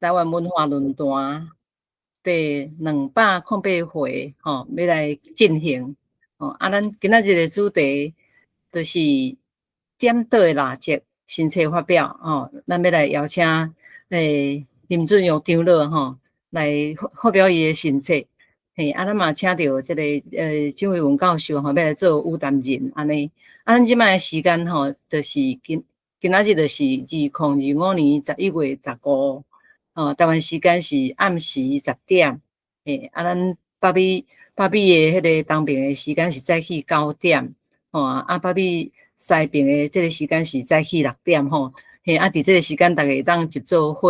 台灣文化論壇第208回吼，欲來進行。吼，啊，咱今仔日的主題就是點燈的蠟燭新冊發表吼，咱欲來邀請林俊育長老吼來發表伊的新冊。嘿，啊，咱嘛請著這個蔣渭文教授吼，欲來做與談人按呢。啊，咱這擺的時間吼，就是今仔日就是2025年11月15，吼，台灣時間是暗時10點。嘿，啊，咱北美的彼個東爿的時間是早起9點，吼，啊，北美西爿的這個時間是早起6點吼。嘿，啊，佇這個時間，逐家會當集做伙，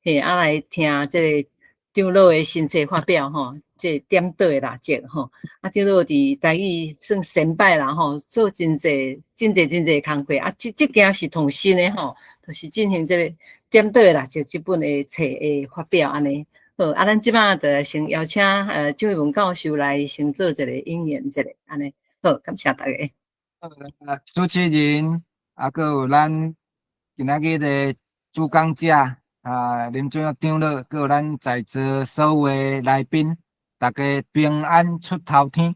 嘿，啊，來聽這個長老的新冊發表吼，這個點燈的蠟燭吼。啊，長老佇台語算先輩啦吼，做真濟、真濟、真濟工課。啊，這件是創新的吼，就是進行這個點燈的蠟燭這本的冊的發表按呢。好，啊，咱這擺就來先邀請蔣渭文教授來先做一個引言一下，按呢。好，感謝大家。主持人，啊，閣有咱今仔日的主講者啊，林俊育長老，閣有咱在座所有的來賓，大家平安出頭天。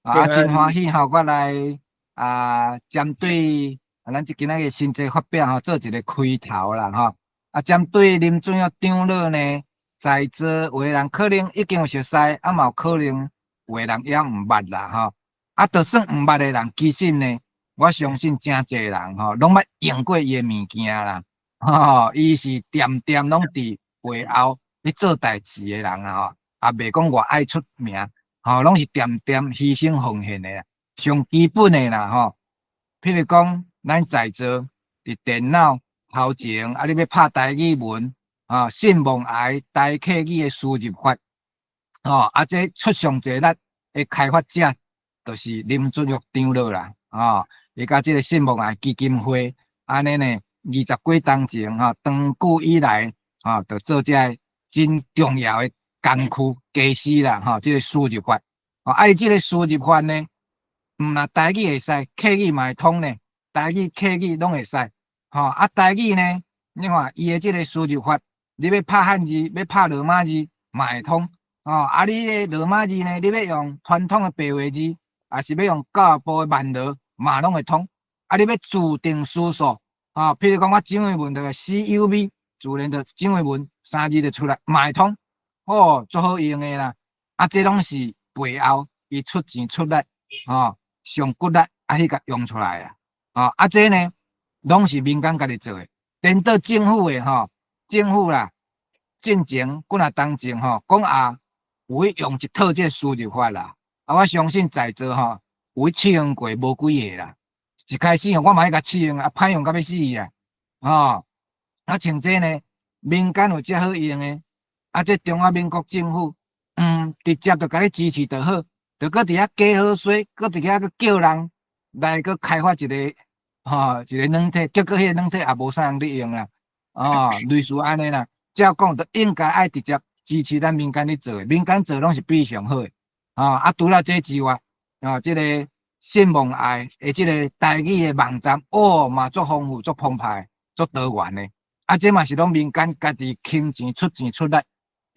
啊，真歡喜吼，我來啊，針對啊，咱這今仔日新冊發表吼，做一個開頭啦吼。啊，針對林俊育長老呢，在座有的人可能已經有熟似，啊嘛有可能有的人猶毋捌啦吼。啊，就算毋捌的人，其實呢，我相信誠濟人吼，攏捌用過伊的物件啦。吼，伊是恬恬攏佇背後咧做代誌的人啊吼，也袂講偌愛出名，吼，攏是恬恬犧牲奉獻的啦。上基本的啦吼，譬如講，咱在座佇電腦頭前，啊，你欲拍台語文，啊，信望愛台客語的輸入法，吼，啊，這出上濟力的開發者，就是林俊育長老啦，吼，伊佮這个信望愛基金會，按呢呢，二十幾冬前吼，長久以來，吼，就做這个真重要的工具家私啦，吼，這个輸入法，吼，啊，伊這个輸入法呢，毋但台語會使，客語嘛會通呢，台語、客語攏會使，吼，啊，台語呢，你看伊的這个輸入法，你欲拍漢字，欲拍羅馬字嘛會通，吼，啊，你的羅馬字呢，你欲用傳統的白話字，抑是欲用教育部的曼羅，嘛攏會通。啊，你欲自定輸數，吼，譬如講我蔣渭文就 CUV，自然就蔣渭文三字就出來，嘛會通，哦，足好用的啦。啊，這攏是背後伊出錢出力，吼，上骨力啊去共用出來啊。吼，啊，這呢，攏是民間家己做的，顛倒政府的吼，政府啦，進前幾若冬前吼，講也有去用一套這個輸入法啦。啊，我相信在座吼有去試用過無幾个啦。一開始吼，我嘛去共試用，啊，歹用甲欲死啊！吼，啊，像這呢，民間有遮好用的，啊，這中華民國政府，直接就共你支持就好，就閣佇遐假好勢，閣佇遐閣叫人來閣開發一个，吼，一个軟體，結果彼个軟體也無啥人咧用啦，哦，類似按呢啦。照講，就應該愛直接支持咱民間咧做的，民間做攏是比上好的。吼，啊，除了這之外，啊，這个信望愛的這个台語的網站，哦，嘛足豐富、足澎湃、足多元的。啊，這嘛是攏民間家己傾錢出錢出力，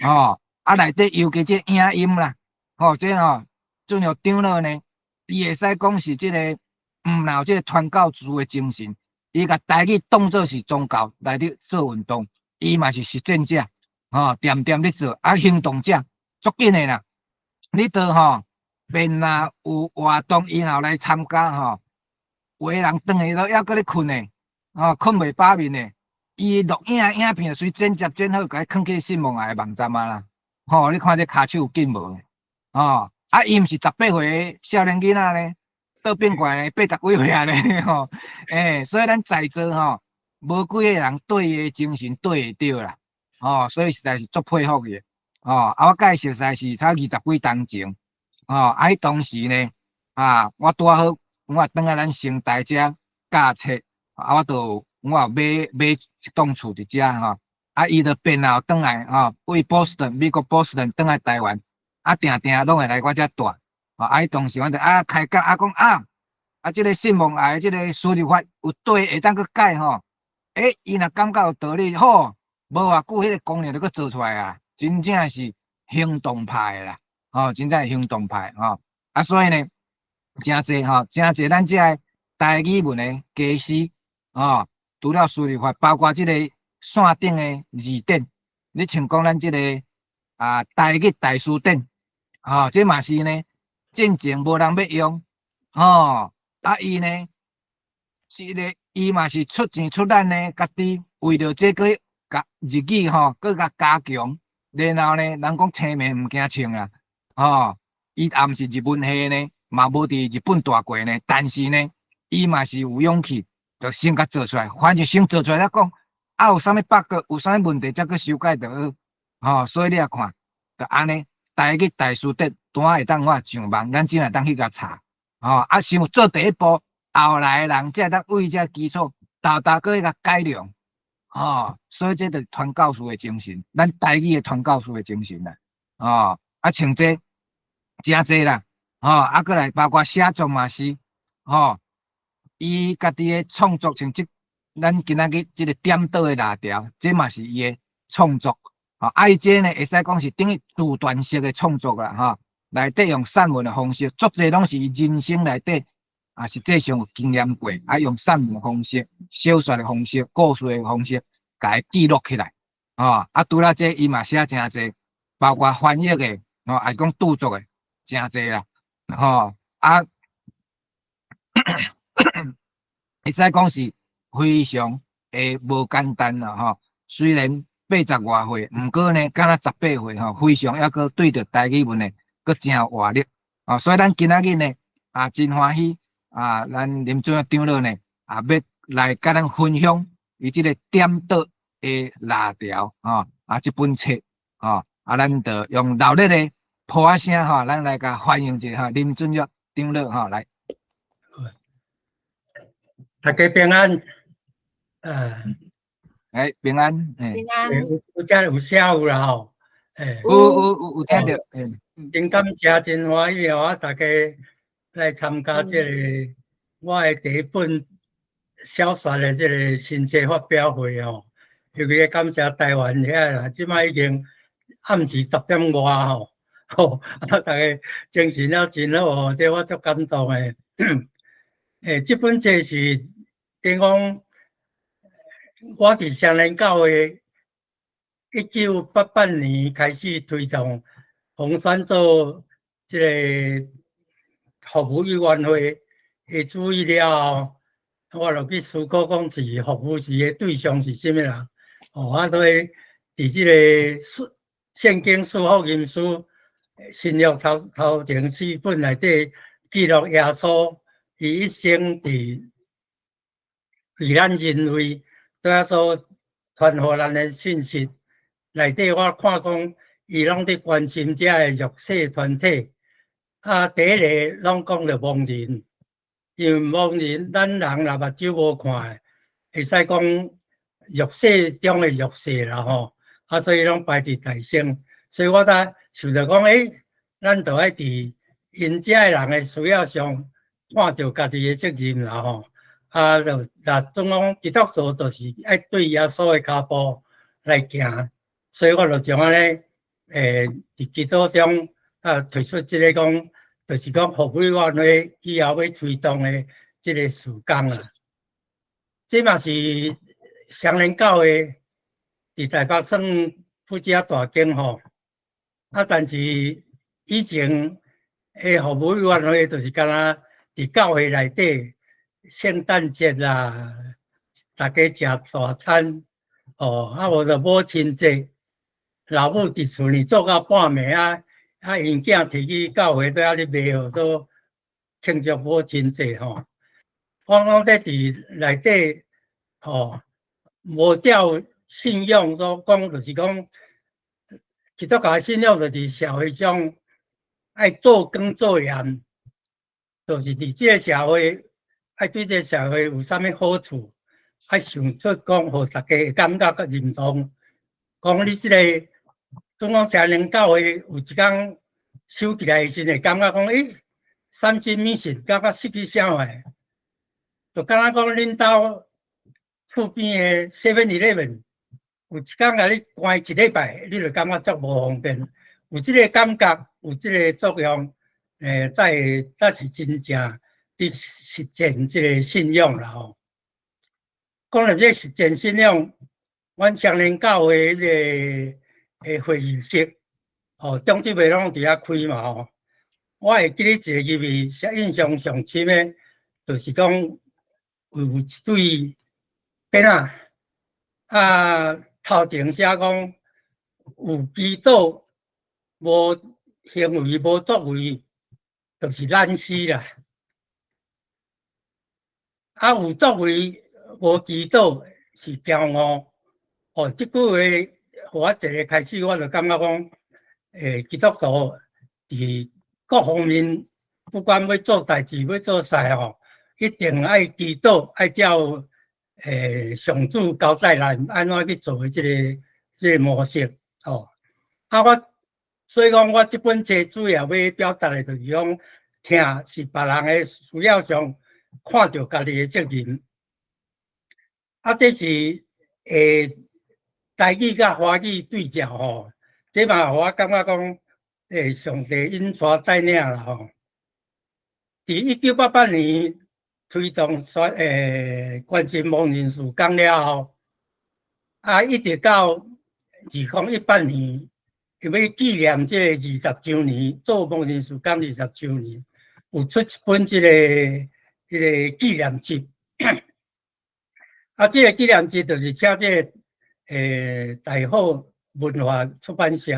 吼，啊，內底尤其這影音啦，吼，這吼，俊育長老呢，伊會使講是這个，毋但有這个傳教士的精神，伊共台語當做是宗教來咧做運動，伊嘛是實踐者，吼，恬恬咧做，啊，行動者，足緊的啦。你著吼，便若有活動，伊若有來參加吼，有的人轉去都猶閣咧睏呢，吼，睏袂飽面的，伊錄影影片隨剪接剪好，共伊囥去信望愛的網站啊啦，吼，你看這跤手有緊無？吼，啊，伊毋是18歲少年囡仔呢，倒變過來80幾歲啊呢，吼，欸，所以咱在座吼，無幾个人對伊的精神對會著啦，吼，所以實在是足佩服伊的。吼，啊，我佮伊熟似是差20幾冬前，吼，啊，彼當時呢，啊，我拄仔好，我轉來咱成大遮教冊，啊，我就我有買一棟厝佇遮吼，啊，伊就變後轉來吼，為波士頓，美國波士頓轉來台灣，啊，定定攏會來我遮蹛，吼，啊，彼當時我就啊開講啊講啊，啊，這个信望愛這个輸入法有對會當閣改吼，欸，伊若感覺有道理，好。無偌久，彼個功能就閣做出來啊！真正是行動派的啦，吼，真正是行動派吼。啊，所以呢，誠濟吼，誠濟咱這个台語文的家師，吼，除了輸入法，包括這個線頂的字典，你像講咱這個啊台語大辭典，吼，這嘛是呢，進前無人欲用，吼，啊伊呢，是個伊嘛是出錢出力呢，家己為著這個共日語吼，閣共加強，然後呢，人講青盲毋驚銃啊，吼，伊也毋是日文系呢，嘛無佇日本蹛過呢，但是呢，伊嘛是有勇氣，就先共做出來，反正先做出來再講，啊有啥物 bug，有啥物問題，才閣修改就好，吼，所以你也看，就按呢，台語大辭典拄仔會當我上網，咱只會當去共查，吼，啊，想做第一步，後來的人才會當為這基礎，沓沓閣去共改良，吼，所以這就是傳教士的精神，咱台語的傳教士的精神啦，吼，啊，像這誠濟啦，吼，啊，閣來包括寫作嘛是，吼，伊家己的創作，像這咱今仔日這個點燈的蠟條，這嘛是伊的創作，吼，啊，伊這呢會使講是等於自傳式的創作啦，吼，內底用散文的方式，足濟攏是伊人生內底啊，實際上有經驗過，啊，用散文的方式、小說的方式、故事的方式，共伊記錄起來，吼，啊，除了這，伊嘛寫誠濟，包括翻譯的，吼，抑是講著作的，誠濟啦，吼，啊，會使講是非常的無簡單啦，吼。雖然八十外歲，毋過呢，敢若18歲吼，非常猶閣對著台語文的，閣誠有活力，哦，所以咱今仔日呢，啊，真歡喜。啊，咱林俊長老呢，啊，欲來共咱分享伊這個點燈的蠟條，吼，啊，這本冊，吼，啊，咱就用熱烈的噗仔聲，吼，咱來共歡迎一下林俊岳長老，吼，來。大家平安，啊，哎，平安，平安，有有遮有聲有啦吼，欸，有有有有聽著，真感謝，真歡喜哦，大家來參加這個我的第一本小說的這個新冊發表會吼，尤其感謝台灣遐啦，這擺已經暗時10點外吼，吼，啊，大家精神了真好哦，這我足感動的。欸，這本冊是等於講，我佇雙連教會1988年開始推動紅山做這個服務委員會的主意了後，我就去思考講是服務時的對象是啥物人。哦，啊，所以佇這個聖經四福音書新約頭頭前四本內底記錄耶穌伊一生佇為咱人類對耶穌傳予咱的信息內底，我看講伊攏佇關心遮个弱勢團體。啊，第一個攏講著盲人，因為盲人，咱人若目睭無看，會使講弱勢中的弱勢啦吼。啊，所以攏排佇大先。所以我才想著講，欸，咱著愛佇𪜶遮个人的需要上，看著家己的責任啦吼。啊，就若總講基督徒就是愛對耶穌的跤步來行，所以我就將按呢，欸，佇基督中啊提出這個講，就是講服務委員會以後欲推動的這個事工啦。這嘛是雙連教會佇台北算不遮大間吼，啊，但是以前的服務委員會就是敢若佇教會內底，聖誕節啦，大家食大餐，哦，啊無就母親節，老母佇厝裡做到半暝啊，啊，𪜶囝提去教會佇遐咧賣號做慶祝母親節吼。我講這佇內底，吼，無照信仰所講，就是講基督教信仰就是社會上愛做光做鹽，就是佇這個社會。愛對這個社會有啥物好處？愛想出講，予大家會感覺較認同。講你這個，總講雙連教會有一工收起來的時陣，會感覺講，欸，三針米線感覺失去啥物？就敢若講恁兜厝邊的 Seven Eleven。有一工共你關一禮拜，你就感覺足無方便。有這個感覺，有這個作用，才是真正佇實踐這個信仰啦吼。講到這個實踐信仰，阮雙連教會彼個的會議室，吼，長執會攏佇遐開嘛吼。我會記得一個入去，印象上深的，就是講有一對囡仔，啊，頭前寫講有祈禱無行為無作為，就是懶死啦。啊，有作為無祈禱是驕傲。哦，這句話，予我一個開始，我就感覺講，基督徒佇各方面，不管欲做代誌，欲做事吼，一定愛祈禱，愛照上主交代咱按怎去做的這個模式，吼。啊，我所以講，我這本冊主要欲表達的，就是講，疼是別人的需要上看著家己的責任。啊，這是台語佮華語對照吼，這嘛予我感覺講，上帝引帶帶領啦吼。佇1988年推動說關心盲人事工了後，啊，一直到2018年，欲紀念這個二十週年，做盲人事工二十週年，有出一本這個紀念集。啊，這個紀念集就是請這個大好文化出版社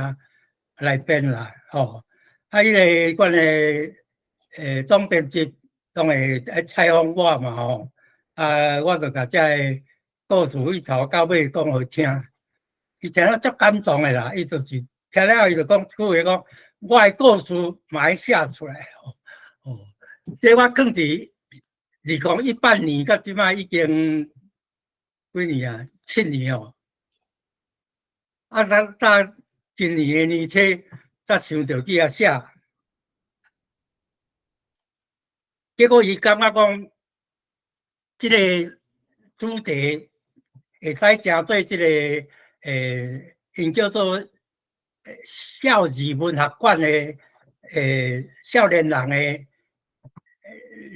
來編啦，吼。啊，彼個阮的總編輯當會愛採訪我嘛，吼。啊，我就共這个故事對頭到尾講予聽，伊聽了足感動的啦。伊就是聽了後，伊就講一句話講，我的故事嘛愛寫出來，哦，這我囥佇2018年到這擺已經幾年啊？7年哦。啊，咱到今年的年初才想著去遐寫，結果伊感覺講，這個主題會使成做這個𪜶叫做少兒文學館的少年人的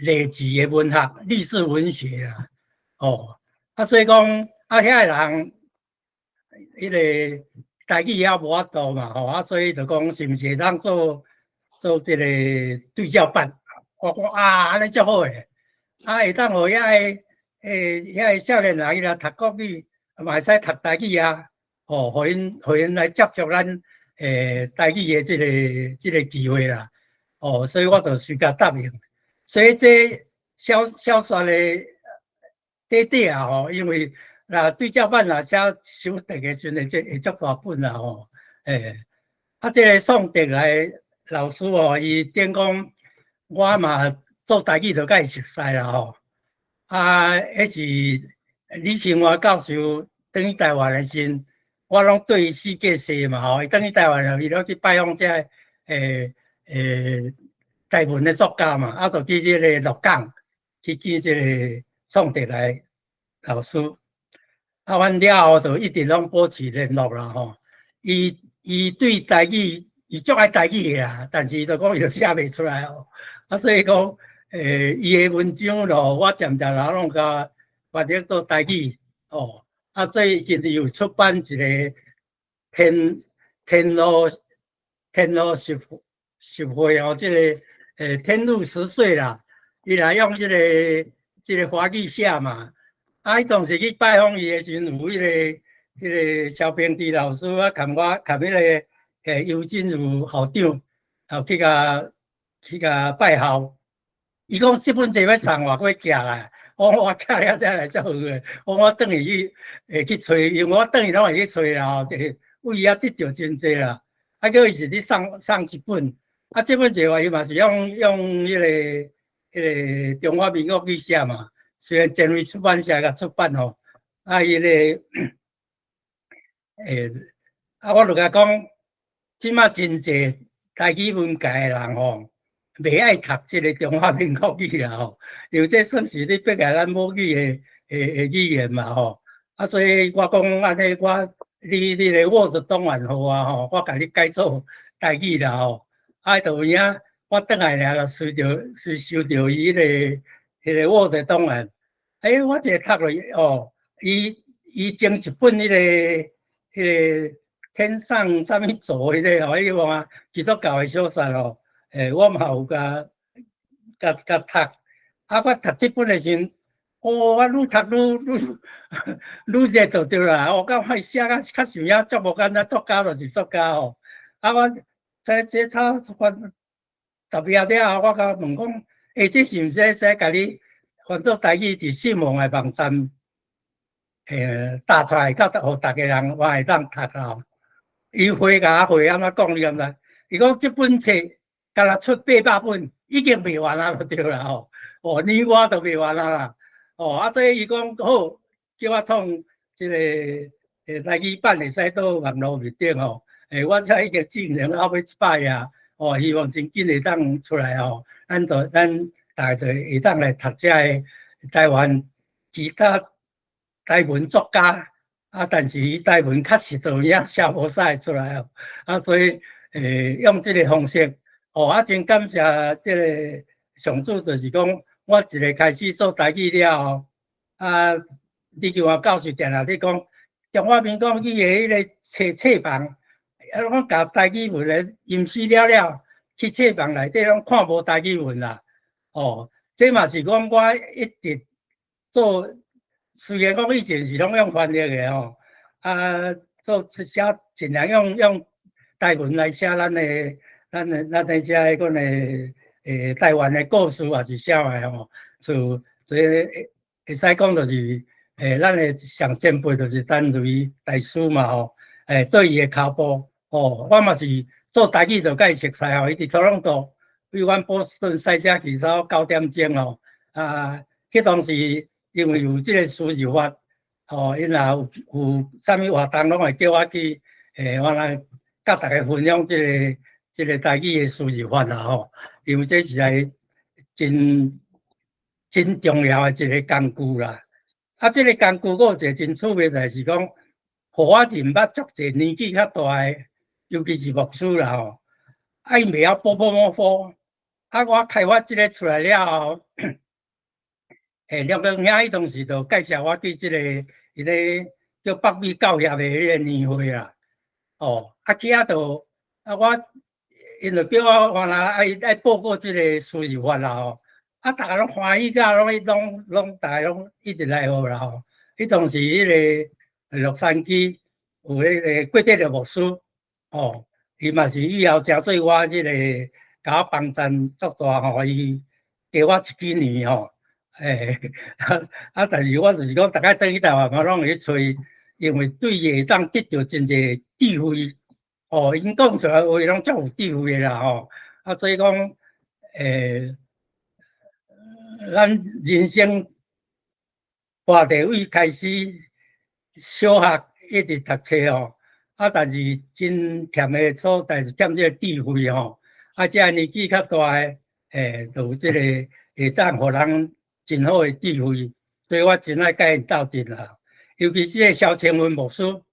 勵志的文學、勵志文學啊，哦，啊，所以講啊，遐個人，彼個台語也無法度嘛，吼，啊，所以就講是毋是會當做做這個對照版？我講啊，按呢足好的，啊，會當予遐個少年人伊若讀國語，嘛會使讀台語啊，吼，予𪜶來接觸咱台語的這個機會啦，哦，所以我就隨共答應。所以這小小說的短短啊，吼，因為若對照版若寫傷長的時陣，會足大本啦，吼，啊，這個宋德來老師哦，伊頂講我嘛做台語就佮伊熟似啦，吼，啊，彼是李慶華教授轉去台灣的時陣，我攏綴伊四界踅嘛，吼，伊轉去台灣了，伊攏去拜訪這个台文的作家嘛，啊，就去這个鹿港去見這個宋德來老師。啊，阮了後就一直攏保持聯絡啦，吼。伊對台語，伊足愛台語的啦，但是伊就講伊就寫袂出來哦。啊，所以講，伊的文章咯，我漸漸仔攏共翻譯做台語，哦。啊，最近伊有出版一個天路十歲哦，這個天路十歲啦，伊來用這個華語寫嘛。啊，伊當時去拜訪伊的時陣，有彼個蕭平之老師啊，含我含彼個尤金如校長，後去共拜候。伊講這本冊欲送我，閣寄來，我講我寄了才來足遠的，我講我轉去去會去揣，因為我轉去攏會去揣啦，吼，就是為遐得著真濟啦。啊，叫伊是咧送送一本，啊，這本冊伊嘛是用彼個中華民國語寫嘛。雖然前衛出版社共出版吼，啊，彼個啊，我就共講，這馬真濟台語文界的人吼，袂愛讀這個中華民國語啦吼，因為這算是咧迫害咱母語的語言嘛吼。啊，所以我講按呢，我你个 Word 檔案予我吼，我共你改做台語啦吼。啊，就有影，我轉來爾就隨著隨收著伊彼個 Word 檔案。欸，我一个讀落去哦，伊整一本彼個天上啥物座彼個吼，彼個話基督教的小說吼，我嘛有共讀。啊，我讀這本的時陣，哦，我愈讀愈熱就對啦。我感覺寫甲較像影足無簡單，作家就是作家吼。啊，我這差翻10頁了後，我共問講，欸，這是毋是會使共你翻做台語佇信網的網站，打出來，到予逐个人我會當讀啦。伊回共我回按怎講，你敢知？伊講這本冊敢若出800本，已經賣完啊，就對啦吼。哦，連我都賣完啊啦。哦，啊，所以伊講好，叫我創這个台語版會使到網路面頂吼。我才已經進行後尾一擺啊。哦，希望真緊會當出來吼，咱大家就會當來讀這个台灣其他台文作家，啊，但是伊台文確實都有影寫無使出來哦。啊，所以用這个方式，哦，啊，真感謝這个上主，就是講我一个開始做台語了後，啊，李求華教授定定咧講，中華民國語的彼个冊房，啊，攏共台語文的淹死了了，去冊房內底攏看無台語文啦。哦，這嘛是講我一直做，雖然講以前是攏用翻譯的吼，啊，做寫盡量用台文來寫咱的這个款的台灣的故事也是啥的吼，就這會使講就是咱的上前輩就是陳雷大師嘛吼，對伊的跤步吼，我嘛是做台語就共伊熟似吼，伊佇多倫多，對阮波士頓賽車去差9點鐘吼，啊，彼當時因為有這个司儀法，吼，𪜶若有啥物活動，攏會叫我去，我來佮大家分享這个台語的司儀法啦吼，因為這是來真重要的一个工具啦。啊，這个工具閣有一个真趣味，就是講，予我認捌足濟年紀較大的，尤其是牧師啦吼，啊，𪜶袂曉波波摩佛，啊，我開發這个出來了後，梁光兄彼當時就介紹我去這个彼个叫北美教協的彼个年會啦，哦，啊去遐就啊我，𪜶就叫我原來愛報告這个司儀法啦吼，啊，逐个攏歡喜甲攏逐个攏一直來學啦吼。彼當時彼个洛杉磯有彼个郭德牧師，哦，伊嘛是以後誠做我這个共我幫贊足大吼，伊加我一幾年吼。啊！但是我就是講，逐擺轉去台灣，我攏會去揣，因為對伊會當得著真濟智慧，哦，𪜶講出來話攏足有智慧的啦吼。啊，所以講，咱人生活地位開始小學一直讀冊吼，啊，但是真欠的所在是欠這個智慧吼。啊，這年紀較大的，就有這个會當予人真好的智慧，所以我真愛佮𪜶鬥陣啦。尤其是個蕭清文牧師，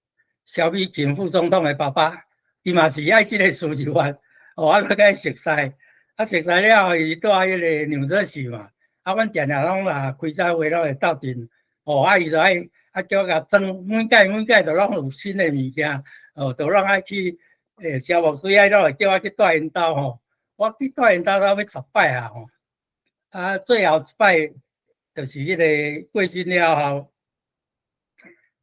蕭美琴副總統的爸爸，伊嘛是愛這个司儀法，哦，啊，佮伊熟似，啊，熟似了後，伊住彼个紐澤西嘛，啊，阮定定攏若開早會攏會鬥陣，哦，啊，伊就愛啊叫我共裝，每擺每擺都攏有新的物件，哦，都攏愛去，蕭牧師愛攏會叫我去蹛𪜶兜吼，我去蹛𪜶兜到欲10擺啊吼，啊，最後一擺就是彼个過身了後，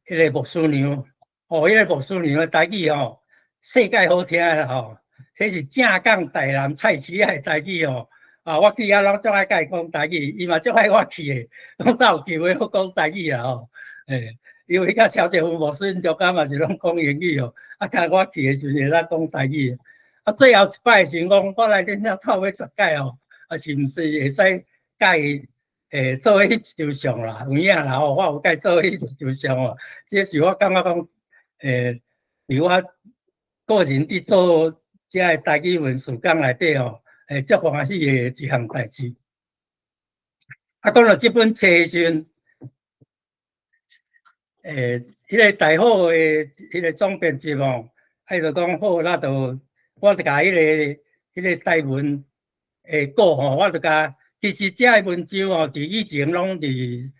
彼个牧師娘，哦，彼个牧師娘的台語吼，世界好聽啦吼，這是正港台南菜市仔的台語吼，啊，我去遐攏足愛共伊講台語，伊嘛足愛我去的，講才有機會好講台語啦吼，因為佮蕭澤福牧師𪜶中間嘛是攏講英語吼，啊，聽我去的時陣會當講台語，啊，最後一擺時講我來恁遐透欲10擺吼，啊，是毋是會使共伊做伙翕一張相啦？有影啦吼，我有共伊做伙翕一張相哦，這是我感覺講，佇我個人佇做這个台語文事工內底吼，足歡喜的一項代誌。啊，講到這本冊的時陣，彼个大好的彼个總編輯吼，啊，伊就講好，那就我就共彼個台文的稿吼，我就共，其實這个文章吼，佇以前攏佇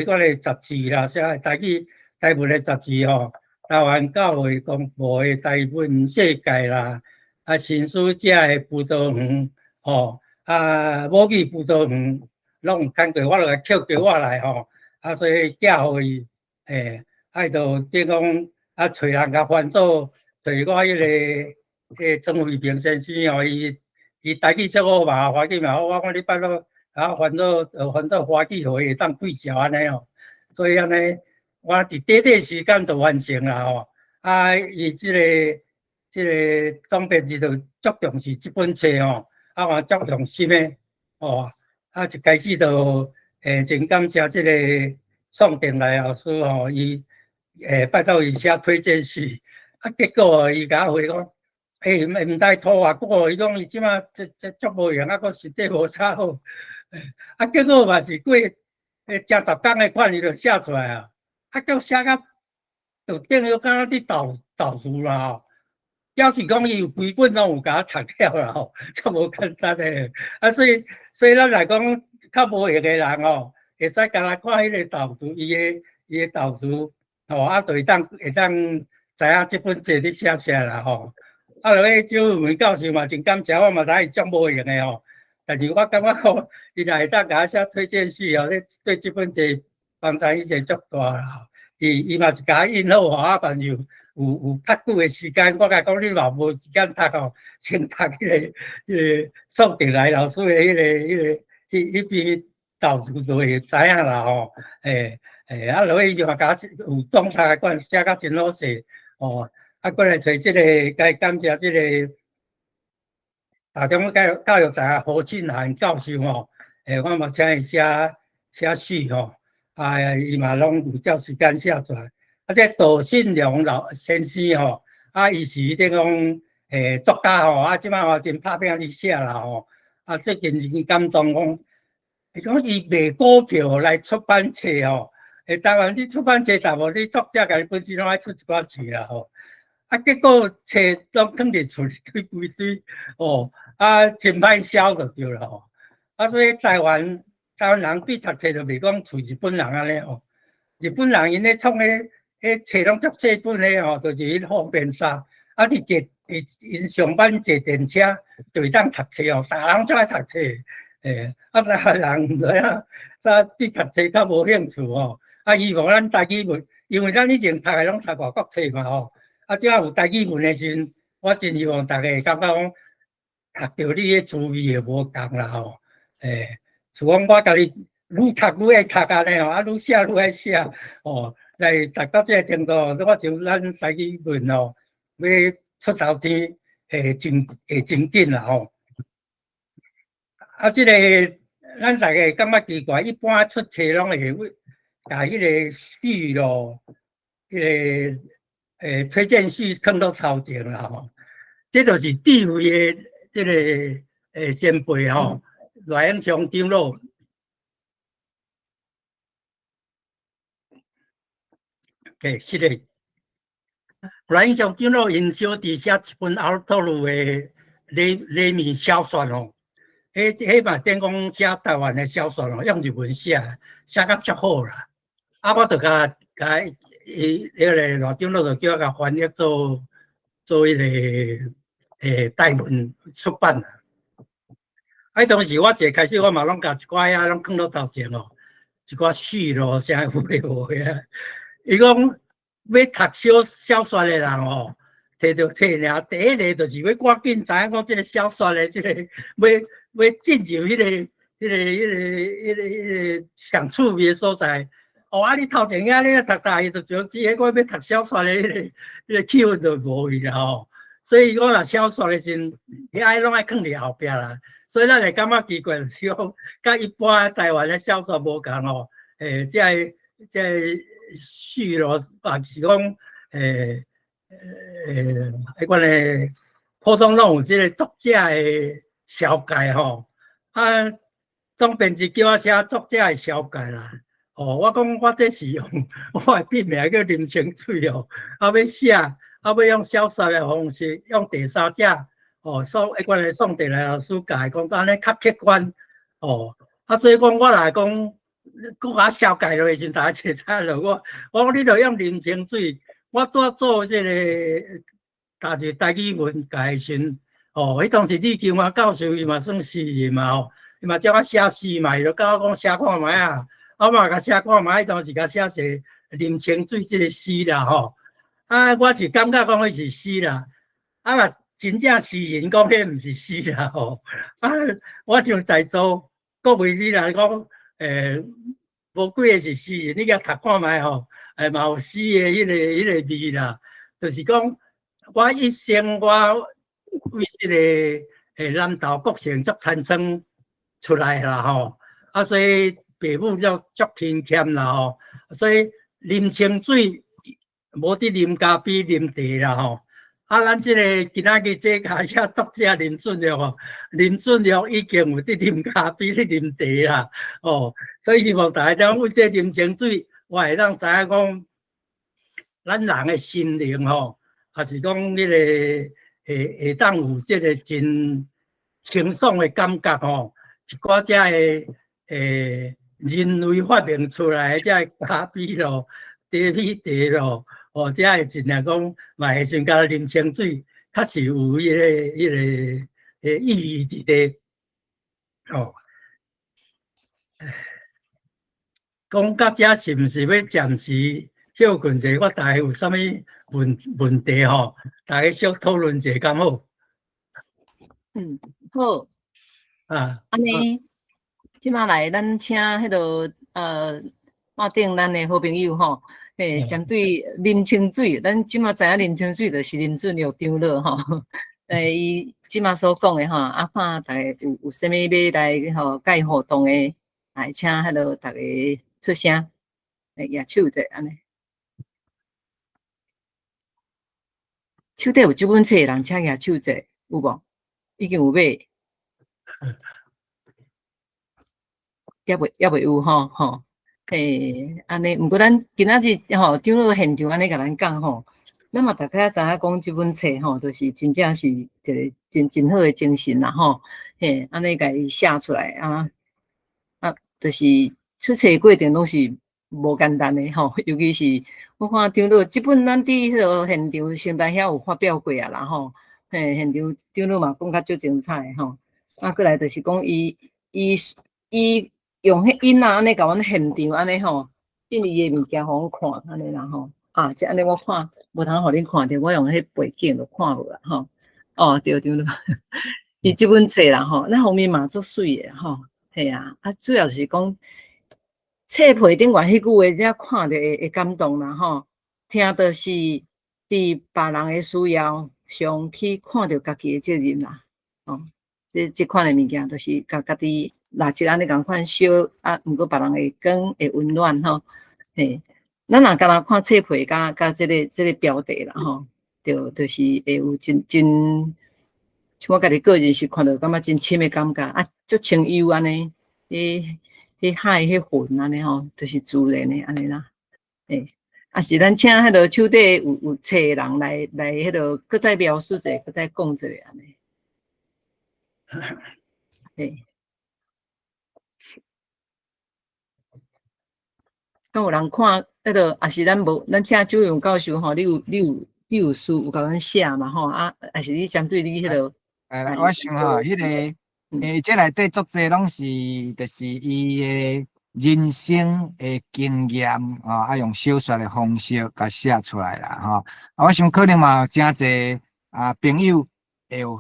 我的雜誌啦，啥台語台文的雜誌吼，台灣教會公布的台文世界啦，啊，新書者的輔導員吼，啊，母語輔導員攏有看過，我就共抾過我來吼，啊，所以寄予伊，啊，伊就等講啊，揣人共翻做，揣我彼個曾惠平先生吼，伊台語足好嘛，華語嘛好，我講你拜託啊，翻做華語，予伊會當對照按呢吼，所以按呢，我佇短短時間就完成啦吼，啊，伊這個總編輯就足重視這本冊吼，啊，嘛足用心的，哦，啊，一開始就真感謝這個宋定來老師吼，伊拜託伊寫推薦序，啊，結果伊共我回講，毋知拖偌久，伊講伊這馬這足無閒，啊，閣身體無啥好，啊，結果嘛是過成十工的款，伊就寫出來啊，啊，閣寫甲就等於敢若佇鬥鬥字啦吼，表示講伊有規本攏有共我讀了啦吼，足無簡單的，啊，所以咱來講較無閒的人吼，會使共來看彼個導詞，伊的導詞，吼，啊，就會當知影這本冊佇寫啥啦吼。啊，落去周文教授嘛真感謝，我嘛知伊足無閒的吼，但是我感覺講，伊若會當共我寫推薦序吼，咧對這本冊幫助伊是足大啦。伊嘛是共我印好予我，但是有較久的時間，我共伊講你嘛無時間讀吼，先讀彼個宋定來老師的彼個彼篇導詞就會知影啦吼。啊，落去伊就嘛共我有總冊的款寫甲真好勢吼。啊，過來揣這個，該感謝這個大中教育大學何慶涵教授吼，我嘛請伊寫寫序吼，啊，伊嘛攏有照時間寫出來。啊，這杜信良老先生吼，啊，伊是彼種作家吼，啊，這擺嘛真拍拼佇寫啦吼，啊，最近真感動講，伊講伊賣股票來出版冊吼，台灣你出版冊，淡薄你作者家己本身攏愛出一寡錢啦吼。啊，結果冊攏囥佇厝裡堆規堆，哦，啊，真歹銷就對啦吼。啊，所以台灣人對讀冊就袂講像日本人按呢吼。日本人𪜶咧創彼冊攏足細本的吼，就是彼方便衫。啊，佇坐𪜶上班坐電車就會當讀冊哦，逐人足愛讀冊。啊，台灣人毋知影，啥對讀冊較無興趣吼。啊，希望咱台語文，因為咱以前讀的攏讀外國冊嘛吼。啊，這有台語文的時陣，我真希望逐家會感覺講讀著你的滋味會無仝啦吼。像講我家己愈讀愈愛讀按呢吼，啊，愈寫愈愛寫吼，來達到這個程度，我想咱台語文吼，欲出頭天會真緊啦吼。啊，這個咱逐家會感覺奇怪，一般出冊攏會共彼個序咯，彼個推薦序囥到頭前啦吼，這就是智慧的這個前輩吼，賴永祥長老。對，是的。賴永祥長老𪜶小弟寫一本阿魯透魯的禮禮物小說吼，彼嘛等講寫台灣的小說吼，用日文寫，寫甲足好啦。啊，我就共共。伊彼個賴長老就叫我共翻譯做彼個台文出版啦。啊，當時我一開始我嘛攏共一寡遐攏囥佇頭前哦，一寡序咯，啥有的無的啊。伊講欲讀小說的人哦，摕著冊爾，第一个就是欲趕緊知影講這個小說的這個欲欲進入彼個上趣味的所在。哦，啊！你頭前遐咧讀讀，伊就將這個我欲讀小說的彼個氣氛就無去啦吼。所以我若小說的時陣，遐攏愛囥佇後壁啦。所以咱會感覺奇怪，就是講佮一般台灣的小說無仝吼。這個序咯，也是講彼款的普通攏有這個作者的紹介吼。啊，總編輯叫我寫作者的紹介啦。哦，我講我這是用我的筆名叫林清水哦，啊欲寫，啊欲用小說的方式，用第三者哦，宋原來宋德來老師教的講，按呢較客觀哦。啊，所以講我來講，閣共紹介落的時陣，大家就知咯。我講你著用林清水，我拄做這個大日台語文教的時陣，哦，彼當時李金華教授伊嘛算詩人嘛吼，伊嘛叫我寫詩嘛，伊就教我講寫看覓啊。我嘛共寫看覓，彼當時共寫一個林清水這個詩啦吼。啊，我是感覺講彼是詩啦，啊若真正詩人講彼毋是詩啦吼。啊，我像在座各位你來講，無幾个是詩人，你共讀看覓吼，嘛有詩的彼個味啦。就是講，我一生我為這個南投國姓足參生出來啦吼，啊，所以爸母足足勤儉啦吼，所以啉清水無佇啉咖啡啉茶啦吼。啊，咱這个今仔日這開始作者林俊樂吼，林俊樂已經有佇啉咖啡、咧啉茶啦，哦，所以希望大家為這啉清水，我會當知影講，咱人的心靈吼，抑是講彼个會當有這个真清爽的感覺吼，一寡遮个人類發明出來的這个咖啡咯、茶米茶咯。哦，這會盡量講，嘛會先共啉清水，確實有彼個意義佇內。哦，講到這是毋是欲暫時歇睏者？我大家有啥物問題吼？大家小討論者敢好？嗯，好。啊。按呢，這馬來咱請彼个馬頂咱的好朋友吼。嘿，針對林清水，咱這馬知影林清水就是林俊樂長老吼。伊這馬所講的吼，啊看大家有啥物欲來吼共伊互動的，來請彼个逐家出聲，來舉手者按呢。手底有這本冊的人，請舉手者，有無？已經有買？猶未有吼吼。嘿，按呢，毋過咱今仔日吼，長老現場按呢共咱講吼，咱嘛大概知影講這本冊吼，就是真正是一个真真好的精神啦吼。嘿，按呢共伊寫出來啊，啊，就是出冊過程攏是無簡單的吼，尤其是我看長老這本咱佇彼个現場聖誕遐有發表過啊啦吼。嘿，現場長老嘛講較足精彩吼。啊，過來就是講伊用彼音仔按呢共阮現場按呢吼，印伊的物件予阮看按呢啦吼。啊，這按呢我看無通予恁看著，我用彼背景就看無啦吼。哦，對對對，伊這本冊啦吼，那封面嘛足媠的吼，嘿啊，啊主要是講冊皮頂懸彼句話，才看著會感動啦吼。聽著是佇別人的需要上去看著家己的責任啦，吼，這款的物件就是共家己蠟燭按呢仝款燒啊，毋過別人會光會溫暖吼，嘿。咱若干焦看冊皮佮這個標題啦吼，就是會有真真，像我家己個人是看著感覺真深的感覺啊，足清幽按呢，彼海彼雲按呢吼，就是自然的按呢啦，嘿，啊是咱請彼个手底有冊的人來彼个閣再描述者，閣再講一下按呢。嘿。敢有人看彼个，抑是咱無，咱請周榮教授吼，你有書有共阮寫嘛吼？啊，抑是你針對你彼个？欸，我想吼，彼个，這內底足濟攏是，就是伊的人生的經驗，吼，啊，用小說的方式共寫出來啦，吼。啊，我想可能嘛有誠濟啊朋友會有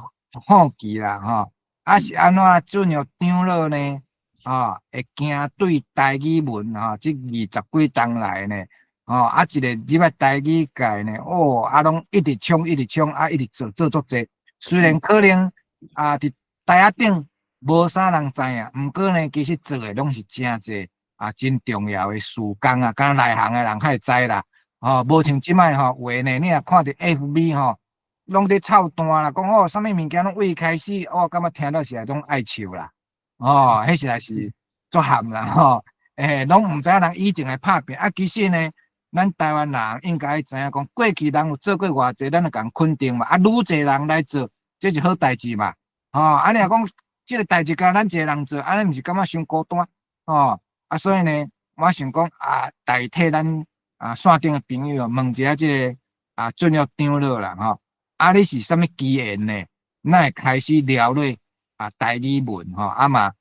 好奇啦，吼。啊是按怎進入長老呢？吼，會行對台語文吼，這二十幾冬來呢，吼，啊一个入來台語界呢，哦，啊攏一直衝，一直衝，啊一直做做足濟。雖然可能啊，佇台仔頂無啥人知影，毋過呢，其實做的攏是誠濟啊，真重要的事工啊，敢若內行的人較會知啦。吼，無像這擺吼，話呢，你若看著 FB 吼，攏佇臭彈啦，講哦，啥物物件攏未開始，我感覺聽到是來攏愛笑啦。哦，彼實在是足譀啦吼。欸，攏毋知影人以前的拍拚，啊，其實呢，咱台灣人應該知影講，過去人有做過偌濟，咱就共肯定嘛。啊，愈濟人來做，這是好代誌嘛。吼，啊，你若講這個代誌干咱一個人做，按呢毋是感覺傷孤單？吼，啊，所以呢，我想講啊，代替咱啊線頂的朋友問一下這個啊俊岳長老啦，吼，啊，你是啥物機緣呢？哪會開始了解啊台語文吼？啊嘛，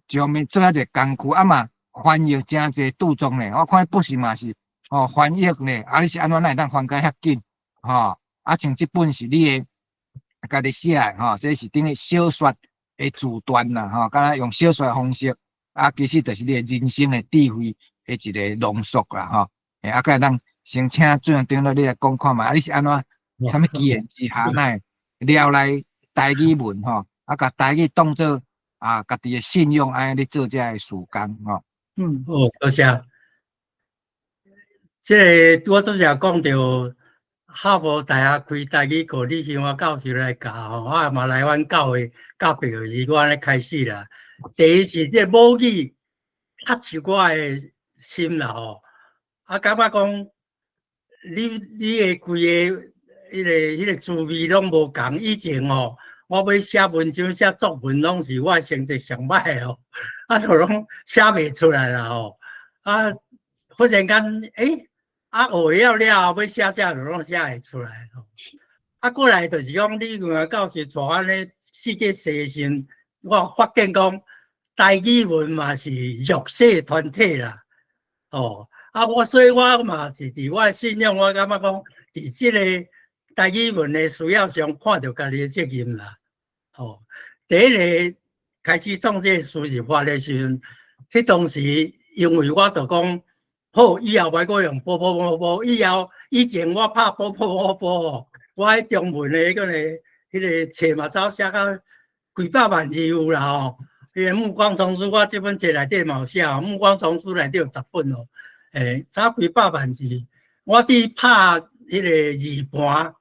上面做啊一個工具，啊嘛翻譯誠濟著作呢？我看不是嘛是吼翻譯呢？啊，你是按怎哪會當翻甲遐緊？吼，啊，像這本是你的家己寫的吼，這是等於小說的自傳啦，吼，敢若用小說的方式，啊，其實就是你的人生的智慧的一個濃縮啦，吼。欸，啊，閣會當先請俊岳長老你來講看覓，啊，你是按怎啥物機緣之下，哪會聊來台語文吼？啊，共台語當做啊家己的信仰，按呢咧做這个事工吼。嗯，好，多謝。這個我拄才講著哈佛大學開台語課，李興華教授來教吼，我嘛來阮教會教白話字，我按呢開始啦。第一是這個母語較受我的心啦吼，啊，感覺講你的規个彼個滋味攏無仝。以前吼，我欲寫文章、寫作文，攏是我的成績上歹吼，啊，就攏寫袂出來啦吼。啊，忽然間，欸，啊，學曉了後，欲寫寫就攏寫會出來吼。啊，過來就是講，李興華教授帶阮咧四界踅時，我發現講台語文嘛是弱勢團體啦，哦，啊，我所以我嘛是佇我的信仰，我感覺講，佇這個台語文的需要上，看著家己的責任啦，吼。第一个開始創這個輸入法的時陣，彼當時因為我就講，好，以後欲閣用波波摩波，以後以前我拍波波摩波吼，我彼中文的彼個冊嘛，早寫到幾百萬字有啦吼。彼个暮光叢書，我這本冊內底嘛有寫，暮光叢書內底有10本哦，欸，早幾百萬字。我佇拍彼个字盤，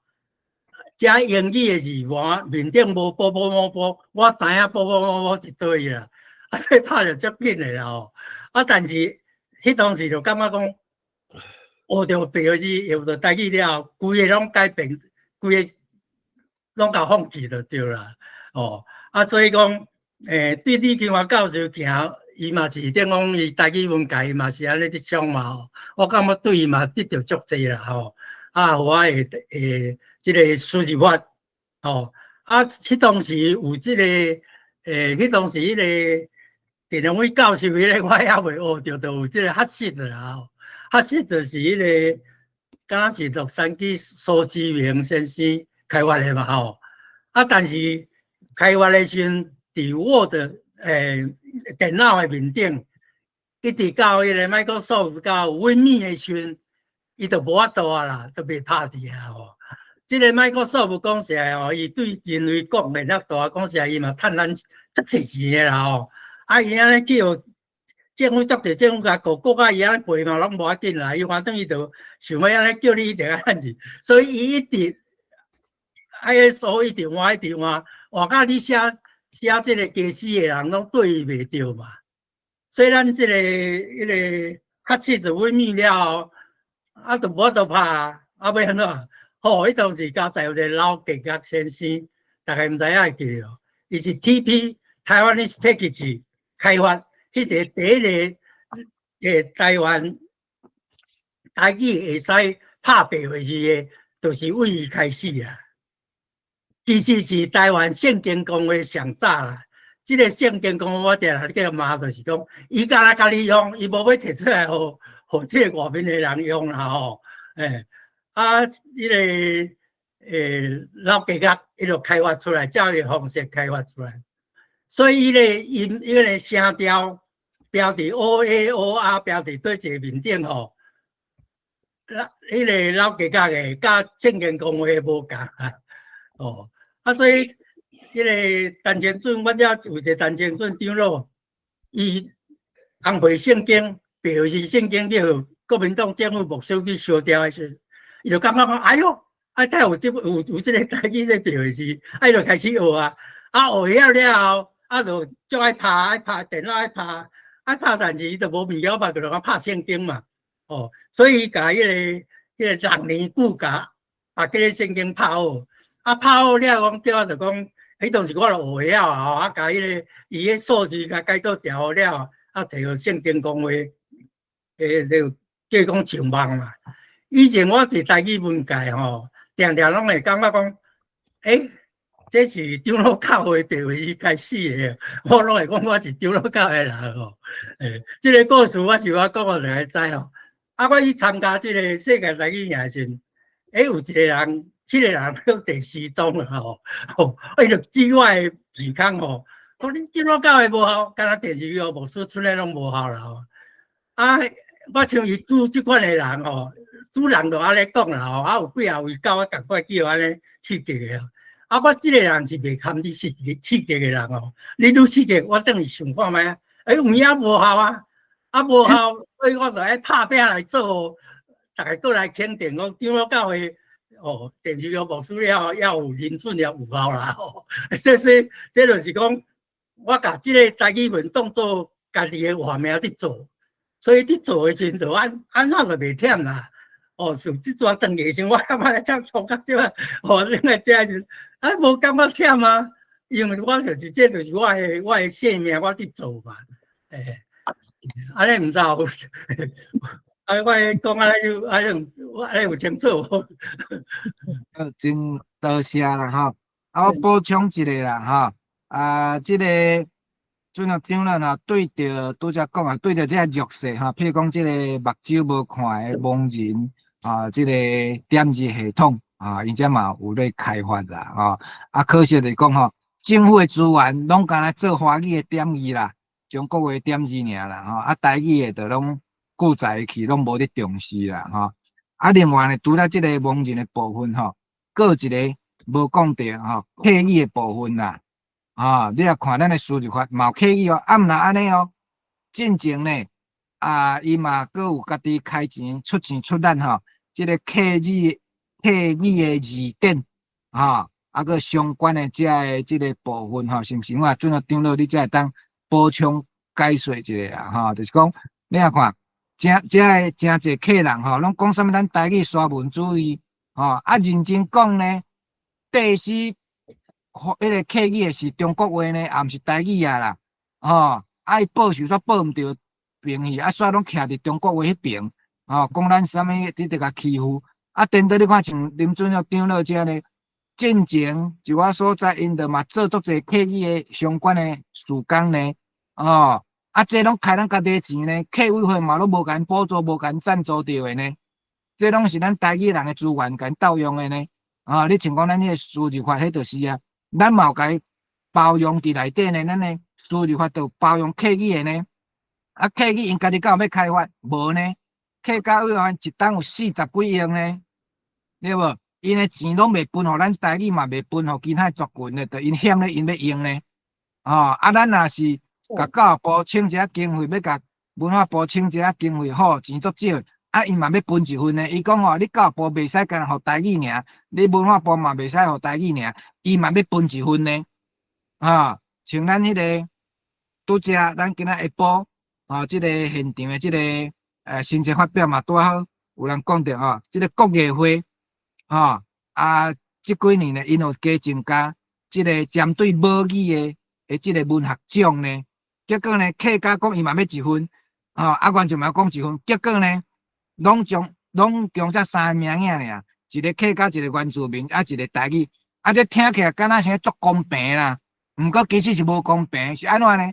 遮英語的字盤面頂無波波摩波，我知影波波摩波佇佗位啦，啊，這拍就足緊的啦吼。啊，但是彼當時就感覺講，學著白話字，學著台語了後，規个攏改變，規个攏共放棄就對啦，哦，啊，所以講，欸，對李金華教授行，伊嘛是等講伊台語文界，伊嘛是按呢佇創嘛吼，我感覺對伊嘛得著足濟啦吼，啊，予我會會這個輸入法，吼，啊，彼當時有這個，欸，彼當時彼個鄭良偉教授彼個，我猶未學著，就有這個學習啦吼，學習就是彼個，敢若是洛杉磯蘇志明先生開發的嘛吼，啊，但是開發的時陣，佇 Word 欸電腦的面頂，一直到彼個 Microsoft 到 WinMe 的時陣，伊就無法度啊啦，就袂拍字啊吼。這個 Microsoft 講實在吼，伊對人類貢獻遐大，講實在伊嘛趁咱足濟錢的啦吼。啊，伊按呢叫政府足濟政府共告，國家伊按呢賠嘛攏無要緊啦，伊反正伊就想欲按呢叫你一定愛按字，所以伊一直愛數一直換一直換，換甲你寫寫這個家私的人攏對伊袂著嘛。所以咱這個彼個學習就 WinMe 了後，啊，就無法度拍，啊，欲按怎？吼，彼當時嘉在有一個老傑學先生，大家毋知影會記無？伊是 TP Taiwanese Package 開發，彼個第一个台灣台語會使拍白話字的，就是為伊開始啊。其實是台灣聖經公會上早啦。這個聖經公會我定定咧罵，就是講，伊敢若家己用，伊無欲提出來，予予這個外面的人用啦吼。欸，啊，這個老傑學伊就開發出來，照伊方式開發出來。所以伊个音，伊个聲調標佇 O A O R 標佇佗一個面頂吼，老彼个老傑學的佮聖經公會無仝啊，哦，啊，所以彼個陳清準，阮遮有一個陳清準長老，伊紅皮聖經、白字聖經叫國民黨政府沒收去燒掉的時，伊就感覺講，哎喲，啊，太有這有有這個台語這白話字，啊，伊就開始學啊，啊，學曉了後，啊，就足愛拍，愛拍電腦愛拍，啊拍電視伊就無物件拍，就講拍聖經嘛，哦，所以伊共彼個六年久共把這個聖經拍好，啊拍好了講對我就講，彼當時我就學會曉啊，吼，啊共彼個伊彼數字共改做調好了，啊提予聖經公會，就叫講上網嘛。以前我佇台語文界吼，定定攏會感覺講，這是長老教會地位開始的，我攏會講我是長老教會人吼。這個故事我是我講，我就會知吼。啊，我去參加這個世界台語營的時陣，有一個人，這個人叫第四宗啦吼，吼，伊就指我的鼻孔吼，講恁長老教會無效，敢若電視機牧師出來攏無效啦吼。啊，我像伊拄這款的人吼，主人就按呢講啦吼，啊有幾仔位佮我仝款叫按呢刺激的。啊，我這個人是袂堪你刺激刺激的人哦。你愈刺激，我等於想看覓啊？有影無效啊！啊無效，所以我就愛拍拼來做，逐家閣來肯定講長老教會哦，電視機牧師了要有林俊也有效啦吼。所以這就是講，我共這個台語文當做家己的活命佇做，所以佇做的時陣就按按怎就袂忝啦。哦，像這陣轉去時，我感覺這創較少啊，哦，另外這是啊，無感覺忝啊，因為我就是這就是我的性命，我佇做嘛，按呢毋知有，啊，我講按呢有按呢有按呢有清楚無？真多謝啦吼，啊，我補充一下啦吼，啊，這個尊長長老若對著拄才講啊，對著這個弱勢吼，譬如講這個目睭無看的盲人啊，這個點字系統啊，𪜶遮嘛有咧開發啦吼，啊，可惜就是講吼，政府的資源攏干焦做華語的點字啦，中國話點字爾啦吼，啊，台語的就攏顧在去，攏無咧重視啦吼。啊，另外呢，除了這個盲人的部分吼，閣有一個無講著吼，客語的部分啦，啊，你若看咱的輸入法嘛有客語哦，啊，毋若按呢哦，進前呢，啊，伊嘛閣有家己開錢出錢出力吼，這個客語的字典，吼，啊，閣相關的這个這個部分吼，是毋是？我陣啊長老，你才會當補充解說一下啊，吼，就是講你若看，誠這个誠濟客人吼，攏講啥物咱台語沙文主義，吼，啊認真講呢，第四，彼個客語的是中國話呢，也毋是台語啊啦，吼，啊伊報數煞報毋著邊去，啊煞攏徛佇中國話彼邊，吼，講咱啥物佇咧共欺負，啊顛倒你看像林俊耀長老遮呢，進前一寡所在𪜶就嘛做足濟客語的相關的事工呢，哦，啊這攏開咱家己的錢呢，客委會嘛攏無共𪜶補助，無共𪜶贊助著的呢，這攏是咱台語人的資源共𪜶鬥用的呢，啊，你像講咱彼個輸入法，彼就是啊，咱嘛有共伊包容佇內底呢，咱的輸入法就包容客語的呢，啊客語𪜶家己敢有欲開發？無呢，客家委員一冬有40幾億呢，對無？𪜶的錢攏袂分予咱台語嘛，袂分予其他族群的，就𪜶嫌咧，𪜶欲用呢，吼，啊，咱若是共教育部請一下經費，欲共文化部請一下經費，好錢足少，啊，伊嘛欲分一份呢。伊講吼，你教育部袂使干焦予台語爾，你文化部嘛袂使予台語爾，伊嘛欲分一份呢。啊，像咱彼個拄才，咱今仔下晡，吼，這個現場的這個新聞發表嘛，拄好有人講著吼，這個國藝會，吼，啊，這幾年呢，𪜶有加增加這個針對母語的這個文學獎呢。結果呢，客家講伊嘛欲一份，吼，啊，原住民講一份，結果呢，攏將攏將這三个名爾爾，一個客家，一個原住民，啊，一個台語，啊，這聽起來敢若像足公平啦，毋過其實是無公平，是按怎呢？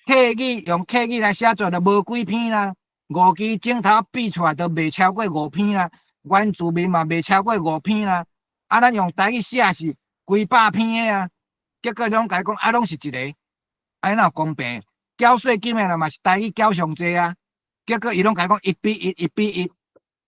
客語用客語來寫作就無幾篇啦，五支鏡頭比出來都袂超過五篇啦，原住民嘛袂超過五篇啦，啊，咱用台語寫是幾百篇的啊，結果攏共伊講啊，攏是一個，按呢哪有公平？繳稅金的人嘛是台語繳上濟啊，結果伊攏共伊講1比1，1比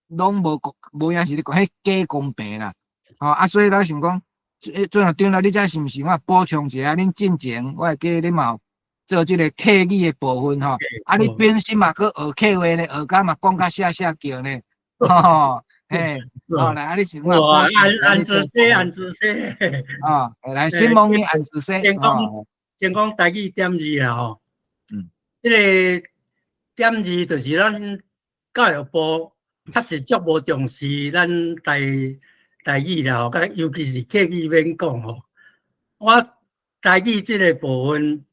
1，攏無公，無影是咧講彼假公平啦，吼啊，所以咱想講，這陣長老，你這是毋是我補充一下？恁進前我會記得恁嘛有做這個客語的部分吼，啊，你本身嘛閣學客話呢，學甲嘛講甲寫寫叫呢，吼，嘿，好來，啊，你是我按按字寫，按字寫，啊，來，新聞的按字寫，先講先講台語點字啦吼。這個點字就是咱教育部確實足無重視咱台語啦吼，佮尤其是客語免講吼。我台語這个部分，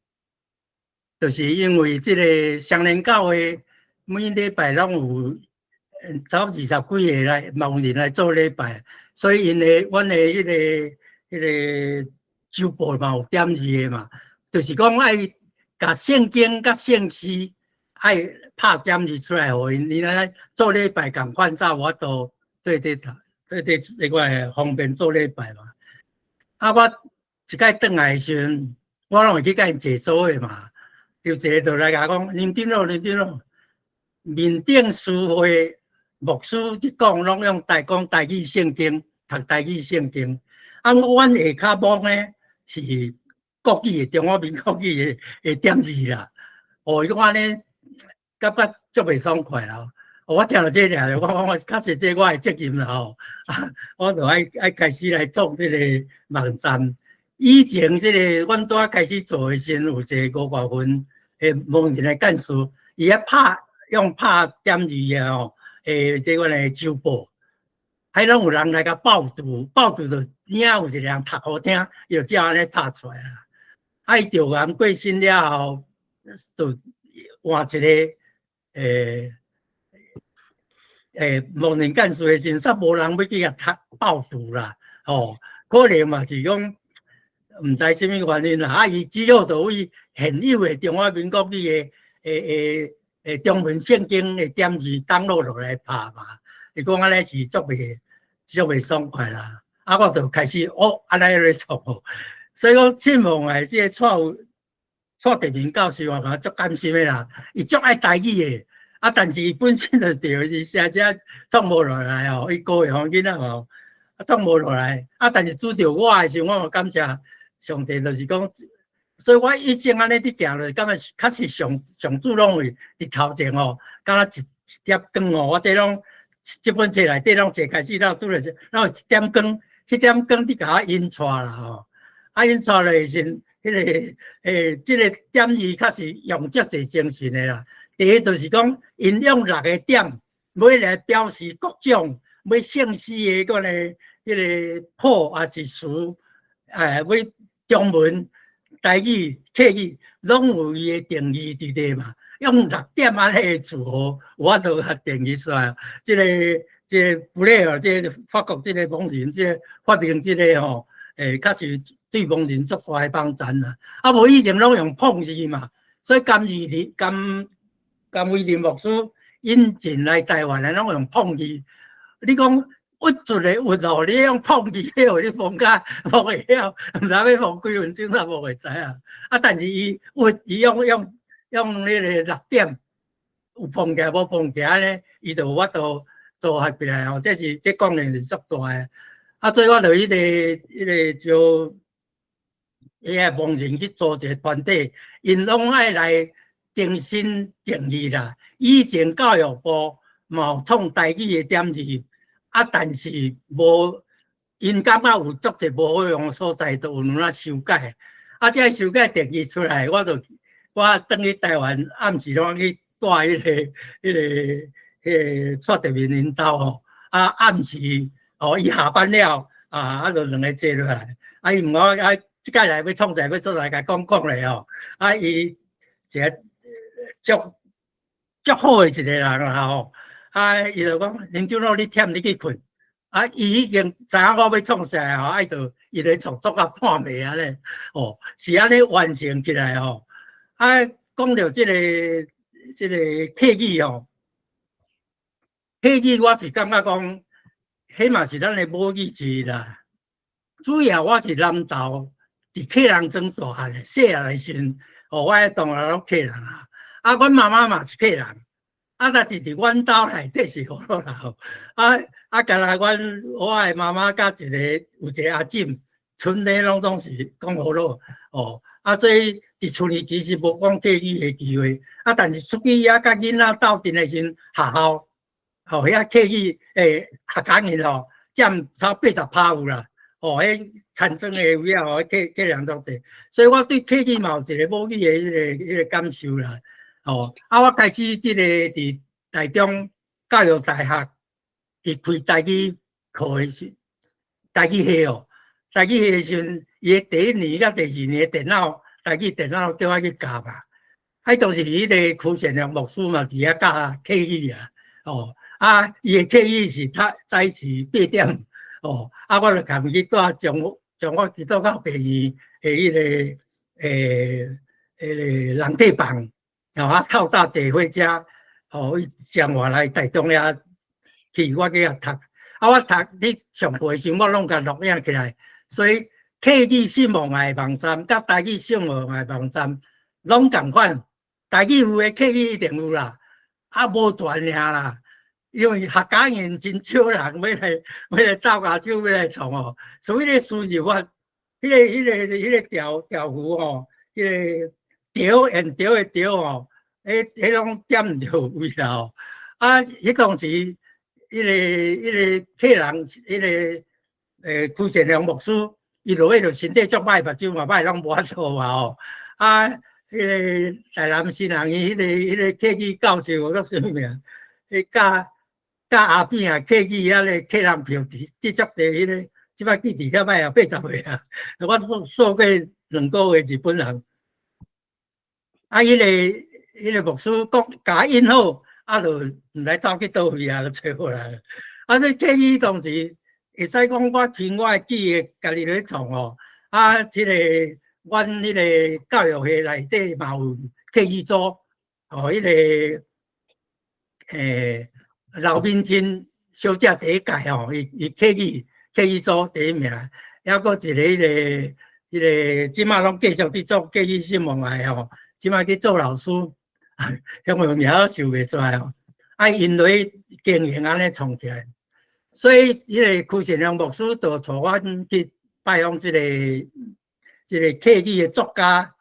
就是因為這个雙連教會每禮拜攏有走二十幾个來盲人來做禮拜，所以𪜶的阮的彼个周報嘛有點字的嘛，就是講愛共聖經佮聖詩愛拍點字出來，予𪜶，𪜶來做禮拜仝款，才有法度對對對對這個方便做禮拜嘛。啊，我一擺轉來的時陣，我攏會去共𪜶坐做伙嘛。有一个就來共我講，林長老，林長老，面頂書會牧師佇講，攏用台講台語聖經，讀台語聖經。啊，阮下跤摸呢是國語的中華民國語的點字啦。哦，伊講按呢，感覺足袂爽快啦。我聽著這個，我講我確實這我的責任啦吼，啊，我就愛開始來創這個網站。以前這個阮拄仔開始做的時陣，有一個五月份的盲人的幹事，伊遐拍用拍點字的吼，這款的周報，彼攏有人來共報讀，報讀就邊仔有一個人讀予聽，伊就照按呢拍出來啦。啊，伊著共過身了後，就換一個盲人幹事的時陣，煞無人欲去共讀報讀啦，吼，可能嘛是講毋知啥物原因啦。啊，伊只好就為現有的中華民國語的中文聖經的點字 download 落來拍嘛。伊講按呢是足袂爽快啦。啊，我就開始哦，按呢咧創吼。所以講，慶蒙的這個蔡德明教授，我感覺足感心的啦。伊足愛台語的，啊，但是伊本身就著是寫這創無落來吼，伊高雄囡仔吼，啊，創無落來。啊，但是拄著我的時陣，我嘛感謝上帝，就是講，所以我一生按呢佇行落，感覺確實上主攏會佇頭前吼，敢若一點光吼，我這攏這本冊內底攏坐開始了，拄著攏有一點光，彼點光佇共我引帶啦吼。啊，引帶落的時陣，彼个這个點字確實用足濟精神的啦。第一就是講，𪜶用六个點，欲來表示各種欲聖詩的款个彼个譜抑是詞，欲中文、台語、客語，攏有伊的定義佇內嘛。用六點按呢的詞吼，有法度共定義出來。這个布雷爾，這个法國這个盲人，這个發明這个吼，確實對盲人足大的幫助啦。啊，無以前攏用碰字嘛，所以甘義林、甘偉林牧師引進來台灣的，攏用碰字。你講鬱卒的鬱哦，你用碰字，予你摸甲摸會曉，毋知欲摸幾分鐘才摸會知影。啊，但是伊鬱，伊用彼個六點有碰起來無碰起來呢，伊就有法度組合起來吼。這是這功能是足大的。啊，所以我就彼個招彼個盲人去組一個團體，𪜶攏愛來重新定義啦。以前教育部嘛有創台語的點字，啊，但是無，𪜶感覺有足濟無好用的所在，都有哪修改。啊，這個修改定義出來，我就我轉去台灣，暗時攏去蹛彼個蔡德明𪜶兜吼。啊，暗時哦，伊下班了，啊，就兩个坐落來。啊，伊問我啊，這擺來欲創啥，欲做啥，共講講咧吼。啊，伊一个足好的一個人啦吼。啊，伊就講林長老，你忝，你去睏。啊，伊已經知影我欲創啥吼，啊，伊就伊咧創作到半暝按呢，哦，是按呢完成起來吼。啊，講著這個客語吼，客語我是感覺講，彼嘛是咱的母語之一啦。主要我是南投佇客人莊大漢的，細漢的時陣，哦，我的同學攏客人啊。啊，阮媽媽嘛是客人，啊，但是佇阮兜內底是河洛人吼。啊啊，敢若阮我的媽媽佮一個有一個阿姊，賰咧攏總是講河洛哦。啊，所以佇厝裡其實無講客語的機會。啊，但是出去遐佮囡仔鬥陣的時陣，學校吼遐客語客家語吼，佔差80%有啦。哦，彼田莊的位仔吼，客人足濟，所以我對客語嘛有一個母語的彼個感受啦。哦，啊，我開始這個佇台中教育大學，伊開台語課的時，台語系哦，台語系的時陣，伊的第一年佮第二年的電腦，台語電腦叫我去教嘛。啊，當時彼個區善良牧師嘛佇遐教客語啊，哦，啊，伊的客語是較早時8點，哦，啊，我就共伊去蹛中華基督教病院的彼個人體房，哦，啊，透早坐火車，哦，去彰化來台中遐去，我去遐讀，啊，我讀咧上課的時陣，我攏共錄影起來，所以客語信望愛網站佮台語信望愛網站攏仝款，台語有的客語一定有啦，啊，無全爾啦，因為客家人真少人欲來鬥跤手欲來創哦，所以咧輸入法，彼個條符吼，彼個著緣著的著吼，彼攏點毋著位啦吼。啊，彼當時，彼個客人，彼個區善良牧師，伊落尾就身體足歹，目睭嘛歹，攏無法度啊吼。啊，彼個台南新人伊彼個客語教授，叫啥物名？彼教教阿扁啊，客語遐個客人票佇這足濟彼個，這擺記佇較歹啊，80歲啊。我說過2個月日本人。啊，彼個牧師講共印好，啊，就毋知走去佗位啊，就揣無來。啊，這客語當時會使講我憑我的記憶，家己咧創吼。啊，這個阮彼個教育系內底嘛有客語組，哦，彼個劉敏珍小姐第一屆吼，伊客語組第一名，抑閣一個彼個，這馬攏繼續佇做客語新聞愛吼，這馬去做老師，遐個名都想袂出來吼。啊，𪜶落去經營按呢創起來，所以彼個區善良牧師就帶阮去拜訪這個客語的作家，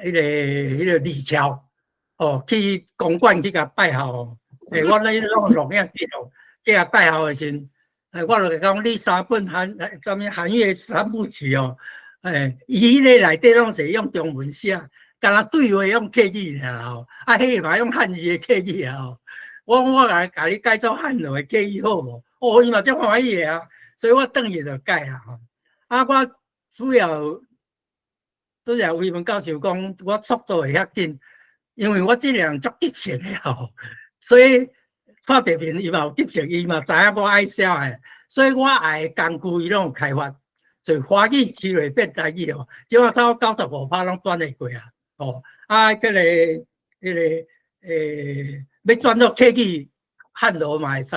彼個李超，哦，去公館去共拜候。我咧攏錄影記錄，去共拜候的時陣，我就講你三本韓啥物韓粵三部曲哦，伊彼個內底攏是用中文寫，敢若對話用客語爾吼，啊，彼個嘛用漢語的客語啊吼。我共你改做漢語的客語好無？哦，伊嘛足歡喜的啊，所以我轉去就改啊吼。啊，我主要魏文教授講，我速度會遐緊，因為我這個人足急性的吼，所以看電面伊嘛有急性，伊嘛知影我愛啥的，所以我愛的工具伊攏有開發，就華語詞彙變台語哦，這馬差不多95%攏轉會過啊，哦，啊，彼個欲轉做客語漢羅嘛會使，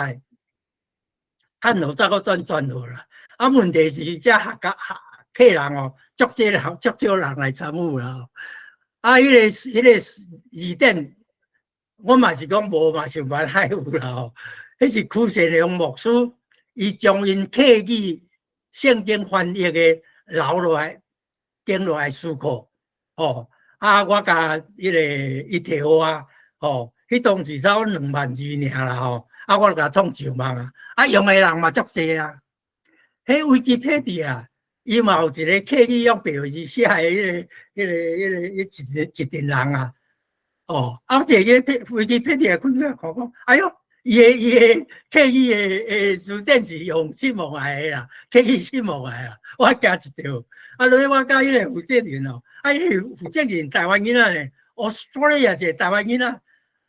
漢羅再閣轉轉落啦。啊，問題是這客家客人哦，足濟人，足少人來參與啦。啊，彼個字典，我嘛是講無嘛想辦法有啦吼。彼是區善良牧師，伊將𪜶客語聖經翻譯的留落來，經落來書庫，吼。啊，我共彼個伊提予我，吼。彼當時差不多2萬字爾啦吼，啊，我就共創上網啊，啊，用的人嘛足濟啊。彼維基百科啊，伊嘛有一個客語用白話字寫的彼個一陣人啊，哦，啊，這個維基百科開開看講，哎喲，伊的客語的詞典是用信望愛的啦，客語信望愛啊，我驚一跳。啊，落尾我佮彼個負責人哦，啊，彼個負責人台灣囡仔呢，哦，所以也一個台灣囡仔。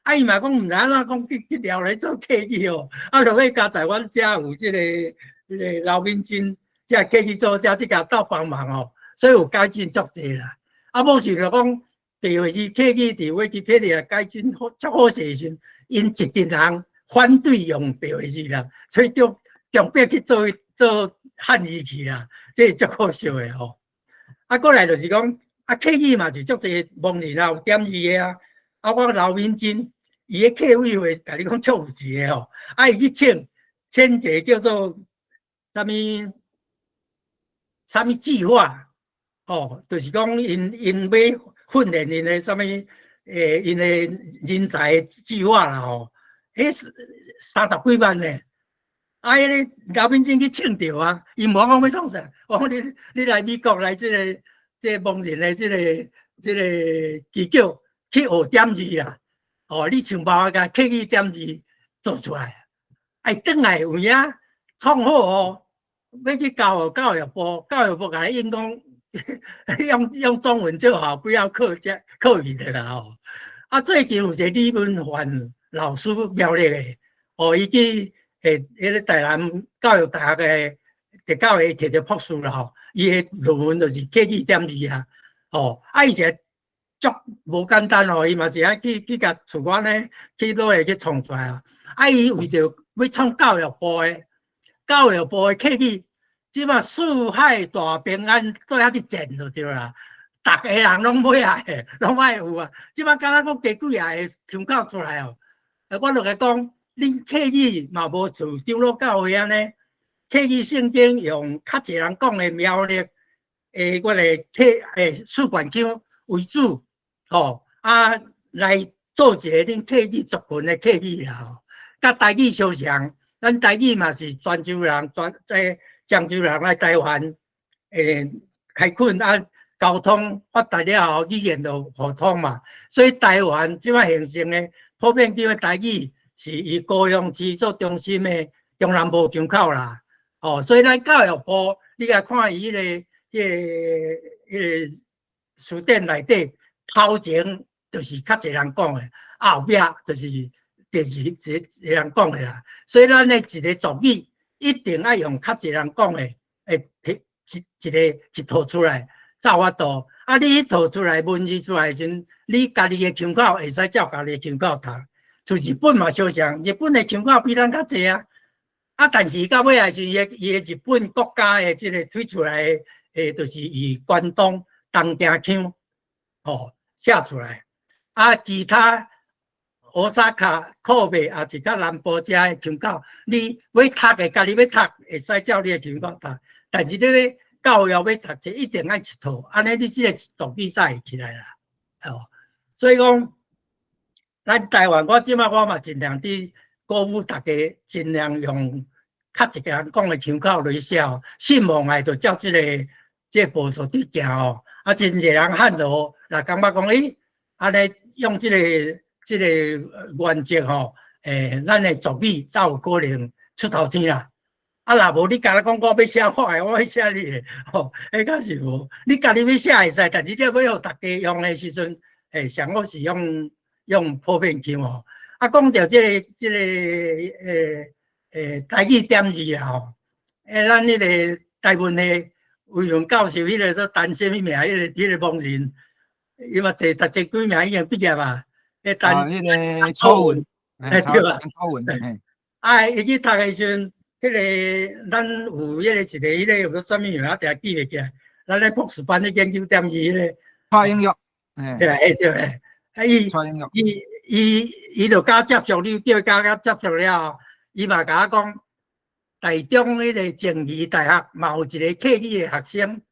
啊，伊嘛講毋知按怎講去調來做客語哦，啊，落尾加在阮遮有這個劉敏珍，這客語組遮這個鬥幫忙哦，所以有改進足濟啦。啊，無是就講白話字客語佇維基百科改進好足好勢時陣，𪜶一群人反對用白話字啦，所以就強迫去做做漢語去啦，這是足可惜的吼。啊，過來就是講，啊，客語嘛是足濟盲人啊有點字的啊，啊，我劉敏珍。伊的客委會共你講足有錢的吼，啊，伊去請一個叫做啥物啥物計劃，吼，就是講𪜶欲訓練𪜶的啥物𪜶的人才計劃啦吼，彼30幾萬呢，啊，彼個劉敏珍去請著啊，伊問我講欲創啥？我講你來美國來這個盲人的這個機構。去學點字啦。哦，你想辦法共客語點字做出來，愛轉來有影創好哦，欲去交予教育部，教育部共你應講用中文就好，不要客家客語的啦吼。啊，最近有一個李文範老師苗栗的，哦，伊去彼个台南教育大學的特教的摕著博士啦吼，伊的論文就是客語點字啊，哦，啊伊一個足無簡單哦，伊嘛是愛去共像我呢，去落來去創出來啊。啊，伊為著欲創教育部的客語，這馬四海大平安對遐佇戰就對啦。逐个人攏欲愛，攏愛有啊。這馬敢若閣加幾仔个腔口出來哦。啊，我就共講，恁客語嘛無像長老教會按呢，客語聖經用較濟人講的苗栗的我的客四縣腔為主，吼啊來做一個恁客語族群的客語啦吼。佮台語相像，咱台語嘛是泉州人、泉這漳州人來台灣開墾啊，交通發達了後，語言就互通嘛。所以台灣這擺形成的普遍叫的台語，是以高雄市做中心的中南部腔口啦。哦，所以咱教育部，你共看伊彼个辭典內底，頭前就是較濟人講的，後壁就是一個人講的啦。所以咱的一個族語一定愛用較濟人講的，會一個一套出來才有法度。啊，你彼套出來文字出來時陣，你家己的腔口會使照家己的腔口讀。像日本嘛相像，日本的腔口比咱較濟啊。啊，但是到尾仔時，伊的日本國家的這個推出來的，就是以關東東京腔，吼寫出來。啊，其他大阪、神戸，也是較南部遮的腔口，你欲讀的，家己欲讀，會使照你的腔口讀。但是你欲教育欲讀冊，一定愛一套，按呢你這個族語才會起來啦。哦，所以講，咱台灣，我這擺我嘛盡量佇鼓舞大家，盡量用較一個人講的腔口來寫，信望愛就照這個步數佇行哦。啊，真濟人漢羅，若感覺講，欸，按呢用這個原則吼，咱的族語才有可能出頭天啦。啊，若無你敢若講我欲寫我的，我欲寫你的，吼，彼敢是無。你家己欲寫會使，但是你欲予大家用的時陣，上好是用普遍腔吼。啊，講著這個台語點字啊吼，咱彼個台文的魏榮教授，彼個做陳啥物名？彼個盲人，伊嘛坐讀冊幾名已經畢業啊。彼陳彼個楚文，對啊，楚文，啊，伊去讀的時陣，彼個咱有彼個一個彼個叫做啥物名？我定記袂起來。咱咧博士班咧研究點字彼個。蔡英玉，對啊，對啊，伊伊就佮接觸，你叫伊佮接觸了後，伊嘛共我講，台中彼個靜宜大學嘛有一個客語的學生，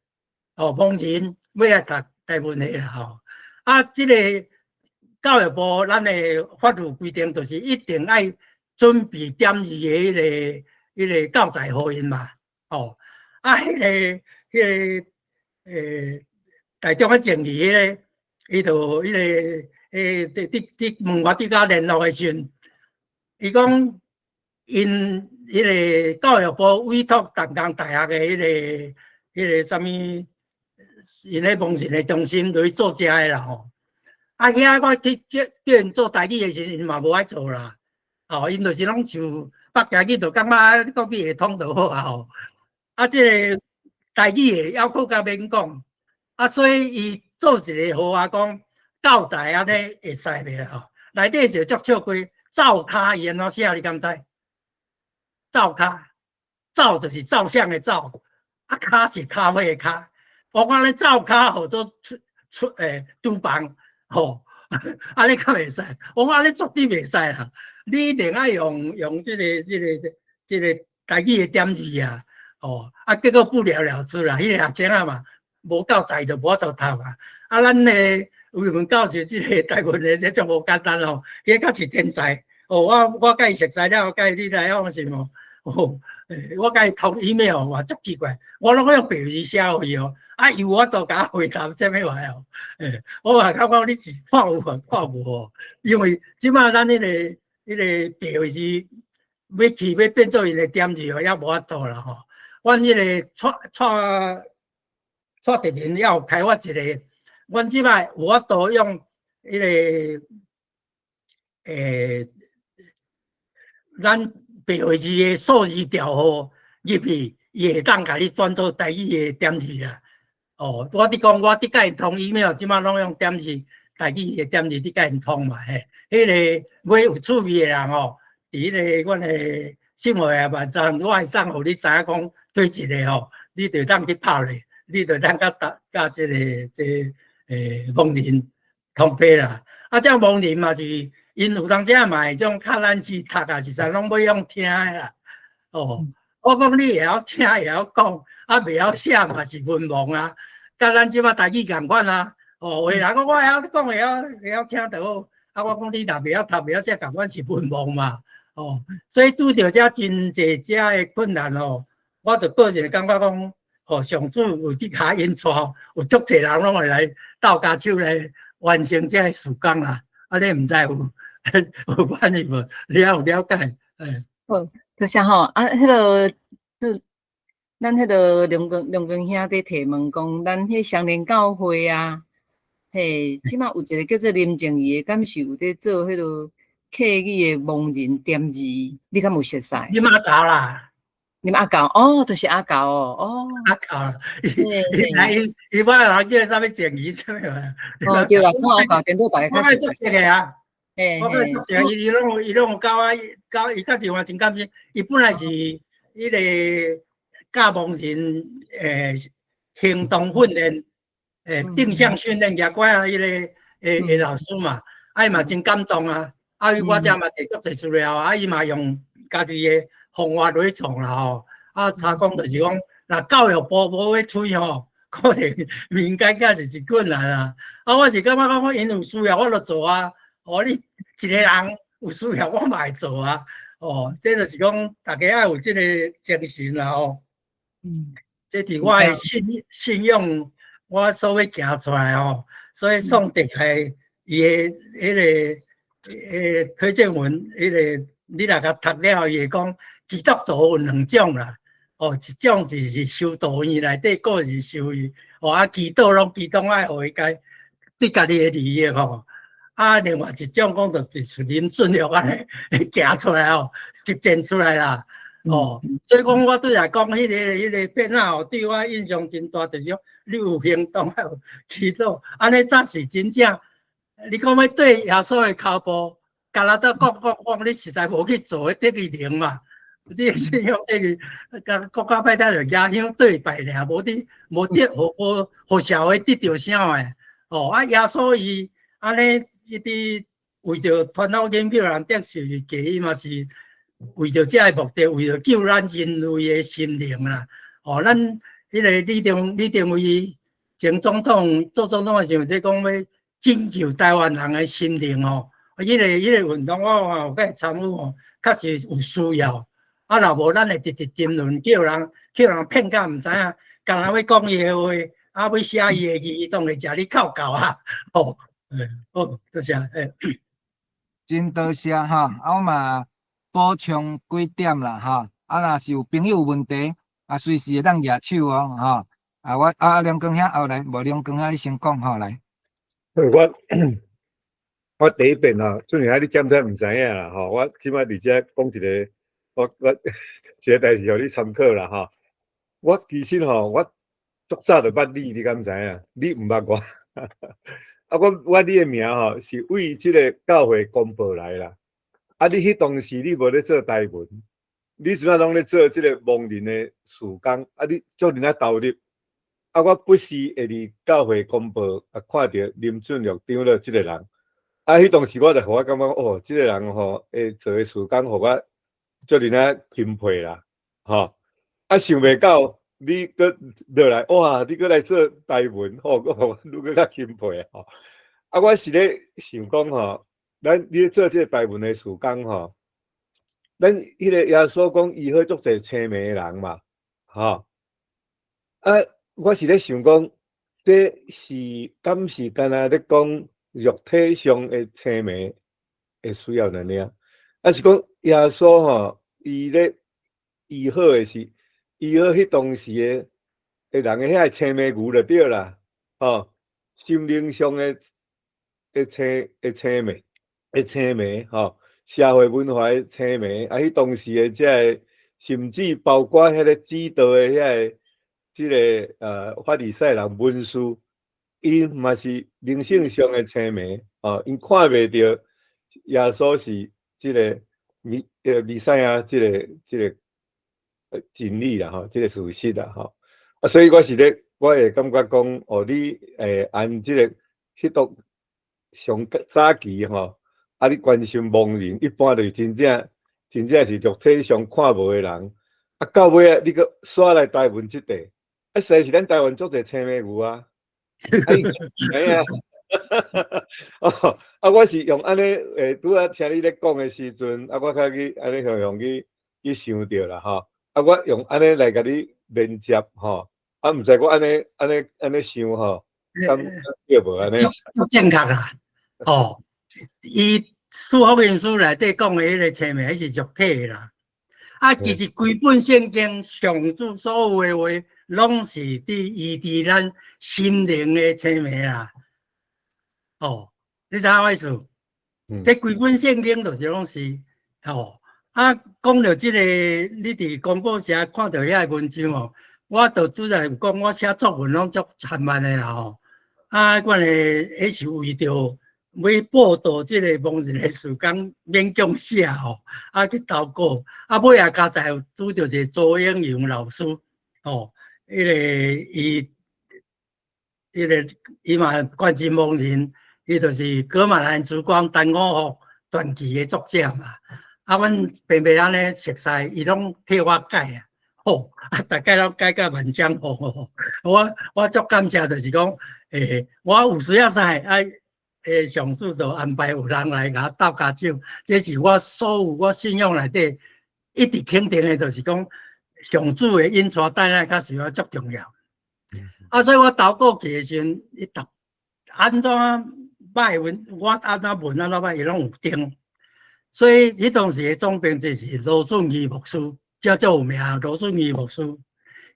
哦，盲人欲來讀台文的啦吼。啊，這個教育部咱的法律規定，就是一定愛準備點字的彼個教材予𪜶嘛，吼。啊，彼個台中的靜宜彼個，伊就彼個佇問我佇佮聯絡的時陣，伊講𪜶彼個教育部委託淡江大學的彼個啥物，𪜶咧盲人的中心落去做這个啦吼。啊，遐我去叫𪜶做台語的時陣，𪜶嘛無愛做啦。吼，𪜶就是攏像北京語，就感覺國語會通就好啊吼。啊，這個台語的猶閣較免講。啊，所以伊做一個予我講教材按呢會使袂啦吼？內底就足笑話，灶跤伊按怎寫？你敢知？灶跤，灶就是照相的照，啊，跤是咖啡的咖。我講咧灶跤號做出出廚房吼，按呢敢會使？我講按呢絕對袂使啦！你一定愛用這個台語的點字啊，吼啊，結果不了了之啦。彼個學生啊嘛，無教材就無法度讀啊。啊，咱的魏文教授這個台文的這足無簡單哦，彼較是天才哦。我共伊熟似了，共伊你來講是無？哦，我共伊通 email 嘛，足奇怪，我攏用白字寫予伊哦。啊，伊有法度共我回答啥物話哦？欸，我嘛感覺你是看有還看無哦？因為這擺咱彼個白話字欲去欲變做𪜶的點字哦，猶無法度啦吼。阮彼個蔡蔡蔡德明猶有開發一個，阮這擺有法度用彼個咱白話字的數字調號入去，伊會當共你轉做台語的點字啦。哦，我佇講，我佇共𪜶通 email，這擺攏用點字，台語的點字，你共𪜶通嘛嘿。彼個欲有趣味的人吼，佇彼個阮的新聞的網站，我會當予你知影講對一個吼，你就當去拍咧，你就當佮搭佮這個這盲人通話啦。啊，這盲人嘛是，𪜶有當時嘛會種較咱是讀啊，實在攏欲用聽的啦。哦，我講你會曉聽會曉講，啊袂曉寫嘛是文盲啊，佮咱這擺台語仝款啊。哦，有的人講我會曉講會曉會曉聽就好，啊我講你若袂曉讀袂曉寫，仝款是文盲嘛。哦，所以拄著遮真濟遮的困難哦，我就個人感覺講，哦，上主有佇跤引帶，有足濟人攏會來鬥跤手來完成這个事工啦。啊，你毋知有有關係無？你猶有了解？欸。好，多謝吼。啊，彼個，就咱彼個梁光梁光兄佇提問講，咱彼雙連教會啊，嘿，這擺有一個叫做林靜儀的，敢是有佇做彼個客語的盲人點字，你敢有熟似？你阿教啦，你阿教哦，就是阿教哦，哦。阿教，伊伊來伊伊我人叫啥物靜儀啥物嘛？哦，對啦，看阿教顛倒大家我愛足熟的啊，我愛足熟，伊伊攏伊攏有教我教伊較是話真感謝，伊本來是彼個教盲人行動訓練定向訓練舉拐仔彼個的老師嘛，啊伊嘛真感動啊。啊！伊我遮嘛提足濟資料啊！伊嘛用家己的方法來創啦吼。啊，查講就是講，若教育部無欲催吼，可能民間較是真困難啊。啊，我是感覺講，𪜶有需要我就做啊。哦，你一個人有需要，我嘛會做啊。哦，這就是講，大家愛有這個精神啦吼。這是我的信仰，我所欲行出來吼。所以宋德係伊的彼個。推薦文，彼個你若共讀了後，伊會講基督徒有兩種啦，哦，一種就是修道院內底個人修伊，哦啊，祈禱攏祈禱愛予伊家對家己的利益吼，啊，另外一種講就是林俊樂按呢行出來吼，實踐出來啦，哦，所以講我對來講，彼個變仔吼，對我印象真大，就是講你有行動，還有祈禱，按呢才是真正。你講欲綴耶穌的跤步，干焦講講講，你實在無去做，得伊靈嘛？你的信仰等於共國家拜聽就舉香對拜爾，無得無得，予無予社會得著啥的？哦，啊，耶穌伊按呢，伊佇為著傳福音叫人得十字架，伊嘛是為著這个目的，為著救咱人類的心靈啦。哦，咱彼個李登輝前總統做總統的時陣，咧講欲拯救台灣人的心靈吼，彼個運動我嘛有去參與吼，確實有需要。啊，若無咱會直直沉淪，叫人騙甲毋知影，干焦欲講伊的話，啊，欲寫伊的字，伊當會食你哭夠啊！吼，好，多謝。真多謝哈，啊，我嘛補充幾點啦哈，啊，若是有朋友有問題，啊，隨時會當舉手哦，吼，啊，我啊梁光兄後來，無梁光兄你先講吼來。我第一遍吼，俊賢你講這毋知影啦吼，我這擺佇遮講一個，我一個代誌，予你參考啦吼。我其實吼，我足早就捌你，你敢知影？你毋捌我。啊，我你的名吼是為這個教會公報來啦。啊，你彼當時你無咧做台文，你陣仔攏咧做這個盲人的事工，啊，你足爾仔投入。啊，我不時會佇教會公報啊，看著林俊樂長老這個人。啊，彼當時我就予我感覺，哦，這個人吼會做的事工，予我足爾仔欽佩啦，吼。啊，想袂到你閣落來，哇！你閣來做台文，吼，閣予我愈閣較欽佩吼。啊，我是咧想講吼，咱你咧做這個台文的事工吼，咱彼個耶穌講醫好足濟青盲的人嘛，吼。啊，我是咧想講，這是敢是干焦咧講肉體上的青盲的需要爾爾，抑是講耶穌吼，伊咧醫好的是醫好彼當時的人的遐個青盲牛就對啦，吼，心靈上的青盲吼，社會文化的青盲，啊，彼當時的這个，甚至包括彼個指導的遐个，這个法利賽人文士，𪜶嘛是靈性上的青盲，哦，𪜶看袂著耶穌是這个彌賽亞這个真理啦，吼，這个事實啦，吼。啊，所以我是咧，我會感覺講，哦，你會按這个彼度上早期吼，啊，你關心盲人，一般就是真正真正是肉體上看無的人，啊，到尾啊，你閣煞來台灣這塊，啊，實在是咱台灣足濟青盲牛啊，啊，知影？哦，啊，我是用按呢，拄仔聽你咧講的時陣，啊，我較去按呢向向去想著啦，吼，啊，我用按呢來共你連接，吼，啊，毋知我按呢想吼，敢對無按呢？正確啦，哦，伊四福音書內底講的彼个青盲，彼是肉體的啦。啊，其實規本聖經上主所有的話，攏是佇醫治咱心靈的青盲啦。哦，你知影我意思？這規本聖經就是攏是，吼。啊，講著這个，你佇公報社看著遐个文章哦，我就拄才有講，我寫作文攏足緩慢的啦吼。啊，阮的彼是為著欲報導這个盲人的事工，勉強寫吼，啊去投稿，啊尾仔佳哉有拄著一个周英榮老師，吼，彼个伊，彼个伊嘛關心盲人，伊就是噶瑪蘭之光陳五福傳記的作者嘛。啊，阮平平按呢熟似，伊攏替我改啊，吼，啊，逐擺攏改甲萬漿糊吼。我足感謝，就是講，我有需要啥，啊，上主就安排有人來共我鬥跤手，這是我所有我信仰內底一直肯定的，就是講上主的引帶帶來較是我足重要。啊，所以我投稿去的時陣，伊逐按怎歹問，我按怎問按怎歹，伊攏有登。所以彼當時的總編輯是羅俊義牧師，遮足有名。羅俊義牧師，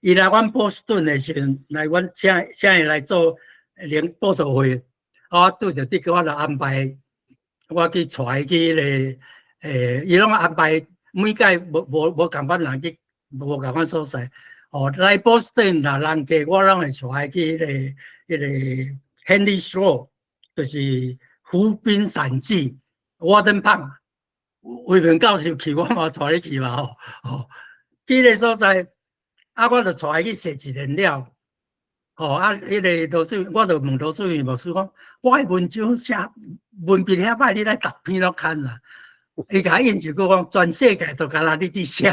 伊來阮波士頓的時陣，來阮請伊來做靈報道會，啊，我拄著這個我就安排，我去帶伊去彼个，伊攏安排每屆無仝款人去，無仝款所在。哦，來波士頓若人客，我攏會帶伊去彼个 Henry Shore，就是湖濱散記，Walden Pond。魏明教授去，我嘛帶你去嘛吼，吼，彼个所在，啊，我就帶伊去踅一輪了，吼，啊，彼个羅主，我就問羅主任牧師講，我的文章寫文筆遐歹，你來逐篇攏看啦。伊共我應一句講，全世界都干焦你佇寫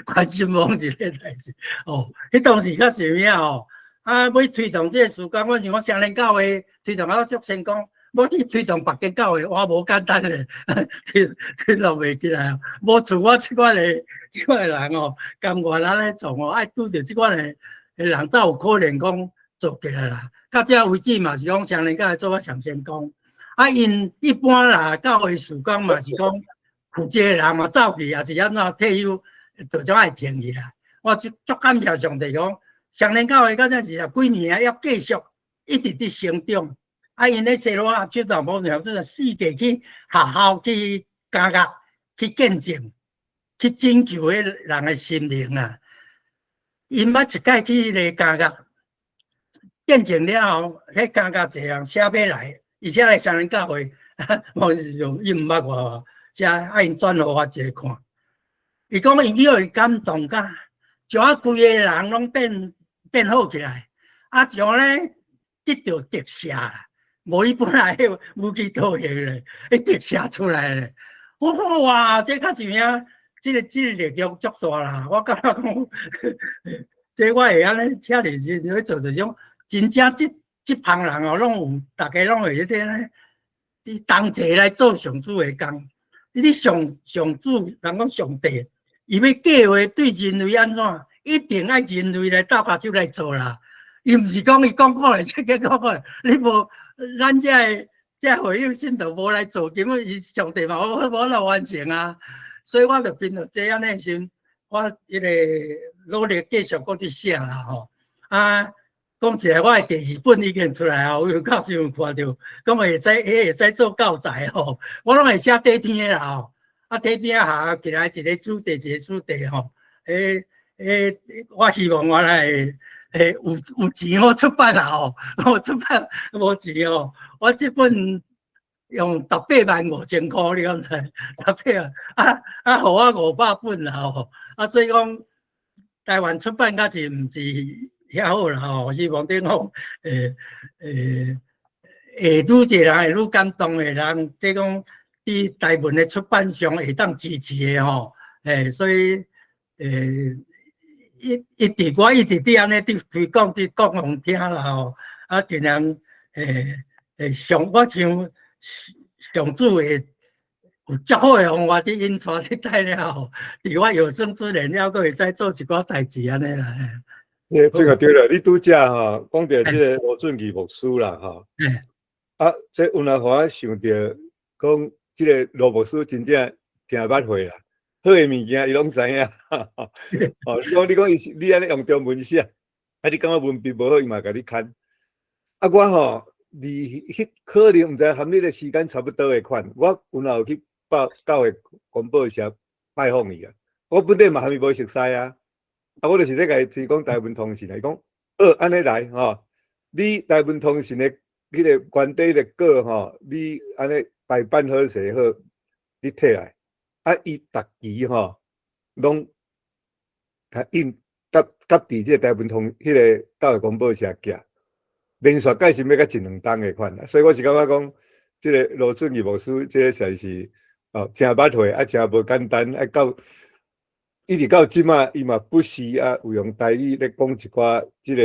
關心盲人的代誌，哦，彼當時較是有影吼，啊，欲推動這个事工，我想講雙連教會推動啊足成功。欲去推動別間教會，我無簡單咧，推動袂起來。無像我這款的人哦，甘願按呢做哦，愛拄著這款的人才有可能講做起來啦。到這為止嘛是講雙連教會做甲上成功。啊，𪜶一般啦，教會事工嘛是講負責的人嘛走去，抑是按怎退休，就怎會停去啦。我足感謝上帝講，雙連教會到這20幾年啊，猶繼續一直佇成長。啊，𪜶咧西羅亞出道無量，就是四界去學校去監獄去見證，去拯救彼人的心靈啊。𪜶捌一擺去彼个監獄見證了後，彼監獄一个人寫欲來，而且來雙連教會，我是用伊毋捌我，寫啊𪜶轉予我一个看。伊講𪜶去予伊感動甲，將啊規個人攏變好起來，啊像咧得著特赦啦。無伊本來彼無期徒刑咧，伊特赦出來咧。我講哇，這較是有影，這个力量足大啦。我感覺講，這我會按呢請入是欲做這種真正這幫人哦，攏有，逐家攏會彼個咧，佇同齊來做上主的工。你上主人講上帝，伊欲計劃對人類按怎，一定愛人類來鬥跤手來做啦。伊毋是講伊講過來，這個講過來，你無咱這个這個會友信徒無來做，根本伊上帝嘛無無來完成啊。所以我就變做這按呢時，我彼個努力繼續閣佇寫啦吼。啊，講起來，我的第二本已經出來啊，有教授有看著，講會使，彼會使做教材吼。我攏會寫短篇的啦吼。啊，短篇下起來一個主題一個主題吼。彼彼，我希望我來會有錢好出版啦吼，無出版無錢吼。我這本用185,000箍，你敢知？十八萬啊啊，予我500本啦吼。啊，所以講台灣出版較是毋是遐好啦吼。希望頂講會愈濟人會愈感動的人，這講佇台文的出版上會當支持的吼。所以一直我一直佇按呢佇推廣佇講予人聽啦吼。啊，盡量上我像上主會有足好的方法佇引帶佇帶了吼，佇我有生之年猶閣會使做一寡代誌按呢啦。這個對了，你拄才吼講著這個羅俊義牧師啦吼。啊，這有哪予我想著講，這個羅牧師真正聽捌會啦，好的物件伊攏知影。哦，你講伊是你按呢用中文寫，啊，你感覺文筆無好，伊嘛共你牽。啊，我吼，離彼可能毋知含你的時間差不多的款，我有哪有去報教會公報社拜訪伊啊。我本底嘛含伊無熟似啊，啊，我就是咧共伊推廣台文通訊啊。伊講好，按呢來吼，你台文通訊的彼個原底的稿吼，你按呢排版好勢好，你提來，啊，伊逐期吼攏共印佮佮佇這個台文通彼個教會公報社寄。連續蓋是欲甲一兩冬的款啦，所以我是感覺講，這個羅俊義牧師，這個實在是哦，誠捌會啊，誠無簡單啊，到一直到這馬，伊嘛不時啊，有用台語咧講一寡這個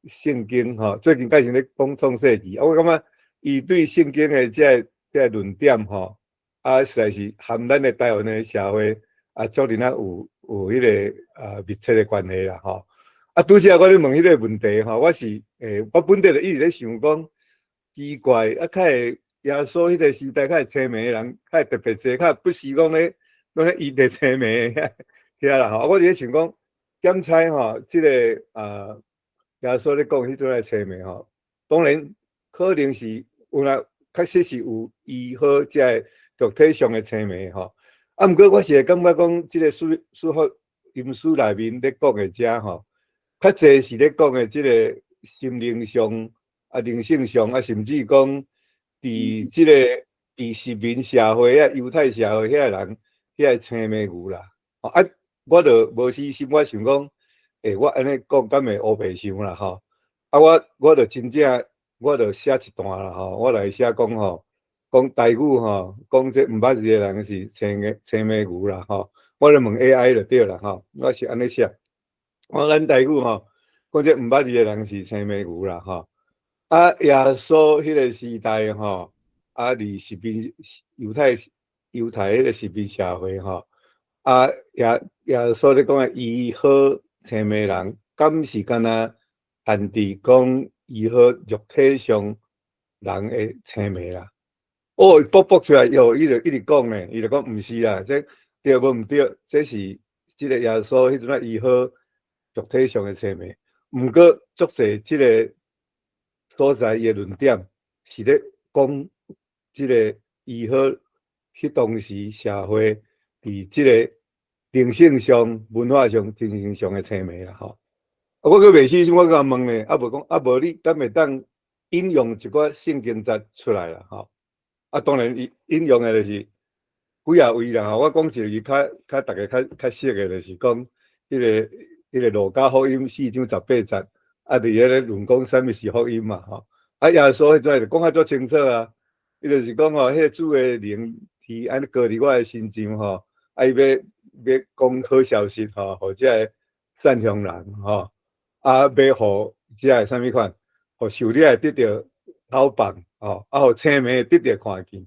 聖經吼。最近開始咧講創世記，啊，我感覺伊對聖經的這個這個論點吼，啊，實在是含咱的台灣的社會啊，足爾仔有彼個啊密切的關係啦吼。啊，拄才我咧問彼個問題吼，我是我本底就一直咧想講，奇怪，啊，較會耶穌彼個時代較會青盲的人較會特別濟，較不是講咧攏咧醫治青盲的遐啦吼。我佇咧想講，檢採吼，這個啊耶穌咧講彼陣的青盲吼，當然可能是有啦，確實是有醫好這個肉體上的青盲吼。啊，毋過我是會感覺講，這個書福音書內面咧講的這吼，較濟是咧講的這個心靈上啊、靈性上啊，甚至講佇這個佇殖民社會啊、猶太社會遐個人遐個青盲牛啦。啊，我就無私心，我想講，我按呢講敢會烏白想啦吼。啊，我就真正，我就寫一段啦吼，我來寫講吼，講台語吼，講這毋捌字的人是青盲牛啦吼。我咧問 AI 就對啦吼，我是按呢寫。我咱台語吼，講這毋捌字的人是青盲牛啦吼。啊，耶穌彼個時代吼，啊，佇殖民猶太彼個殖民社會吼，啊，耶穌咧講的醫好青盲人，敢是敢若限佇講醫好肉體上人的青盲啦？哦，伊卜卜出來，喲，伊就一直講呢，伊就講毋是啦，這對無毋對？這是這個耶穌彼陣仔醫好肉體上的青盲，毋過足濟這個所在伊的論點是咧講這個醫好彼當時社會佇這個靈性上、文化上、精神上的青盲啦吼。啊，我閣袂死心，我共問咧，啊無講，啊無你敢會當引用一寡聖經節出來啦吼？啊，當然伊引用的就是幾仔位啦吼。我講一個較較逐家較較熟的，就是講彼個路加福音4章18節，啊，佇彼個論講啥物是福音嘛吼。啊，耶穌彼陣就講較足清楚啊，伊就是講吼，彼個主的靈佇按呢擱佇我的身上吼，啊，伊欲講好消息吼，予這个善鄉人吼，啊，欲予這个啥物款，予受掠的得著解放吼，啊，予青盲的得著看見，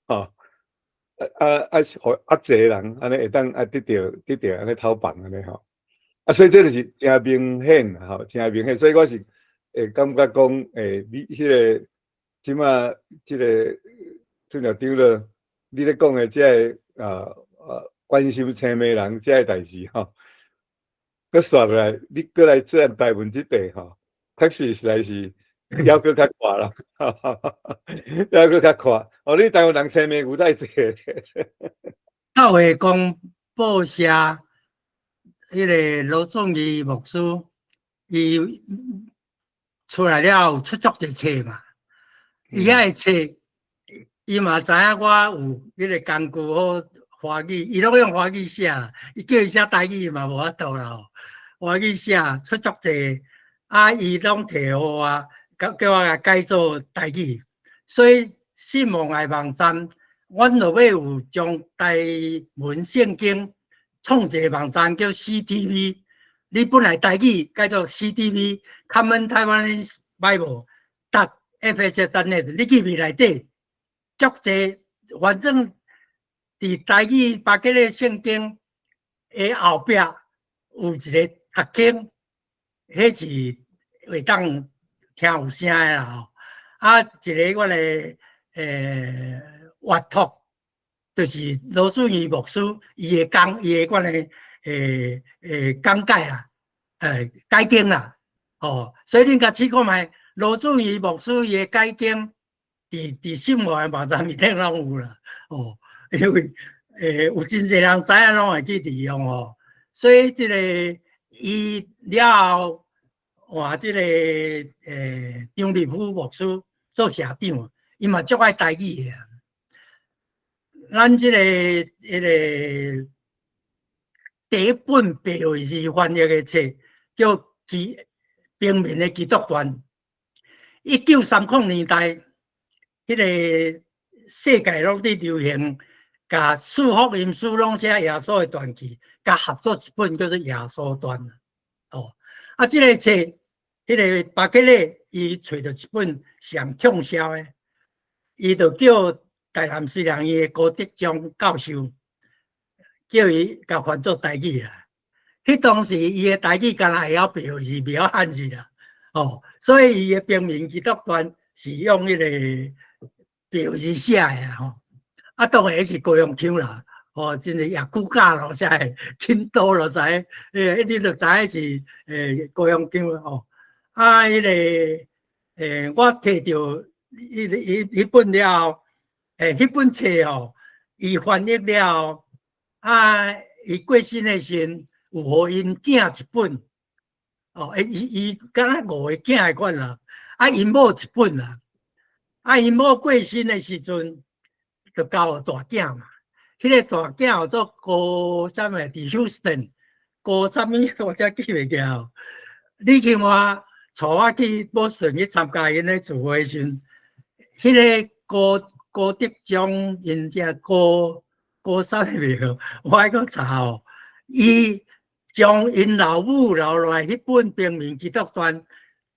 吼，啊啊，予壓制的人按呢會當啊得著按呢解放按呢吼，啊，所以這就是誠明顯吼，誠明顯，所以我是會感覺講，你彼個這馬這個俊業長老，你咧講的這个關心青盲人這个代誌吼，閣煞落來，你閣來做台文這塊吼，確實實在是猶閣較闊啦，猶閣較闊。哦，你台灣人青盲有太濟。教會公報社，彼个羅仲義牧師，伊出來了後出足濟冊嘛，伊遐个冊，伊嘛知影我有彼个工具好華語，伊攏用華語寫，伊叫伊寫台語嘛無法度啦吼。華語寫出足濟，啊，伊攏提予我，叫我共改做台語，所以信望愛網站，阮落尾有將台文聖經創一个網站叫 CTV，你本來台語改做 CTV，Common Taiwanese Bible dot fh.net，你去內底足濟，反正佇台語巴結的聖經的後壁有一個讀經，彼是會當聽有聲的啦吼。啊，一个阮的閱讀，就是羅俊義牧師伊的講，伊的款的講解啦，解經啦，吼，所以恁共試看覓，羅俊義牧師伊的解經，佇信望的網站面頂攏有啦，哦，因為有真濟人知影攏會去利用吼，所以這个伊了後換這个張立夫牧師做社長，伊嘛足愛台語的。咱這个彼个第一本白話字翻譯的冊叫《基平民的基督傳》。1930年代，彼个世界攏佇流行，共四福音書攏寫耶穌的傳記，共合做一本叫做《耶穌傳》。哦，啊，這个冊，彼个巴結咧，伊揣著一本上暢銷的，伊就叫台南師範院的郭德章教授，叫伊共翻做台語啦。彼當時伊的台語敢若會曉白話字，袂曉漢字啦。哦，所以伊的平民基督傳是用彼個白話字寫的啦吼。啊，當然彼是高雄腔啦，哦，真是也古教咯，才會挺多咯，知，你就知影是高雄腔吼。啊，彼个我提著彼本了後，彼本冊吼，伊翻譯了後，啊，伊過身的時陣有予𪜶囝一本，哦，伊敢若五個囝的款啦，啊，𪜶某一本啦，啊，𪜶某過身的時陣，就交予大囝嘛。彼个大囝叫做高啥物，佇 Houston 高啥物，我才記袂記吼。李慶華帶我去波士頓去參加𪜶的聚會時陣，彼个高高德章𪜶遮高高啥物名，我愛閣查吼。伊將𪜶老母留落來彼本《平民基督傳》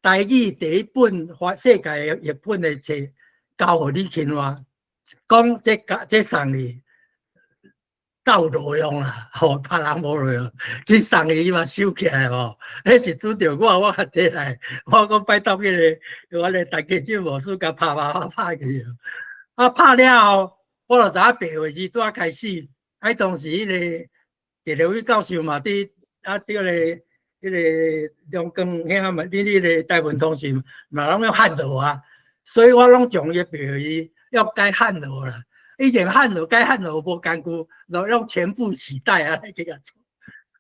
台語第一本發世界譯本的冊，交予李慶華，講這共這送你夠路用啦，吼，別人無路用，去送伊伊嘛收起來吼。彼是拄著我，我較提來，我講拜託彼个阮的陳其志牧師共拍拍拍拍去。啊，拍了後，我就知影白話字拄仔開始，啊，當時彼个謝立偉教授嘛佇啊，佇彼个梁光兄嘛，佇彼个台文通訊嘛攏用漢羅啊，所以我攏將伊白話字要改漢羅啦。以前漢羅改漢羅無工具，就用全部取代啊來去共創。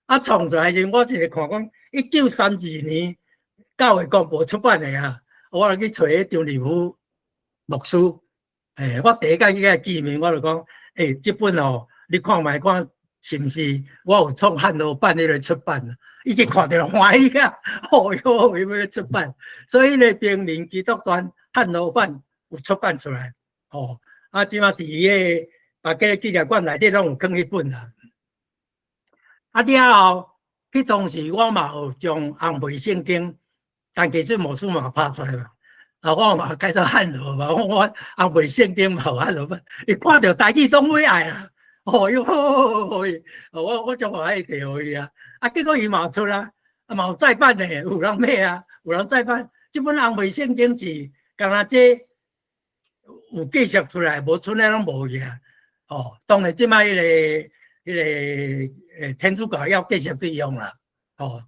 啊，創出來時，我一個看講，1932年教會公報出版的啊，我就去揣彼張立夫牧師。我第一擺去共伊見面，我就講，這本哦，你看覓看是毋是我有創漢羅版彼个出版？伊一看著就歡喜啊！哦喲，有欲出版，所以彼个平民基督傳漢羅版有出版出來，哦。啊，這馬佇彼个巴結紀念館內底攏有囥彼本啦。啊，了後，彼當時我嘛有將紅背聖經，陳其實牧師嘛拍出來嘛。啊，我嘛改做漢羅嘛，我紅背聖經嘛有漢羅版，伊看著台語當尾愛啊。哦喲，我足歡喜提予伊啊。啊，結果伊嘛出啊，嘛有再版的，有人買啊，有人再版。這本紅皮聖經是敢若這有繼續出來，無出來攏無去啊。哦，當然這擺彼個天主教要繼續去用啦。哦，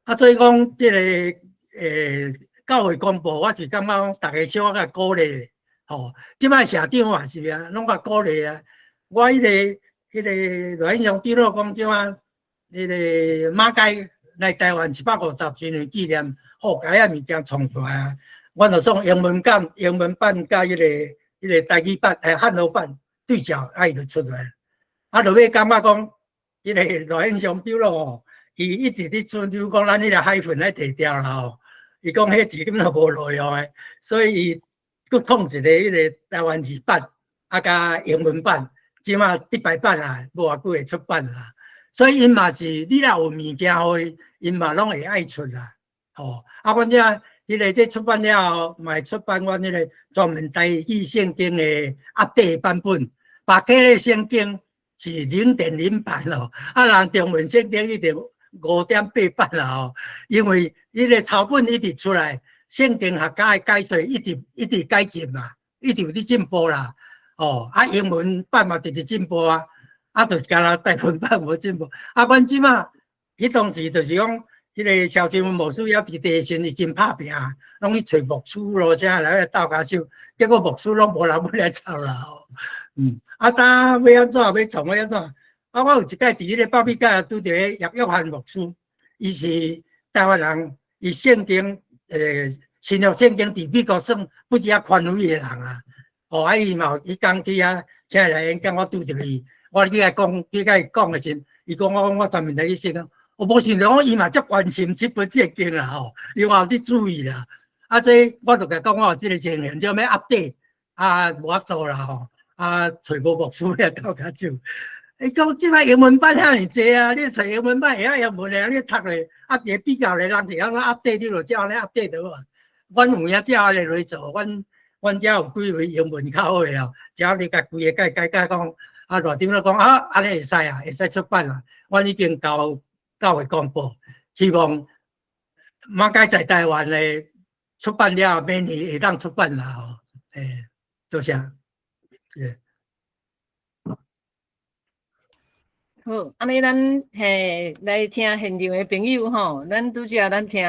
啊，所以講這個教會公報，我是感覺講逐家小可鼓勵。吼，這擺社長嘛是啊，攏較鼓勵啊。我彼個羅英雄長老講，這擺彼個馬偕來台灣150周年紀念，好，共遐物件創出來啊。阮就創英文版、英文版佮彼個台語版、漢語版對照，啊，伊就出來。啊，落尾感覺講，彼個羅英雄長老吼，伊一直佇主張講，咱彼個海粉愛提掉啦吼。伊講彼字根本無路用的，所以伊閣創一個彼個台灣字版，啊，佮英文版，這馬得排版啊，無偌久會出版啦。所以𪜶嘛是，你若有物件予伊，𪜶嘛攏會愛出啦。吼，啊，阮遮彼個這出版了後，嘛會出版阮彼個專門台語聖經的 update 版本，白家的聖經是0.0版咯，啊，人中文聖經一定5.8版啦吼，因為彼個抄本一直出來，聖經學家的解說一直一直改進嘛，一直有佇進步啦。哦，啊，英文版嘛直直進步啊，啊，就是敢若台文版無進步。啊，阮這馬彼當時就是講，彼個蕭清文牧師猶佇地時，伊真拍拚，攏去揣牧師咯，啥來鬥跤手，結果牧師攏無人欲來插啦吼。啊，當欲按怎欲創欲按怎？啊，我有一擺佇彼個北美界拄著葉約翰牧師，伊是台灣人，伊聖經新約聖經佇美國算不止較權威的人啊。哦，啊，伊嘛有彼工去遐請伊來演講，我拄著伊，我去共伊講，去共伊講的時陣，伊講我講我專門來去聖經，我無想著講伊嘛足關心這本聖經啦吼，伊嘛有佇注意啦。啊，這我就共講，我有這個情形，就欲 update，啊，無法度啦吼，啊，揣無牧師來鬥跤手。伊講這擺英文版遐爾濟啊，你揣英文版會曉英文的，你讀咧，啊，一個比較咧，人是按怎 update，你就照按呢 update 就好啊。阮有影照按呢來做，阮遮有幾位英文較好的哦，只要你共規个改改改講，啊，偌長老講啊，按呢會使啊，會使出版啊。阮已經交教會公報，希望馬偕在台灣的出版了，明年會當出版啦吼。欸，多謝。是。好，按呢咱嘿來聽現場的朋友吼，咱拄才咱聽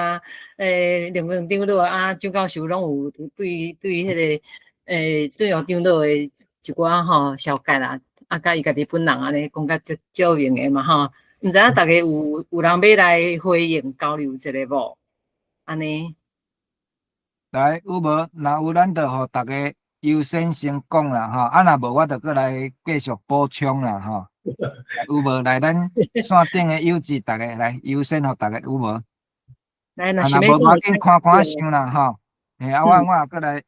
兩位長老啊，張教授攏有對對彼個鄭耀長老的一寡吼紹介啦，啊，佮伊家己本人按呢講甲足足明的嘛吼，毋知影逐家有人欲來回應交流一下無？按呢？來，有無？若有，咱就予逐家優先先講啦吼，啊，若無我就閣來繼續補充啦吼。有無？來，咱線頂的友智，逐家來優先予逐家有無？來，啊，若無無要緊，看看想啦吼。嘿，啊，我也閣來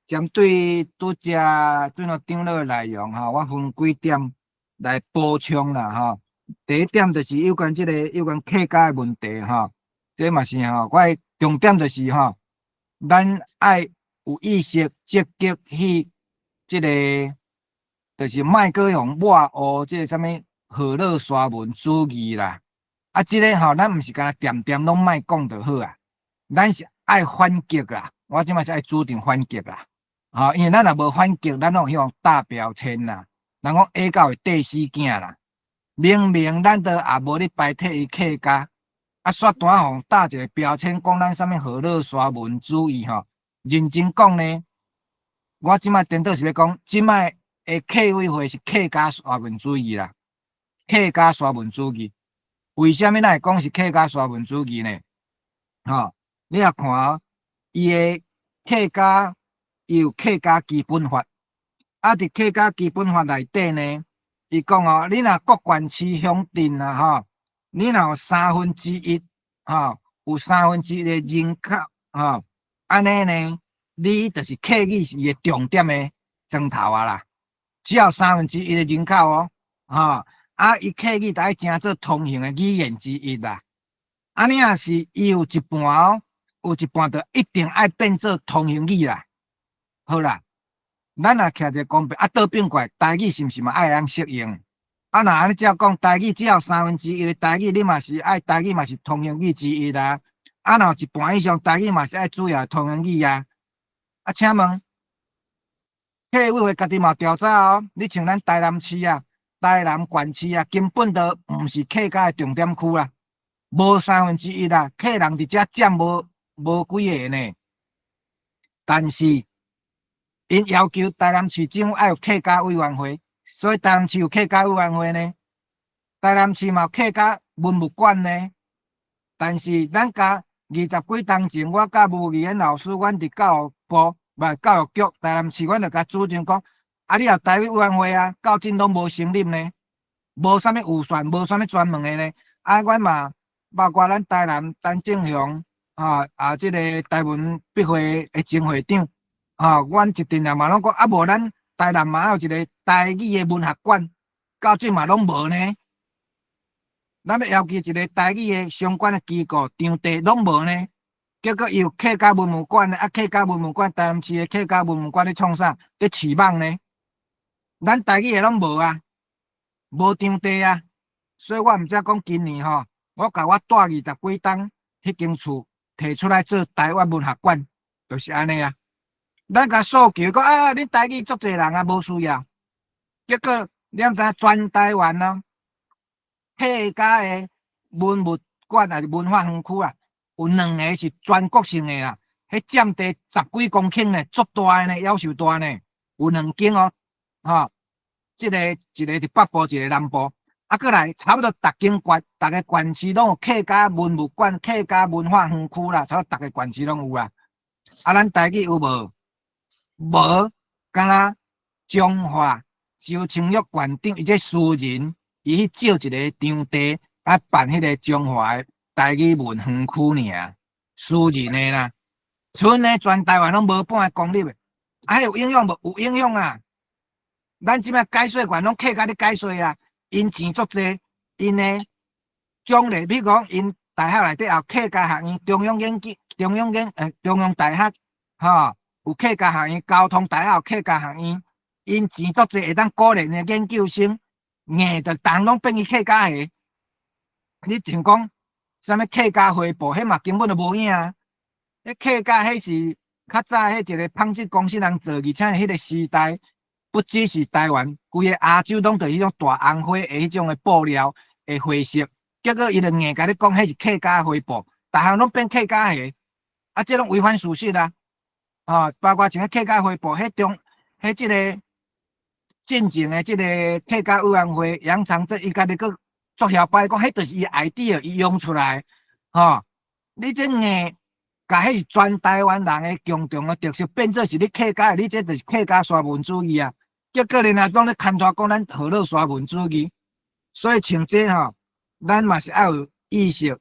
針對拄才陣個長老的內容吼，我分幾點來補充啦吼。第一點就是有關這個有關客家的問題吼，這嘛是吼，我的重點就是吼，咱愛有意識積極去這個，就是莫閣用抹烏這個啥物河洛沙文主義啦。啊，這個吼，咱毋是干焦恬恬攏莫講就好啊，咱是愛反擊啦。我這擺是愛主張反擊啦，吼，因為咱若無反擊，咱攏會予打標籤啦。人講下狗會綴死囝啦，明明咱都也無咧排斥伊客家，啊，煞單予打一個標籤，講咱啥物河洛沙文主義吼。認真講呢，我這擺顛倒是欲講，這擺的客委會是客家沙文主義啦，客家沙文主義。為啥物咱會講是客家沙文主義呢？吼，你若看哦，伊的客家伊有客家基本法，啊，佇客家基本法內底呢，伊講哦，你若各縣市鄉鎮啊，吼，你若有三分之一，吼，有三分之一的人口，吼，按呢呢，你就是客語是伊的重點的磚頭啊啦。只要三分之一的人口哦，吼，啊，伊客語就愛成做通行的語言之一啦。按呢也是伊有一半哦，有一半就一定愛變做通行語啦。好啦，咱若徛一个公平，啊，倒轉過來，台語是毋是嘛愛會曉適應？啊，若按呢照講，台語只要三分之一的台語，你嘛是愛台語嘛是通行語之一啦。啊，若有一半以上台語嘛是愛主要通用語啊。啊，請問客委會家己嘛調查哦，你像咱台南市啊、台南縣市啊，根本都毋是客家的重點區啦，無三分之一啦，客人佇遮佔無幾个呢。但是𪜶要求台南市政府愛有客家委員會，所以台南市有客家委員會呢。台南市嘛有客家文物館呢。但是咱共20幾冬前，我佮吳義賢老師，阮佇教育部、毋教育局台南市，阮就共主張講，啊，你有台語委員會啊，到今攏無成立呢，無啥物預算，無啥物專門的呢。啊，阮嘛包括咱台南陳正雄，啊，這个台文筆會的前會長，阮一陣也嘛攏講，啊，無咱台南嘛有一个台語的文學館，到這嘛攏無呢。咱欲要求一个台語的相關的機構場地攏無呢。結果有客家文物館，啊，客家文物館台南市的客家文物館咧創啥？咧飼蠓呢？咱台語的攏無啊，無場地啊，所以我毋才講今年吼，我共我蹛20幾冬彼間厝提出來做台灣文學館，就是按呢啊。咱共訴求講啊，恁台語足濟人啊，無需要。結果你毋知影全台灣哦，客家的文物館抑是文化園區啊，有兩个是全國性的啦，彼佔地十幾公頃呢，足大的呢，夭壽大呢，有兩間哦，吼，這个一个佇北部，一个南部，啊，閣來差不多逐間縣、逐个縣市攏有客家文物館、客家文化園區啦，差不多逐个縣市攏有啦。啊，咱台語有無？無，敢若彰化周清玉縣長，伊這私人，伊去借一个場地，啊，辦彼个彰化的台語文園區爾，私人的啦。賰呢，全台灣攏無半个公立的，啊，有影響無？有影響啊！咱這擺解說員攏客家咧解說啊，𪜶錢足濟，𪜶的獎勵，比如講𪜶大學內底有客家學院、中央研究、中央研中央大學，吼，有客家學院、交通大學有客家學院，𪜶錢足濟，會當鼓勵𪜶研究生，硬就逐項攏變去客家的。你像講啥物客家會報，彼嘛根本就無影啊！彼客家彼是較早彼一個紡織公司人做，而且彼个時代不只是台灣，規个亞洲攏著彼種大紅花的彼種的布料的花色，結果伊就硬共你講彼是客家花布，逐項攏變客家的，啊，這攏違反事實啊！啊，包括像彼客家花布，彼中彼這个進前的這个客家委員會楊長政，伊家己閣作囂擺講，彼就是伊 idea，伊用出來，吼，你這硬共彼是全台灣人的共同的特色，變做是你客家的，你這就是客家沙文主義啊！結果恁若攏咧牽拖講咱河洛沙文主義，所以像這吼，咱嘛是愛有意識，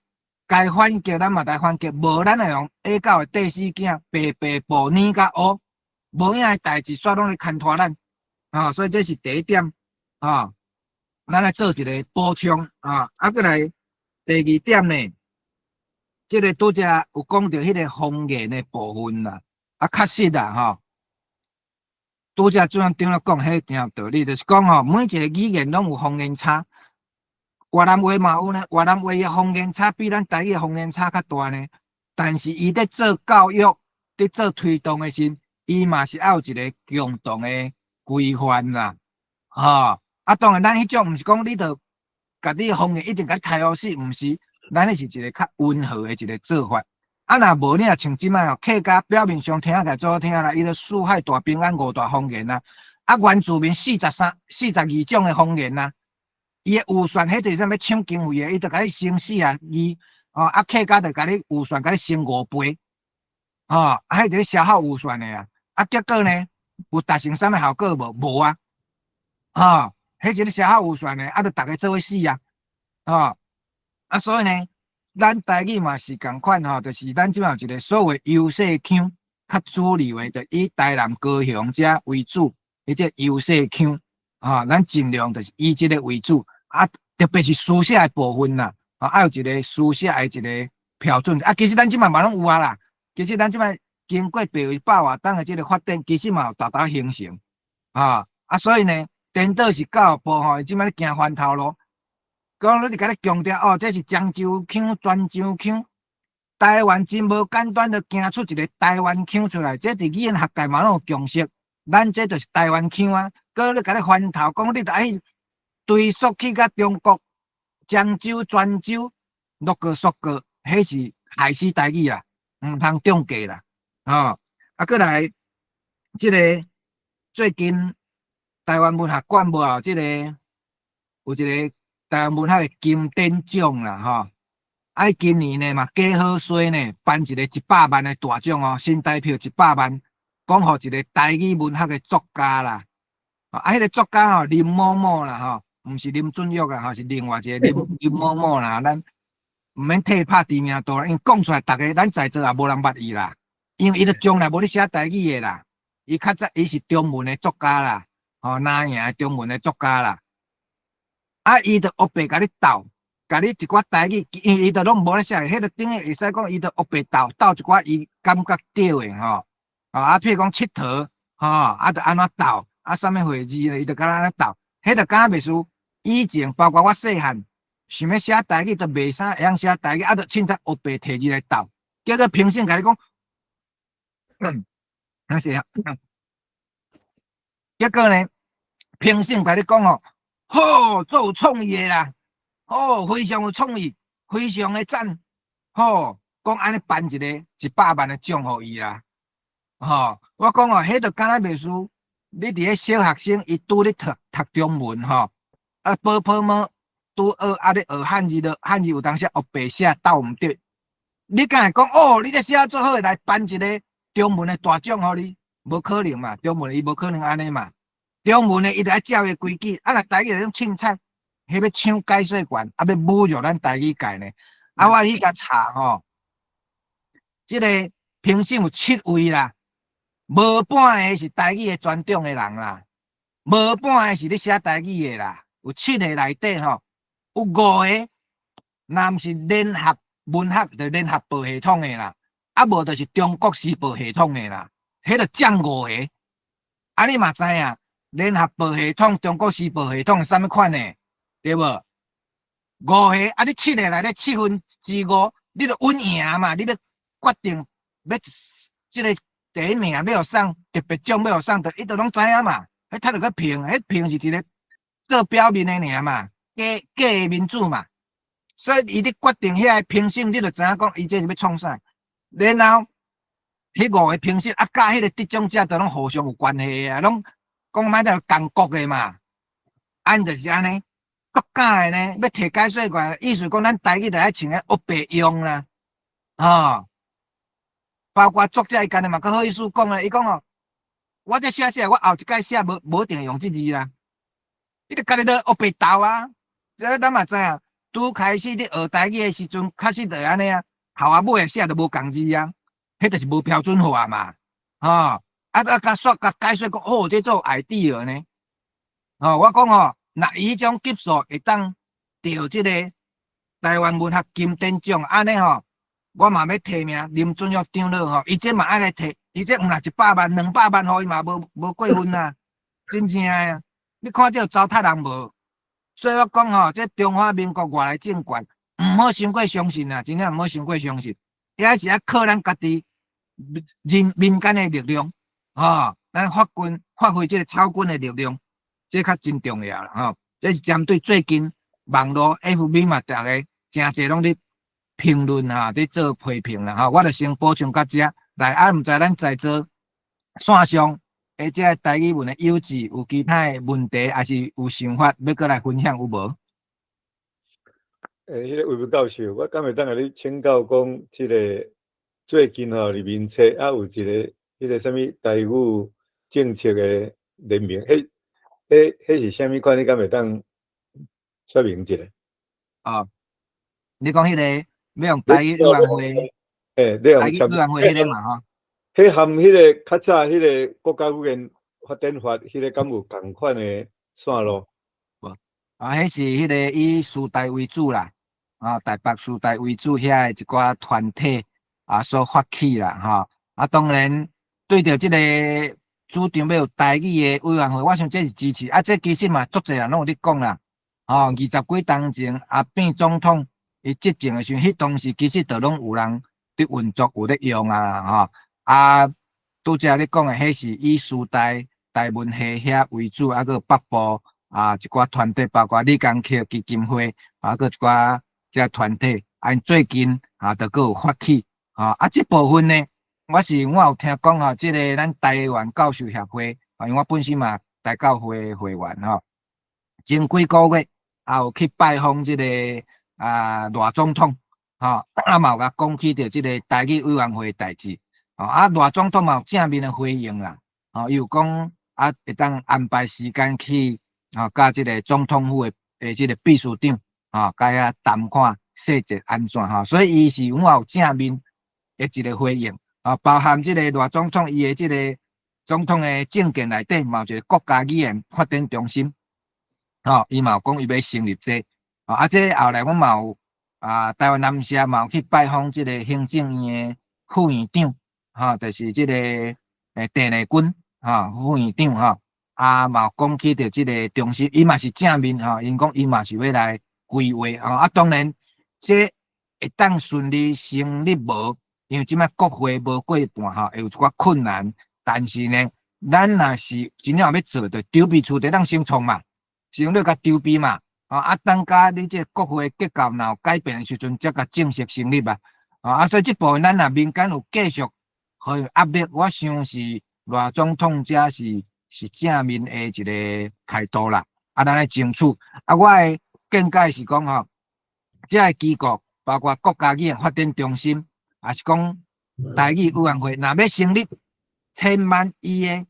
該反擊咱嘛來反擊，無咱會用下狗的綴死囝，白白布奶甲烏，無影的代誌，煞攏咧牽拖咱，吼，所以這是第一點，吼，咱來做一个補充，啊，啊，閣來第二點呢，這个拄才有講著彼个方言的部分啦，啊，確實啦，吼，拄才主任長老講彼定道理，就是講吼，每一个語言攏有方言差，越南話嘛有呢，越南話的方言差比咱台語的方言差較大呢。但是伊咧做教育、咧做推動的時，伊嘛是愛有一个共同的規範啦，吼。啊，當然咱彼種毋是講你著共你方言一定共刣予死，毋是，咱彼是一个較溫和的一个做法。啊，若無你若像這擺哦，客家表面上聽起來足好聽啦，伊就四海大平安五大方言啦，啊，原住民43、42種的方言啦，伊的預算彼就是啥物搶經費的，伊就共你乘42，哦，啊，客家就共你預算共你乘5倍，吼，啊，彼就咧消耗預算的啊，啊，結果呢，有達成啥物效果無？無啊，吼，彼是咧消耗預算的，啊，就逐家做伙死啊，吼，啊，所以呢，咱台語嘛是仝款吼，就是咱這擺有一个所謂優勢腔，較主流的，就以台南、高雄遮為主，彼這優勢腔，吼，咱盡量就是以這个為主，啊，特別是書寫的部分啦，啊，愛有一個書寫的一个標準，啊，其實咱這擺嘛攏有啊啦，其實咱這擺經過白百外冬的這个發展，其實嘛有達到形成，啊，啊，所以呢，顛倒是教育部吼，伊這擺咧行翻頭路。講你佇共你強調哦，這是漳州腔、泉州腔，台灣真無簡單，就驚出一個台灣腔出來，這佇語言學界嘛攏有共識。咱這就是台灣腔啊，閣咧共你翻頭講，你著愛追溯去甲中國漳州、泉州、六個、屬個，彼是害死台語啊，毋通中過啦，吼！啊，閣來，這个最近台灣文學館無後，這个有一个台灣文學的金典獎啦，吼！啊，今年呢嘛加好衰呢，頒一個一百萬的大獎哦，新台票一百萬，講予一个台語文學的作家啦。啊，彼个作家吼林某某啦，吼，毋是林俊玉啦，吼，是另外一个林某某啦。咱毋免替拍知名度啦，因為講出來，逐个咱在座也無人捌伊啦，因為伊著從來無咧寫台語的啦。伊較早伊是中文的作家啦，吼，南洋的中文的作家啦。啊，伊著烏白共你鬥。共你一寡台語，因為伊著攏無咧寫，彼个等於會使講，伊著烏白鬥鬥一寡伊感覺對的吼，啊，譬如講𨑨迌，吼，啊，著按怎鬥，啊，啥物貨字咧，伊著敢若按呢鬥，彼著敢若袂輸。以前包括我細漢，想欲寫台語，都袂啥會曉寫台語，啊，著凊彩烏白提字來鬥，結果評審共你講，歹勢啊，結果呢，評審共你講哦，好，足有創意的啦。哦，非常有創意，非常的讚，吼，講按呢頒一个一百萬的獎予伊啦，吼，我講哦，彼著敢若袂輸，你佇咧小學生，伊拄咧讀讀中文吼，啊，波波麼拄學啊咧學漢字著漢字有當時烏白寫鬥毋對，你敢會講哦？你這寫足好，來頒一个中文的大獎予你？無可能嘛，中文伊無可能按呢嘛，中文的伊著愛照伊規矩，啊，若台語就種凊彩。彼欲搶解說權，啊，欲侮辱咱台語界呢？啊，我去共查吼，這个評審有七位啦，無半个是台語的專長的人啦，無半个是咧寫台語的啦，有七个內底吼，有五个，若毋是聯合文學，就聯合報系統的啦，啊無就是中國時報系統的啦，彼就佔五個。啊，你嘛知影，聯合報系統、中國時報系統是啥物款的？對無？五個啊，你七个內底七分之五，你著穩贏嘛？你欲決定欲這个第一名欲予送特別獎，欲予送，著伊著攏知影嘛。彼睇著去評，彼評是一个做表面的爾嘛，假假的民主嘛。所以伊咧決定遐个評審，你著知影講，伊這是欲創啥？然後，彼五个評審啊，佮彼个得獎者都攏互相有關係啊，攏講歹聽共國的嘛。按就是按呢。國家的呢，欲提解說權，意思講咱台語著愛穿个烏白用啦，吼，包括作者伊家己嘛，閣好意思講咧，伊講哦，我這寫寫，我後一擺寫無無一定用這字啦，你著家己咧烏白鬥啊，這咱嘛知影，拄開始你學台語的時陣，確實著按呢啊，頭仔尾寫著無仝字啊，彼就是無標準化嘛，吼，啊啊，佮煞共解說講，哦，這做 idea 呢，吼，我講吼。若伊彼種級數會當得這個台灣文學金典獎，按呢吼，我嘛欲提名林俊玉長老吼，伊這嘛愛來提，伊這毋若一百萬、兩百萬，予伊嘛無無過分啊，真正的，你看這有糟蹋人無？所以我講吼，這中華民國外來政權，毋好傷過相信啊，真正毋好傷過相信，抑是愛靠咱家己人民間的力量，吼，咱發軍發揮這个草根的力量。這較真重要啦，吼！這是針對最近網路 FB 嘛，逐个誠濟攏咧評論哈，咧做批評啦，吼！我就先補充到遮來，啊，毋知咱在座線上的這个台語文的友志有其他的問題，抑是有想法欲閣來分享有無？欸，彼个魏文教授，我敢會當共你請教講，這个最近吼佇面冊啊有一个彼个啥物台語政策的聯盟，彼彼彼是啥物款？你敢會當說明一下？哦，你講彼个欲用台語委員會，欸，你用台語委員會彼个嘛吼？彼含彼个較早彼个國家語言發展法，彼个敢有仝款的線路？無，啊，彼是彼个以師大為主啦，啊，台北師大為主遐的一寡團體啊所發起啦，吼，啊，當然對著這个主張欲有台語的委員會，我想這是支持。啊，這其實嘛，足濟人攏有咧講啦。吼，二十幾冬前，阿扁總統伊執政的時陣，彼當時其實就攏有人伫運作有咧用啊，吼。啊，拄才你講的彼是以師大台文系遐為主，啊，閣北部啊一寡團體，包括李江克基金會，啊，閣一寡這團體，啊，𪜶最近啊，就閣有發起，吼，啊，這部分呢，我有聽講吼，這个咱台灣教授協會，啊，因為我本身嘛台教會的會員吼，前幾個月也有去拜訪這个啊賴總統，吼，啊嘛有共講起著這个台語委員會的代誌，吼，啊賴總統嘛有正面的回應啦，吼，伊有講啊會當安排時間去，吼，佮這个總統府的這个秘書長，吼，共遐談看細節按怎吼，所以伊是有有正面的一个回應，啊，包含這个賴總統伊的這个總統的政見內底嘛有一个國家語言發展中心，吼，伊嘛有講伊欲成立這个，啊，這後來阮嘛有啊，台灣南社嘛有去拜訪這个行政院的副院長，吼，就是這个鄭麗君，吼，副院長吼，啊嘛有講起著這个中心，伊嘛是正面吼，𪜶講伊嘛是欲來規劃，吼，啊，當然這會當順利成立無？因為這擺國會無過半吼，會有一寡困難。但是呢，咱若是真正欲做，就籌備處得當先創嘛，先你共籌備嘛，啊，等甲你這個國會結構若有改變的時陣，才共正式成立啊。啊，所以這部分咱若民間有繼續予壓力，我想是賴總統這是正面的一个態度啦。啊，咱愛爭取。啊，我的見解是講吼，這个機構包括國家語言發展中心，也是講台語委員會，若欲成立，千萬伊的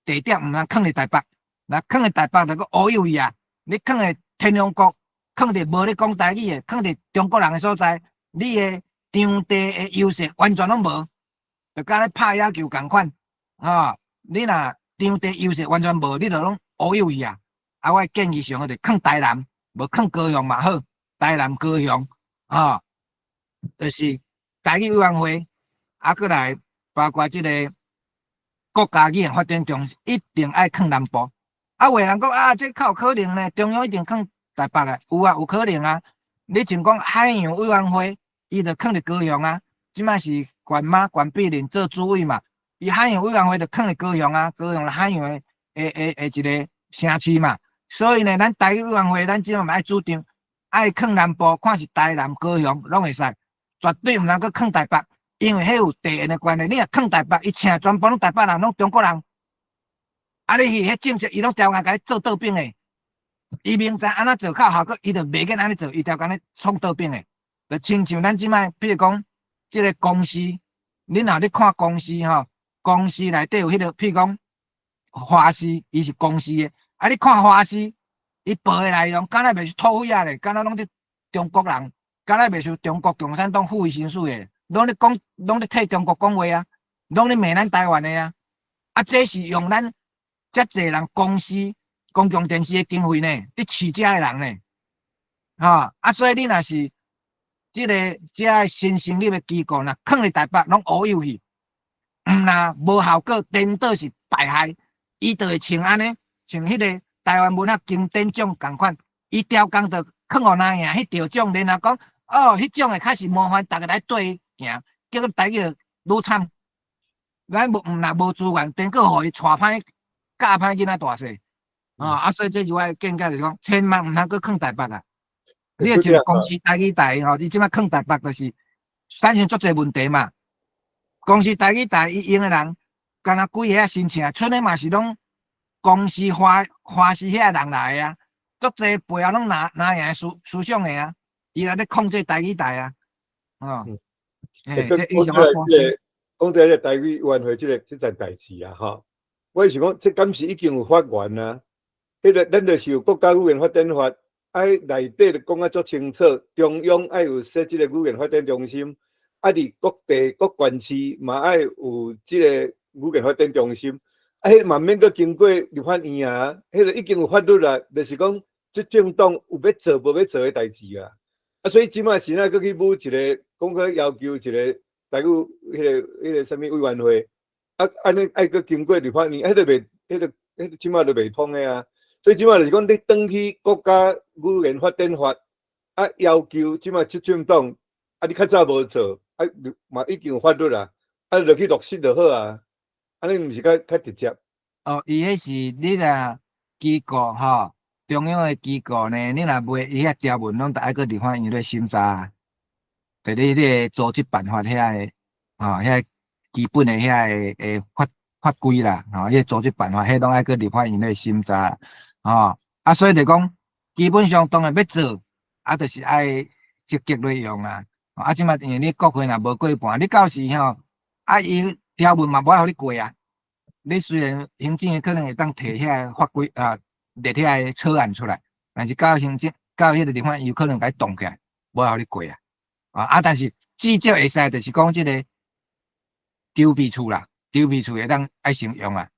地點毋通囥佇台北，若囥佇台北就閣烏有去啊！你囥佇天龍國，囥佇無咧講台語的，囥佇中國人的所在，你的場地的優勢完全攏無，就佮咧拍野球仝款，吼！你若場地優勢完全無，你就攏烏有去啊！啊，我的建議上好就囥台南，無囥高雄嘛好，台南高雄，吼，就是台語委員會，啊，閣來包括這个國家語言發展中心，一定愛囥南部。啊，有的人講啊，這較有可能呢，中央一定囥台北的，有啊，有可能啊。你像講海洋委員會，伊就囥佇高雄啊。這擺是管媽管碧玲做主委嘛，伊海洋委員會就囥佇高雄啊，高雄海洋的一个城市嘛。所以呢，咱台語委員會，咱這擺嘛愛主張，愛囥南部，看是台南、高雄攏會使，絕對毋通閣囥台北，因為彼有地緣的關係。你若囥台北，伊請全部攏台北人，攏中國人。啊，你去彼政策，伊攏調來共你做倒反的。伊明知按怎做較效果，伊就袂免按呢做，伊調共你創倒反的。就親像咱這擺，比如講，這个公視，你若咧看公視吼，公視內底有彼个，譬如講華視，伊是公視的。啊，你看華視，伊報的內容，敢若袂是土匪仔咧，敢若攏佇中國人，敢若袂是中國共產黨付伊薪水的，攏咧講，攏咧替中國講話啊，攏咧罵咱台灣的啊。啊，這是用咱遮濟人公視、公共電視的經費呢，佇飼遮的人呢，吼啊，所以你若是這个這个新成立的機構，若囥佇台北，攏烏有去，毋若無效果，顛倒是敗害，伊就會像按呢，像彼个台灣文學金典獎仝款，伊刁工就囥予那贏，彼得獎，然後講哦，彼種的較是模範，逐个來綴伊行，結果台語就愈慘。咱無毋若無資源，顛閣予伊帶歹教歹囡仔大細，啊，所以這是我的見解，就是講，千萬毋通閣囥台北啊！你若像公視台語台吼，你這擺囥台北就是產生足濟問題嘛。公視台語台伊用的人，敢若規个申請，賰的嘛是攏公視華視遐人來的啊，足濟背後攏藍營的思想的啊，伊來咧控制台語台啊，哦，欸，這以上我講到這个台語委員會這个這件代誌啊，吼，我是講，這敢是已經有法源啊？彼个咱就是有國家語言發展法，愛內底就講啊足清楚，中央愛有設這个語言發展中心，啊，佇各地各縣市嘛愛有這个語言發展中心，啊，彼嘛免閣經過立法院啊，彼个已經有法律啦，就是講執政黨有欲做無欲做的代誌啊。啊，所以這擺是哪閣去舞一个，講閣要求一个台語彼个啥物委員會，啊，按呢愛閣經過立法院，彼个袂，彼个這擺就袂通的啊。所以這擺就是講，你轉去國家語言發展法，啊，要求這擺執政黨，啊，你較早無做，啊，啊，嘛已經有法律啊，啊，落去落實就好啊，按呢毋是較較直接？哦，伊彼是你若機構吼，中央的機構呢，你若袂伊遐條文攏著愛閣立法院咧審查，就你彼個組織辦法遐個，吼，遐基本的遐個的法規啦，吼，彼個組織辦法，彼攏愛閣立法院咧審查，吼，啊，所以就講，基本上當然欲做，啊，就是愛積極咧用啊，啊，這擺因為你國會若無過半，你到時吼，啊，伊條文嘛無愛予你過啊。你雖然行政可能會當提遐個法規啊，列遐個草案出來，但是到行政到彼個地方，有可能共伊凍起來，無愛予你過啊。啊，但是至少會使，就是講這個籌備處啦，籌備處會當愛先用啊。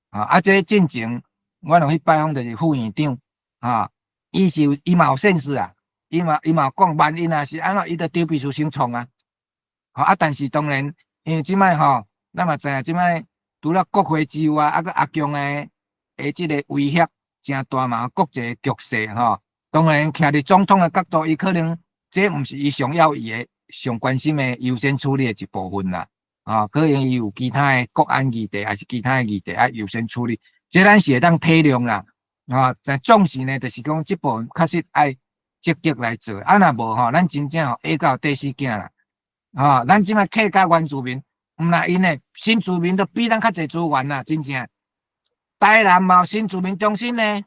啊，這進前我有去拜訪，就是副院長，啊，伊是有伊嘛有 sense 啊，伊嘛有講，萬一若是按怎，伊就籌備處先創啊。啊，但是當然，因為這擺吼，咱嘛知影這擺。除了國會之外，啊，閣阿共的這个威脅誠大嘛，國際局勢吼。當然，徛佇總統的角度，伊可能這毋是伊上要伊的、上關心的優先處理的一部分啦。啊，可能伊有其他的國安議題，還是其他的議題愛優先處理。這咱是會當體諒啦。啊，但總是呢，就是講這部分確實愛積極來做。啊，若無吼，咱真正吼下到綴死囝啦。啊，咱這擺客家原住民。毋若𪜶呢，新住民都比咱較濟資源啦，真正。台南嘛有新住民中心呢，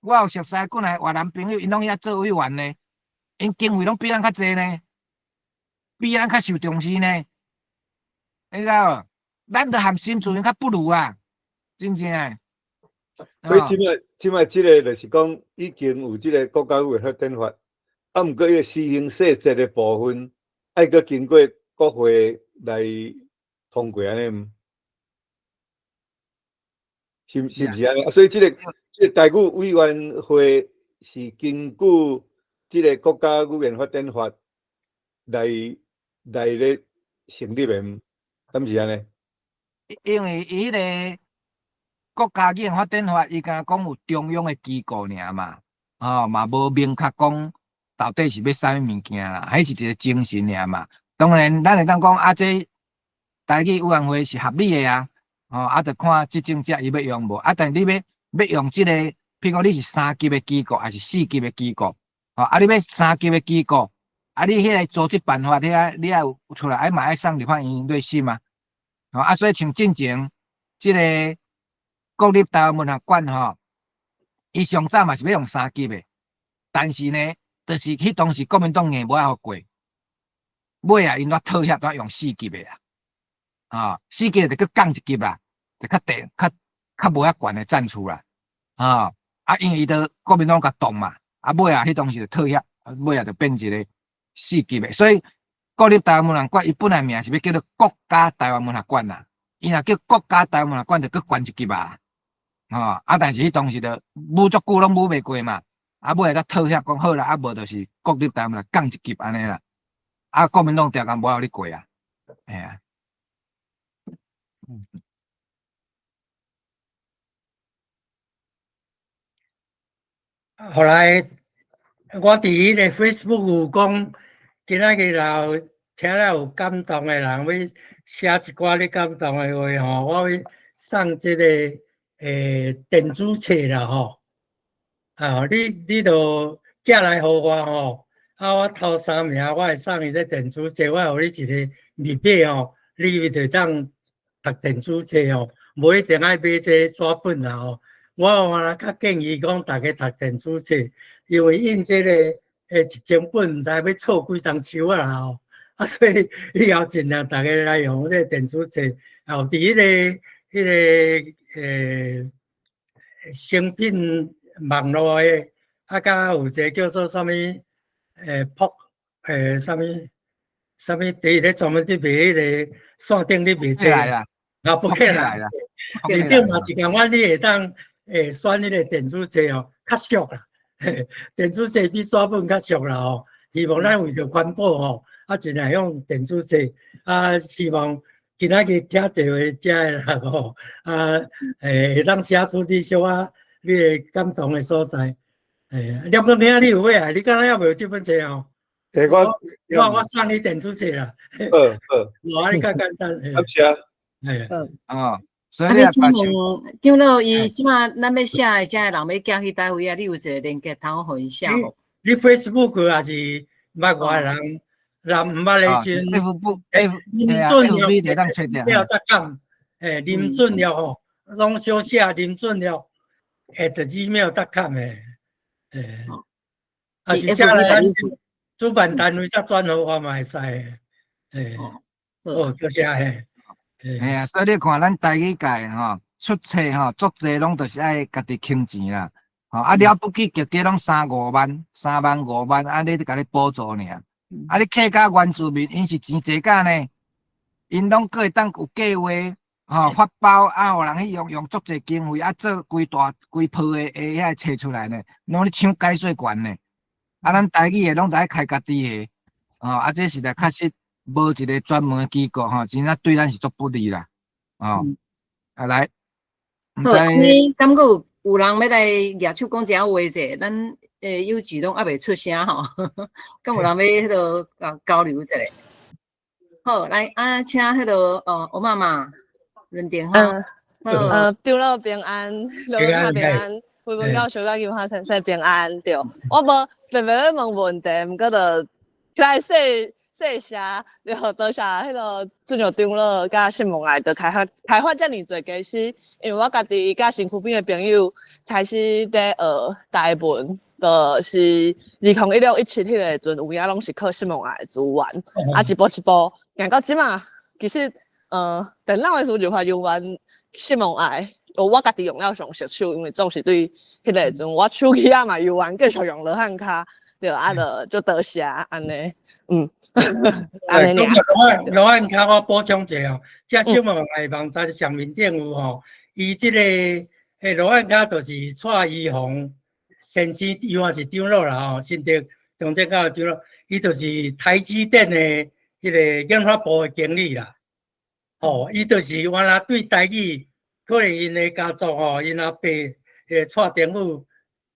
我有熟似過來越南朋友，𪜶攏遐做委員呢，𪜶經費攏比咱較濟呢，比咱較受重視呢。你知無？咱都含新住民較不如啊，真正。所以這擺這个就是講已經有這个國家語言發展法，啊，毋過伊個施行細則的部分，愛閣經過國會來通過按呢毋？是毋是按呢？所以這个台語委員會是根據這个國家語言發展法來咧成立的毋？敢是按呢？因為伊彼個國家語言發展法，伊敢講有中央的機構爾嘛，吼嘛無明確講到底是欲啥物物件啦，彼是一個精神爾嘛。當然，咱會當講啊，這台語委員會是合理的啊，吼啊，著看執政者伊欲用無啊。但你欲用這個，譬如講你是三級的機構，還是四級的機構，吼啊，你欲三級的機構，啊，你彼個組織辦法遐，你愛有出來，愛嘛愛送立法院來審啊。吼啊，所以像進前這個國立臺灣文學館吼，伊上早嘛是欲用三級的，但是呢，就是彼當時國民黨硬無愛予過，尾仔𪜶煞妥協，煞用四級的啊，啊，四級的就閣降一級啦，就較低、較較無遐懸的層次啦，啊，啊，因為伊都國民黨共擋嘛，啊，尾仔彼當時就妥協，尾仔就變一個四級的，所以國立臺灣文學館伊本來名是欲叫做國家臺灣文學館啦，伊若叫國家臺灣文學館就閣懸一級啊，吼，啊，但是彼當時就舞足久攏舞袂過嘛，啊，尾仔才妥協講好啦，啊，無就是國立臺灣文學降一級按呢啦，啊，國民黨定定無愛予你過啊，嘿啊。後來我佇彼個 Facebook 有講，今仔日若有聽了有感動的人，欲寫一寡你感動的話吼，我欲送這個電子冊啦吼。啊，你就寄來予我吼，啊，我頭三名我會送伊這電子冊，我予你一個密碼吼，你就當讀電子冊吼，無一定愛買這紙本啦吼。我原來較建議講，逐家讀電子冊，因為印這个一張本，毋知欲錯幾層樹仔啦吼。啊，所以以後盡量逐家來用這個電子冊。哦，佇彼个誠品網路的，啊，佮有一个叫做啥物撲啥物啥物，佇咧專門佇賣彼个線頂咧賣冊啦，啊，博客來啦，面頂嘛是共款，你會當選彼個電子冊哦，較俗啦，電子冊比紙本較俗啦吼。希望咱為著環保吼，啊，盡量用電子冊，啊，希望今仔日聽到的遮的人吼，啊，會當寫出你小可你的感動的所在。廖國聽你有買啊？你敢若猶未有這本冊哦？欸，我我送你電子冊啦。好好。無按呢較簡單。感謝。嘿。哦，所以啊，你請問長老伊這馬咱欲寫的，遮的人欲寄去佗位啊？你有一個連結通予𪜶寫無？你 Facebook 也是捌我的人，人毋捌的時陣，F F 林俊耀會當揣著。了得講，欸，林俊耀吼，攏小寫林俊耀，@gmail.com 的，欸，啊是寫來咱主辦單位才轉予我嘛會使的，欸，哦，多謝嘿。嘿啊，所以你看咱台語界吼，出冊吼，足濟攏就是愛家己囥錢啦，吼啊了不起，加加攏三五萬、3萬五萬，按呢共你補助爾。啊，你客家原住民，𪜶是錢濟甲呢，𪜶攏閣會當有計劃，吼發包啊，予人去用用足濟經費啊，做規大規批的的遐個冊出來呢，攏咧搶解說權呢。啊，咱台語的攏著愛開家己的，吼啊，這實在確實無一個專門的機構吼，真正對咱是足不利啦，哦，啊來，好，你敢閣有有人欲來舉手講一下話者？咱有志攏猶未出聲吼，敢有人欲彼落交交流一下？好，來啊，請彼落哦，歐媽媽輪電話。長老平安，老卡平安，惠文教授佮金華先生平安，對。我無特別欲問問題，毋過就來謝謝謝，對，多謝彼個俊耀長老佮釋望愛的開發開發遮爾濟，其實因為我家己佮身軀邊的朋友開始佇學台文。就是2016、17彼個時陣，有影攏是靠釋望愛的資源，啊一步一步行到這馬，其實電腦的輸入法猶原釋望愛，我家己用了上熟手，因為總是對彼個時陣，我手機仔嘛猶原繼續用羅漢跤，對啊，就就多謝按呢，按呢爾。羅漢跤我補充一下哦，這釋望愛網站上面頂有吼，伊這個羅漢跤就是蔡依紅先生，伊嘛是長老啦吼，新竹中正教長老，伊就是台積電的彼個研發部的經理啦。吼，伊就是原來對台語，可能𪜶的家族吼，𪜶阿爸蔡天武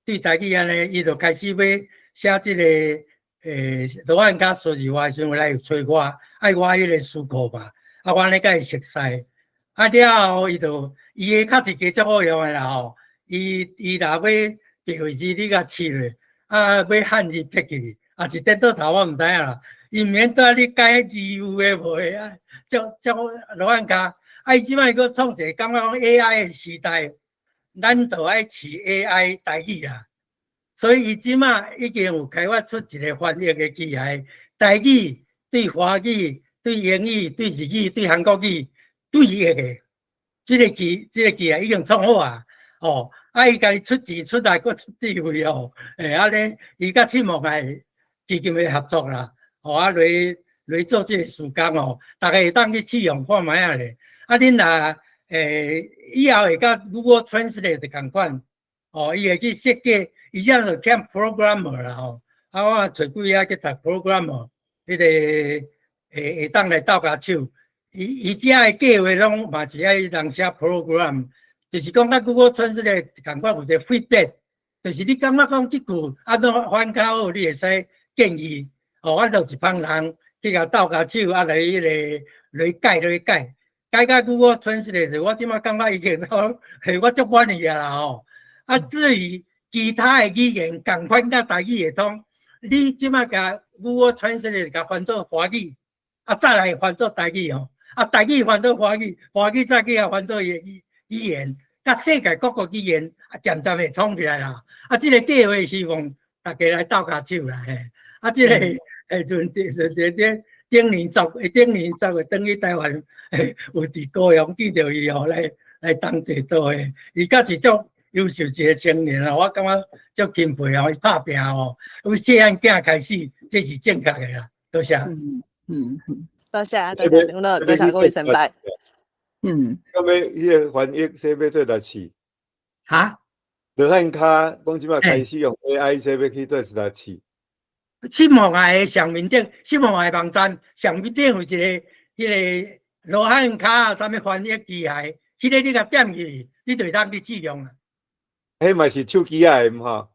對台語按呢，伊就開始欲寫這個羅漢跤輸入法的時陣來揣我，愛我彼個詞庫嘛，啊，我按呢共伊熟似，啊了後伊就伊的較一個足好用的啦吼，伊伊若欲白位置你共試落，啊，欲漢字撇去，抑是顛倒頭我毋知影啦。伊免蹛咧改字有的無的啊，足足羅漢跤，啊，伊這擺閣創一個感覺講 AI 的時代，咱就愛試 AI 台語啊。所以伊這馬已經有開發出一個翻譯的機械，台語對華語、對英語、對日語、對韓國語對譯的，這個機械已經創好啊！哦，啊，伊家己出錢出力，閣出智慧哦，欸，按呢，伊佮釋望愛基金會合作啦，哦，啊，來來做這個事工哦，逐家會當去試用看覓仔咧。啊，恁若以後會佮 Google Translate 仝款，哦，伊會去設計。伊遮就欠 programmer 啦吼，啊，我揣幾個去讀 programmer，彼個會會當來鬥跤手。伊伊遮的計劃攏嘛是愛人寫 program，就是講佮 Google Translate 仝款有一個 feedback，就是你感覺講這句按怎翻較好，你會使建議。哦，我就一幫人去共鬥跤手，啊來彼個來改來改，改甲 Google Translate，我這馬感覺已經都，嘿，我足滿意啊啦吼。啊，至於其他的語言仝款佮台語會通，你這馬共 Google Translate 共翻做華語，啊再來翻做台語吼，啊台語翻做華語，華語再去共翻做語語言，佮世界各國語言啊漸漸會通起來啦。啊，這個計劃希望大家來鬥跤手啦嘿。啊，這個陣陣陣這頂年十頂年十月轉去台灣，有佇高雄見著伊吼，來來同齊倒的，伊敢是足優秀一個青年啊，我感覺足欽佩哦，伊拍拚哦，由細漢囝開始，這是正確的啦。多謝。多謝，多謝長老，多謝各位先輩。咁欲彼個翻譯說欲對來試？哈？羅漢跤講這馬開始用 AI 說欲去對來試？釋望愛的上面頂，釋望愛網站上面頂有一個彼個羅漢跤啥物翻譯機械，彼個你共點去，你就會當去試用啊。彼嘛是手機仔的毋吼？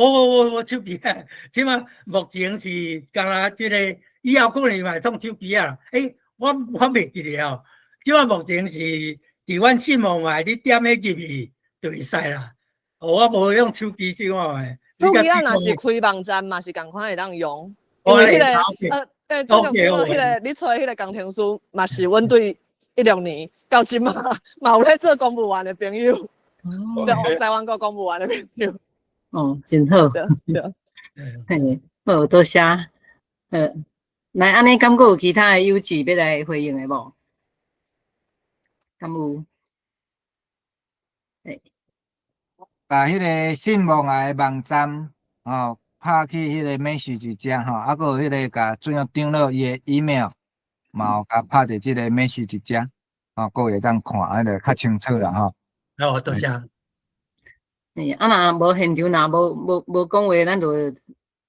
無無無手機啊，這馬目前是敢若這個以後可能嘛會創手機啊。欸，我袂記得哦。這馬目前是佇阮信網嘛，你點彼入去就會使啦。哦，我無用手機試看覓。手機啊，若是開網站嘛，是仝款會當用。因為彼個這種彼個你揣彼個工程師嘛是阮對16年到這馬嘛有咧做公務員的朋友，對，台灣國公務員的朋友。哦，真好。對對。嘿，好，多謝。來，按呢敢閣有其他的友智欲來回應的無？敢有？嘿。共彼个信望愛的網站，吼，拍去彼个 message 遮吼，啊，閣有彼个共准予長老伊的 email，嘛有共拍佇這个 message 遮，吼，閣會當看，按呢就較清楚啦吼。好，多謝。嘿，啊，若無現場若無講話，咱就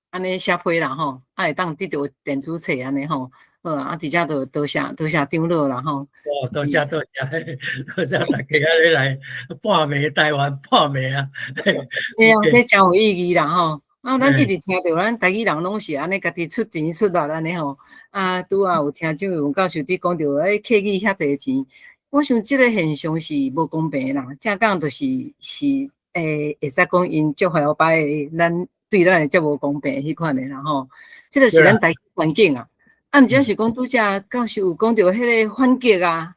按呢寫批啦吼，啊會當得著電子冊按呢吼，好啊，佇遮就多謝多謝長老啦吼。哦，多謝多謝，多謝大家按呢來半暝台灣半暝啊。對啊，這誠有意義啦吼。啊，咱一直聽著咱台語人攏是按呢家己出錢出力按呢吼。啊，拄仔有聽蔣文教授佇講著，欸，客語遐濟錢，我想這个現象是無公平的啦。正講就是是會使講𪜶足曉擺咱對咱會足無公平彼款的啦吼。這个是咱台語環境啊。啊，毋只是講拄才教授有講著彼个反擊啊，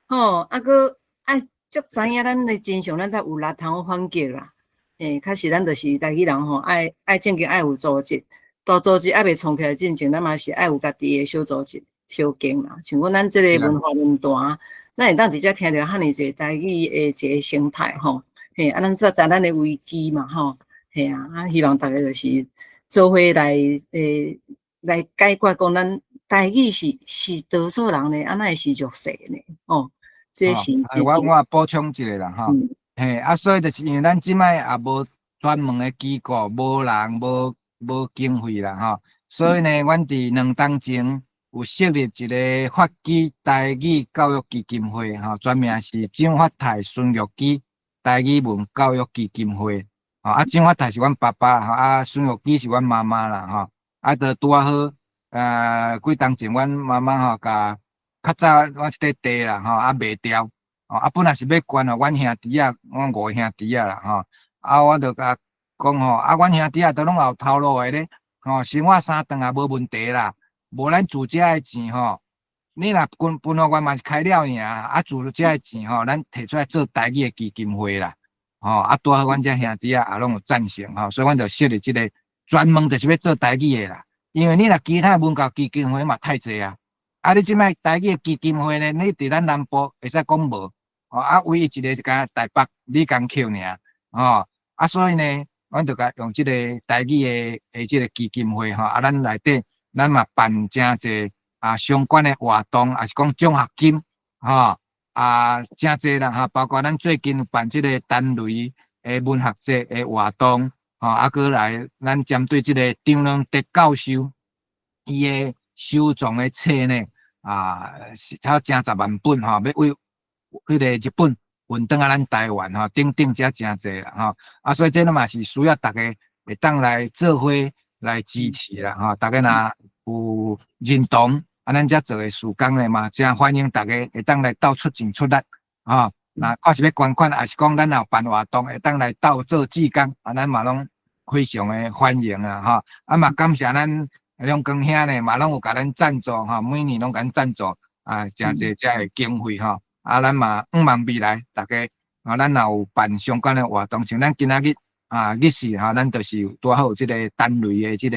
吼，啊，閣愛足知影咱的真相，咱才有力通反擊啦。欸，確實咱就是台語人吼，愛愛正經愛有組織，大組織猶未創起來進前，咱嘛是愛有家己的小組織、小間啦。像講咱這个文化論壇，咱會當直接聽著遐爾濟台語的一個生態吼。嘿，啊，咱才知咱的危機嘛吼。嘿啊，啊，希望逐家就是做伙來來解決講咱台語是是多數人呢，啊，哪會是弱勢呢？哦，這是我補充一下啦吼。嘿，啊，所以就是因為咱這擺也無專門的機構，無人，無無經費啦吼，所以呢，阮佇2冬前有設立一個發基台語教育基金會吼，全名是蔣發泰孫玉基台語文教育基金會。吼，啊，蔣發泰是阮爸爸，吼，啊，孫玉基是阮媽媽啦，吼，啊，就拄仔好，幾冬前阮媽媽吼，共較早阮這塊地啦，吼，啊賣掉。哦，啊，本來是欲捐予阮兄弟仔，阮五个兄弟仔啦，吼，啊，我就共講吼，啊，阮兄弟仔都攏有頭路的咧，吼，生活三頓也無問題啦，無咱厝遮的錢吼，你若分分予阮嘛是開了爾，啊，厝遮的錢吼，咱提出來做台語的基金會啦，吼，啊，拄好阮遮兄弟仔也攏有贊成吼，所以阮就設立這个專門就是欲做台語的啦，因為你若其他文教基金會嘛太濟啊，啊，你這擺台語的基金會呢，你佇咱南部會使講無。哦，啊，唯一一个就敢台北理工學爾，吼，啊，所以呢，阮就共用這个台語的的這个基金會吼，啊，咱內底咱嘛辦誠濟啊相關的活動，抑是講獎學金，吼，啊，誠濟啦，哈，包括咱最近有辦這个陳雷的文學節的活動，吼，啊，閣來咱針對這个張良德教授伊的收藏的冊呢，啊，是差成十萬本吼，欲為彼个日本運轉來咱台灣吼，等等遮誠濟啦吼，啊，所以這嘛是需要逐家會當來做伙來支持啦吼，逐家若有認同，啊，咱遮做的事工咧嘛，誠歡迎逐家會當來鬥出錢出力，吼，若看是欲捐款，抑是講咱若有辦活動，會當來鬥做志工，啊，咱嘛攏非常的歡迎啦吼，啊嘛感謝咱兩光兄呢，嘛攏有共咱贊助吼，每年攏共咱贊助啊，誠濟遮的經費吼。啊，咱嘛向望未來，逐家啊，咱若有辦相關的活動，像咱今仔日啊，日時吼，咱就是拄好有這個陳雷的這個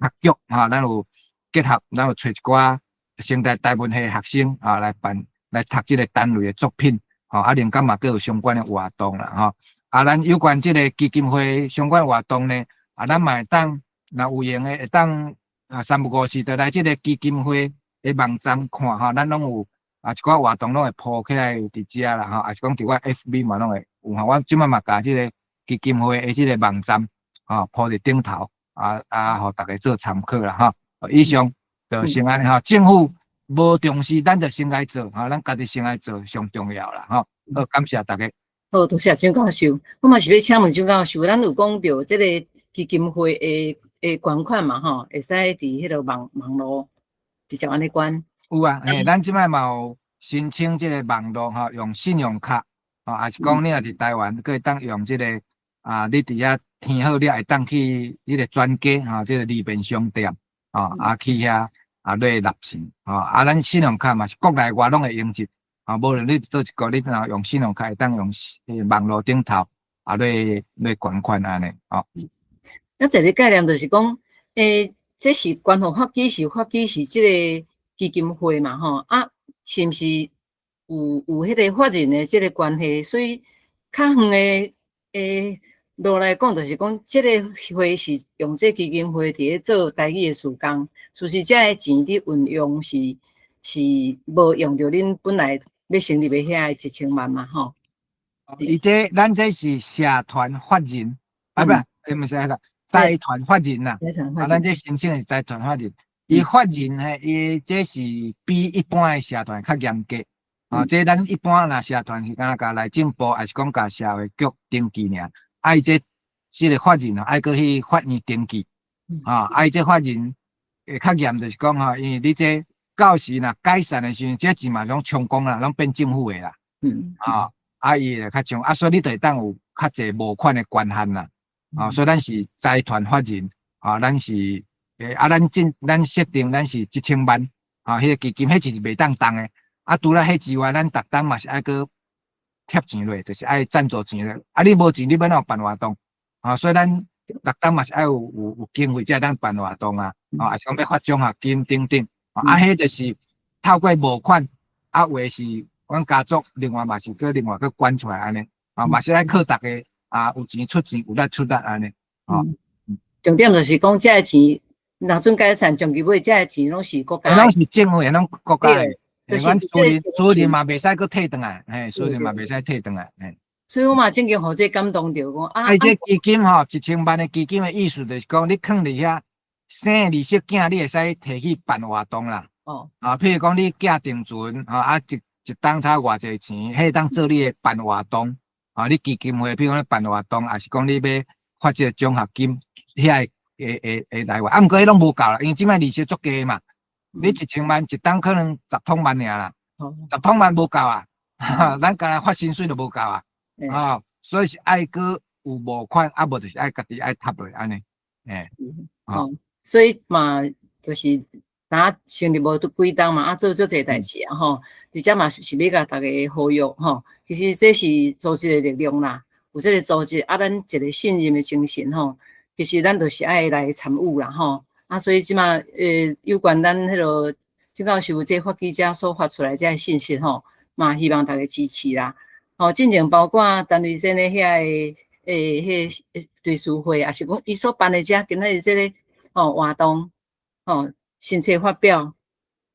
讀劇吼，咱有結合，咱有揣一寡成大台文系學生啊來辦來讀這個陳雷的作品，吼，啊，靈感嘛閣有相關的活動啦，吼，啊，咱有關這個基金會相關活動呢，啊，咱嘛會當若有閒的會當啊，三不五時就來這個基金會的網站看吼，咱攏有。啊，一寡活動攏會鋪起來佇遮啦吼，抑是講佇我 FB 嘛攏會有吼。我這擺嘛共這个基金會的這个網站吼鋪佇頂頭，啊啊，予逐家做參考啦吼。以上就先按呢吼，政府無重視，咱就先來做吼，咱家己先來做上重要啦吼。好，感謝逐家。好，多謝張教授。我嘛是欲請問張教授，咱有講著這个基金會的捐款嘛吼，會使佇彼个網路直接按呢捐。有啊，嘿，咱這擺嘛有申請這个網路吼，用信用卡，吼，抑是講你若佇台灣，閣會當用這个啊，你佇遐填好了，會當去彼个專家吼，這个利便商店，吼，啊去遐啊來納錢，吼，啊，咱信用卡嘛是國內外攏會用得，啊，無論你佗一國，你若用信用卡會當用網路頂頭啊來捐款按呢，吼。啊，一个概念就是講，這是捐予發起是發起是這个基金會嘛，吼，啊，是毋是有彼个法人的這个關係？所以較遠的路來講，就是講這个會是用這基金會佇咧做台語的事工，事實這个錢佇運用是無用著恁本來欲成立的遐个一千萬嘛，吼。伊這咱這是社團法人，啊，不，毋是啦，財團法人啦，啊，咱這申請的是財團法人。伊法人嘿，伊這是比一般的社團較嚴格，啊，這咱一般若社團是敢若共內政部，抑是講共社會局登記爾，啊，伊這個法人啊，愛閣去法院登記，啊，啊，伊這法人會較嚴，就是講吼，因為你這到時若解散的時陣，這錢嘛攏充公啦，攏變政府的啦，啊，啊，伊會較像，啊，所以你就會當有較濟募款的權限啦，啊，所以咱是財團法人，啊，咱是。啊，咱設定咱是一千萬，啊，彼個基金彼錢是袂當動的。啊，除了彼之外，咱逐冬嘛是愛閣貼錢落，就是愛贊助錢落。啊，你無錢，你欲按怎辦活動？啊，所以咱逐冬嘛是愛有經費才會當辦活動啊。啊，抑是講欲發獎學金等等。啊，彼就是透過募款，啊，有的是阮家族，另外嘛是閣另外閣捐出來按呢。啊，嘛是愛靠逐家啊，有錢出錢，有力出力按呢。啊，重點就是講這个錢。若準解散，終其尾這个錢攏是國家。攏是政府的，攏國家的。阮私人嘛袂使閣提轉來，嘿，私人嘛袂使提轉來，嘿。所以我嘛真經予這感動著講啊。啊，這基金吼，一千萬的基金的意思就是講，你囥佇遐生二十囝，你會使提去辦活動啦。啊，譬如講你寄定存，吼啊一冬差偌濟錢，彼會當做你的辦活動。啊，你基金會，譬如講辦活動，抑是講你欲發這個獎學金，遐個。會來源，啊，毋過彼攏無夠啦，因為這擺利息足低嘛，你一千萬一冬可能十通萬爾啦，十通萬無夠啊，咱干焦發薪水都無夠啊，啊，所以是愛閣有募款，啊無就是愛家己愛貼落按呢，欸，哦，所以嘛，就是若成立無拄幾冬嘛，啊做足濟代誌啊吼，佇遮嘛是欲共逐家呼籲吼，其實這是組織的力量啦，有這个組織啊，咱一个信任的精神吼。其實咱就是愛來參與啦吼，啊，所以這馬有關咱彼个張教授這發起者所發出來這个信息吼，嘛希望大家支持啦。吼，進前包括陳麗珍的遐个彼个追思會，抑是講伊所辦的這今仔日這个吼活動，吼新冊發表，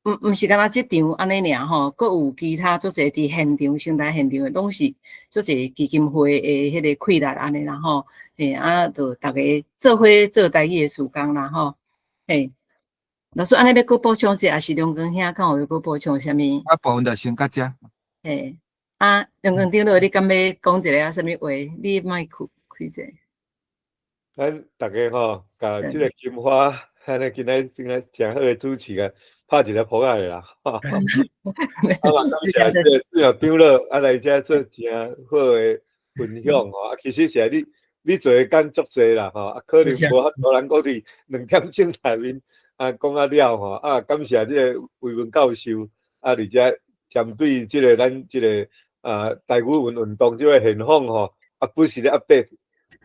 毋是干焦這場按呢爾吼，閣有其他足濟佇現場、生態現場的，攏是足濟基金會的彼个氣力按呢啦吼。嘿，啊，就逐家做伙做台語的事工啦吼。嘿，老師按呢欲閣補充者，抑是梁光兄敢有欲閣補充啥物？我部分就先到這。嘿，啊，梁光長老，你敢欲講一个啊啥物話？你麥開開者。咱逐家吼，共這个金花，按呢今仔今仔誠好的主持啊，拍一个噗仔的啦。啊嘛，感謝這个主要長老啊來遮做誠好的分享吼。啊，其實是你做的工足濟啦吼，啊，可能無法度人講佇2點鐘內面啊講啊了吼，啊，感謝這个維文教授啊，佇遮針對這个咱這个啊台語文運動這个現況吼，啊不時咧 update。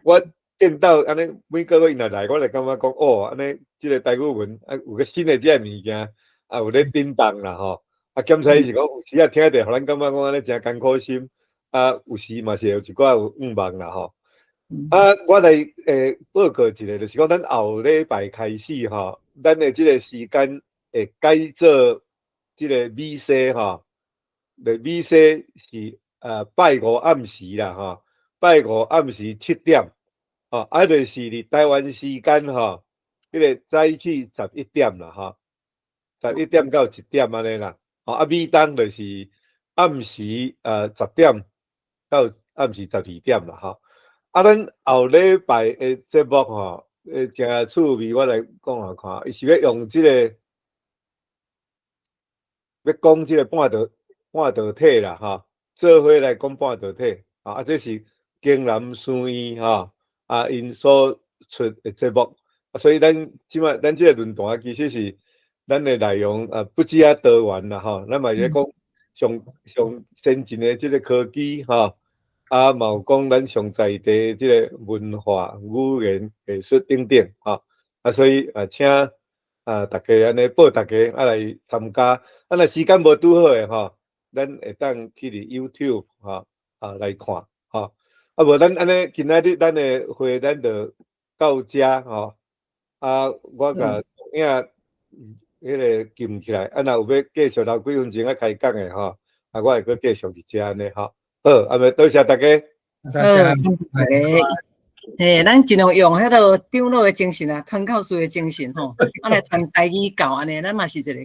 我見到按呢每個月伊若來，我就感覺講哦，按呢這个台語文啊有個新的這个物件啊有咧震動啦吼，啊檢查伊是講有時啊聽著，予咱感覺講按呢誠艱苦心，啊有時嘛是有一寡有願望啦吼。啊，我來報告一下，就是講咱後禮拜開始吼，咱的這个時間會改做這个美西吼，美西是拜五暗時啦吼，拜五暗時7點，吼，啊就是佇台灣時間吼，彼个早起11點啦吼，11點到1點按呢啦，吼，啊美東就是暗時10點到。暗時12點啦吼。啊，咱後禮拜的節目吼，誠趣味，我來講下看，伊是欲用這個，欲講這個半導體啦吼，做伙來講半導體，啊，這是京南書院吼，啊，𪜶所出的節目，啊，所以咱這擺咱這個論壇其實是咱的內容啊，不止啊多元啦吼，咱嘛是咧講上上先進的這個科技吼，啊，嘛有講咱上在地這個文化、語言、藝術等等吼，啊，所以啊，請啊大家按呢報大家啊來參加，啊，若時間無拄好的吼，咱會當去佇 YouTube 吼啊來看吼，啊無咱按呢今仔日咱的會咱就到遮吼，啊，我共影彼個撳起來，啊，若有欲繼續留幾分鐘仔開講的吼，啊，我會閣繼續佇遮按呢吼。好，啊，欲多謝大家。好，大家。嘿，咱盡量用彼个長老的精神啊，傳教士的精神吼，啊來傳台語教按呢，咱嘛是一個。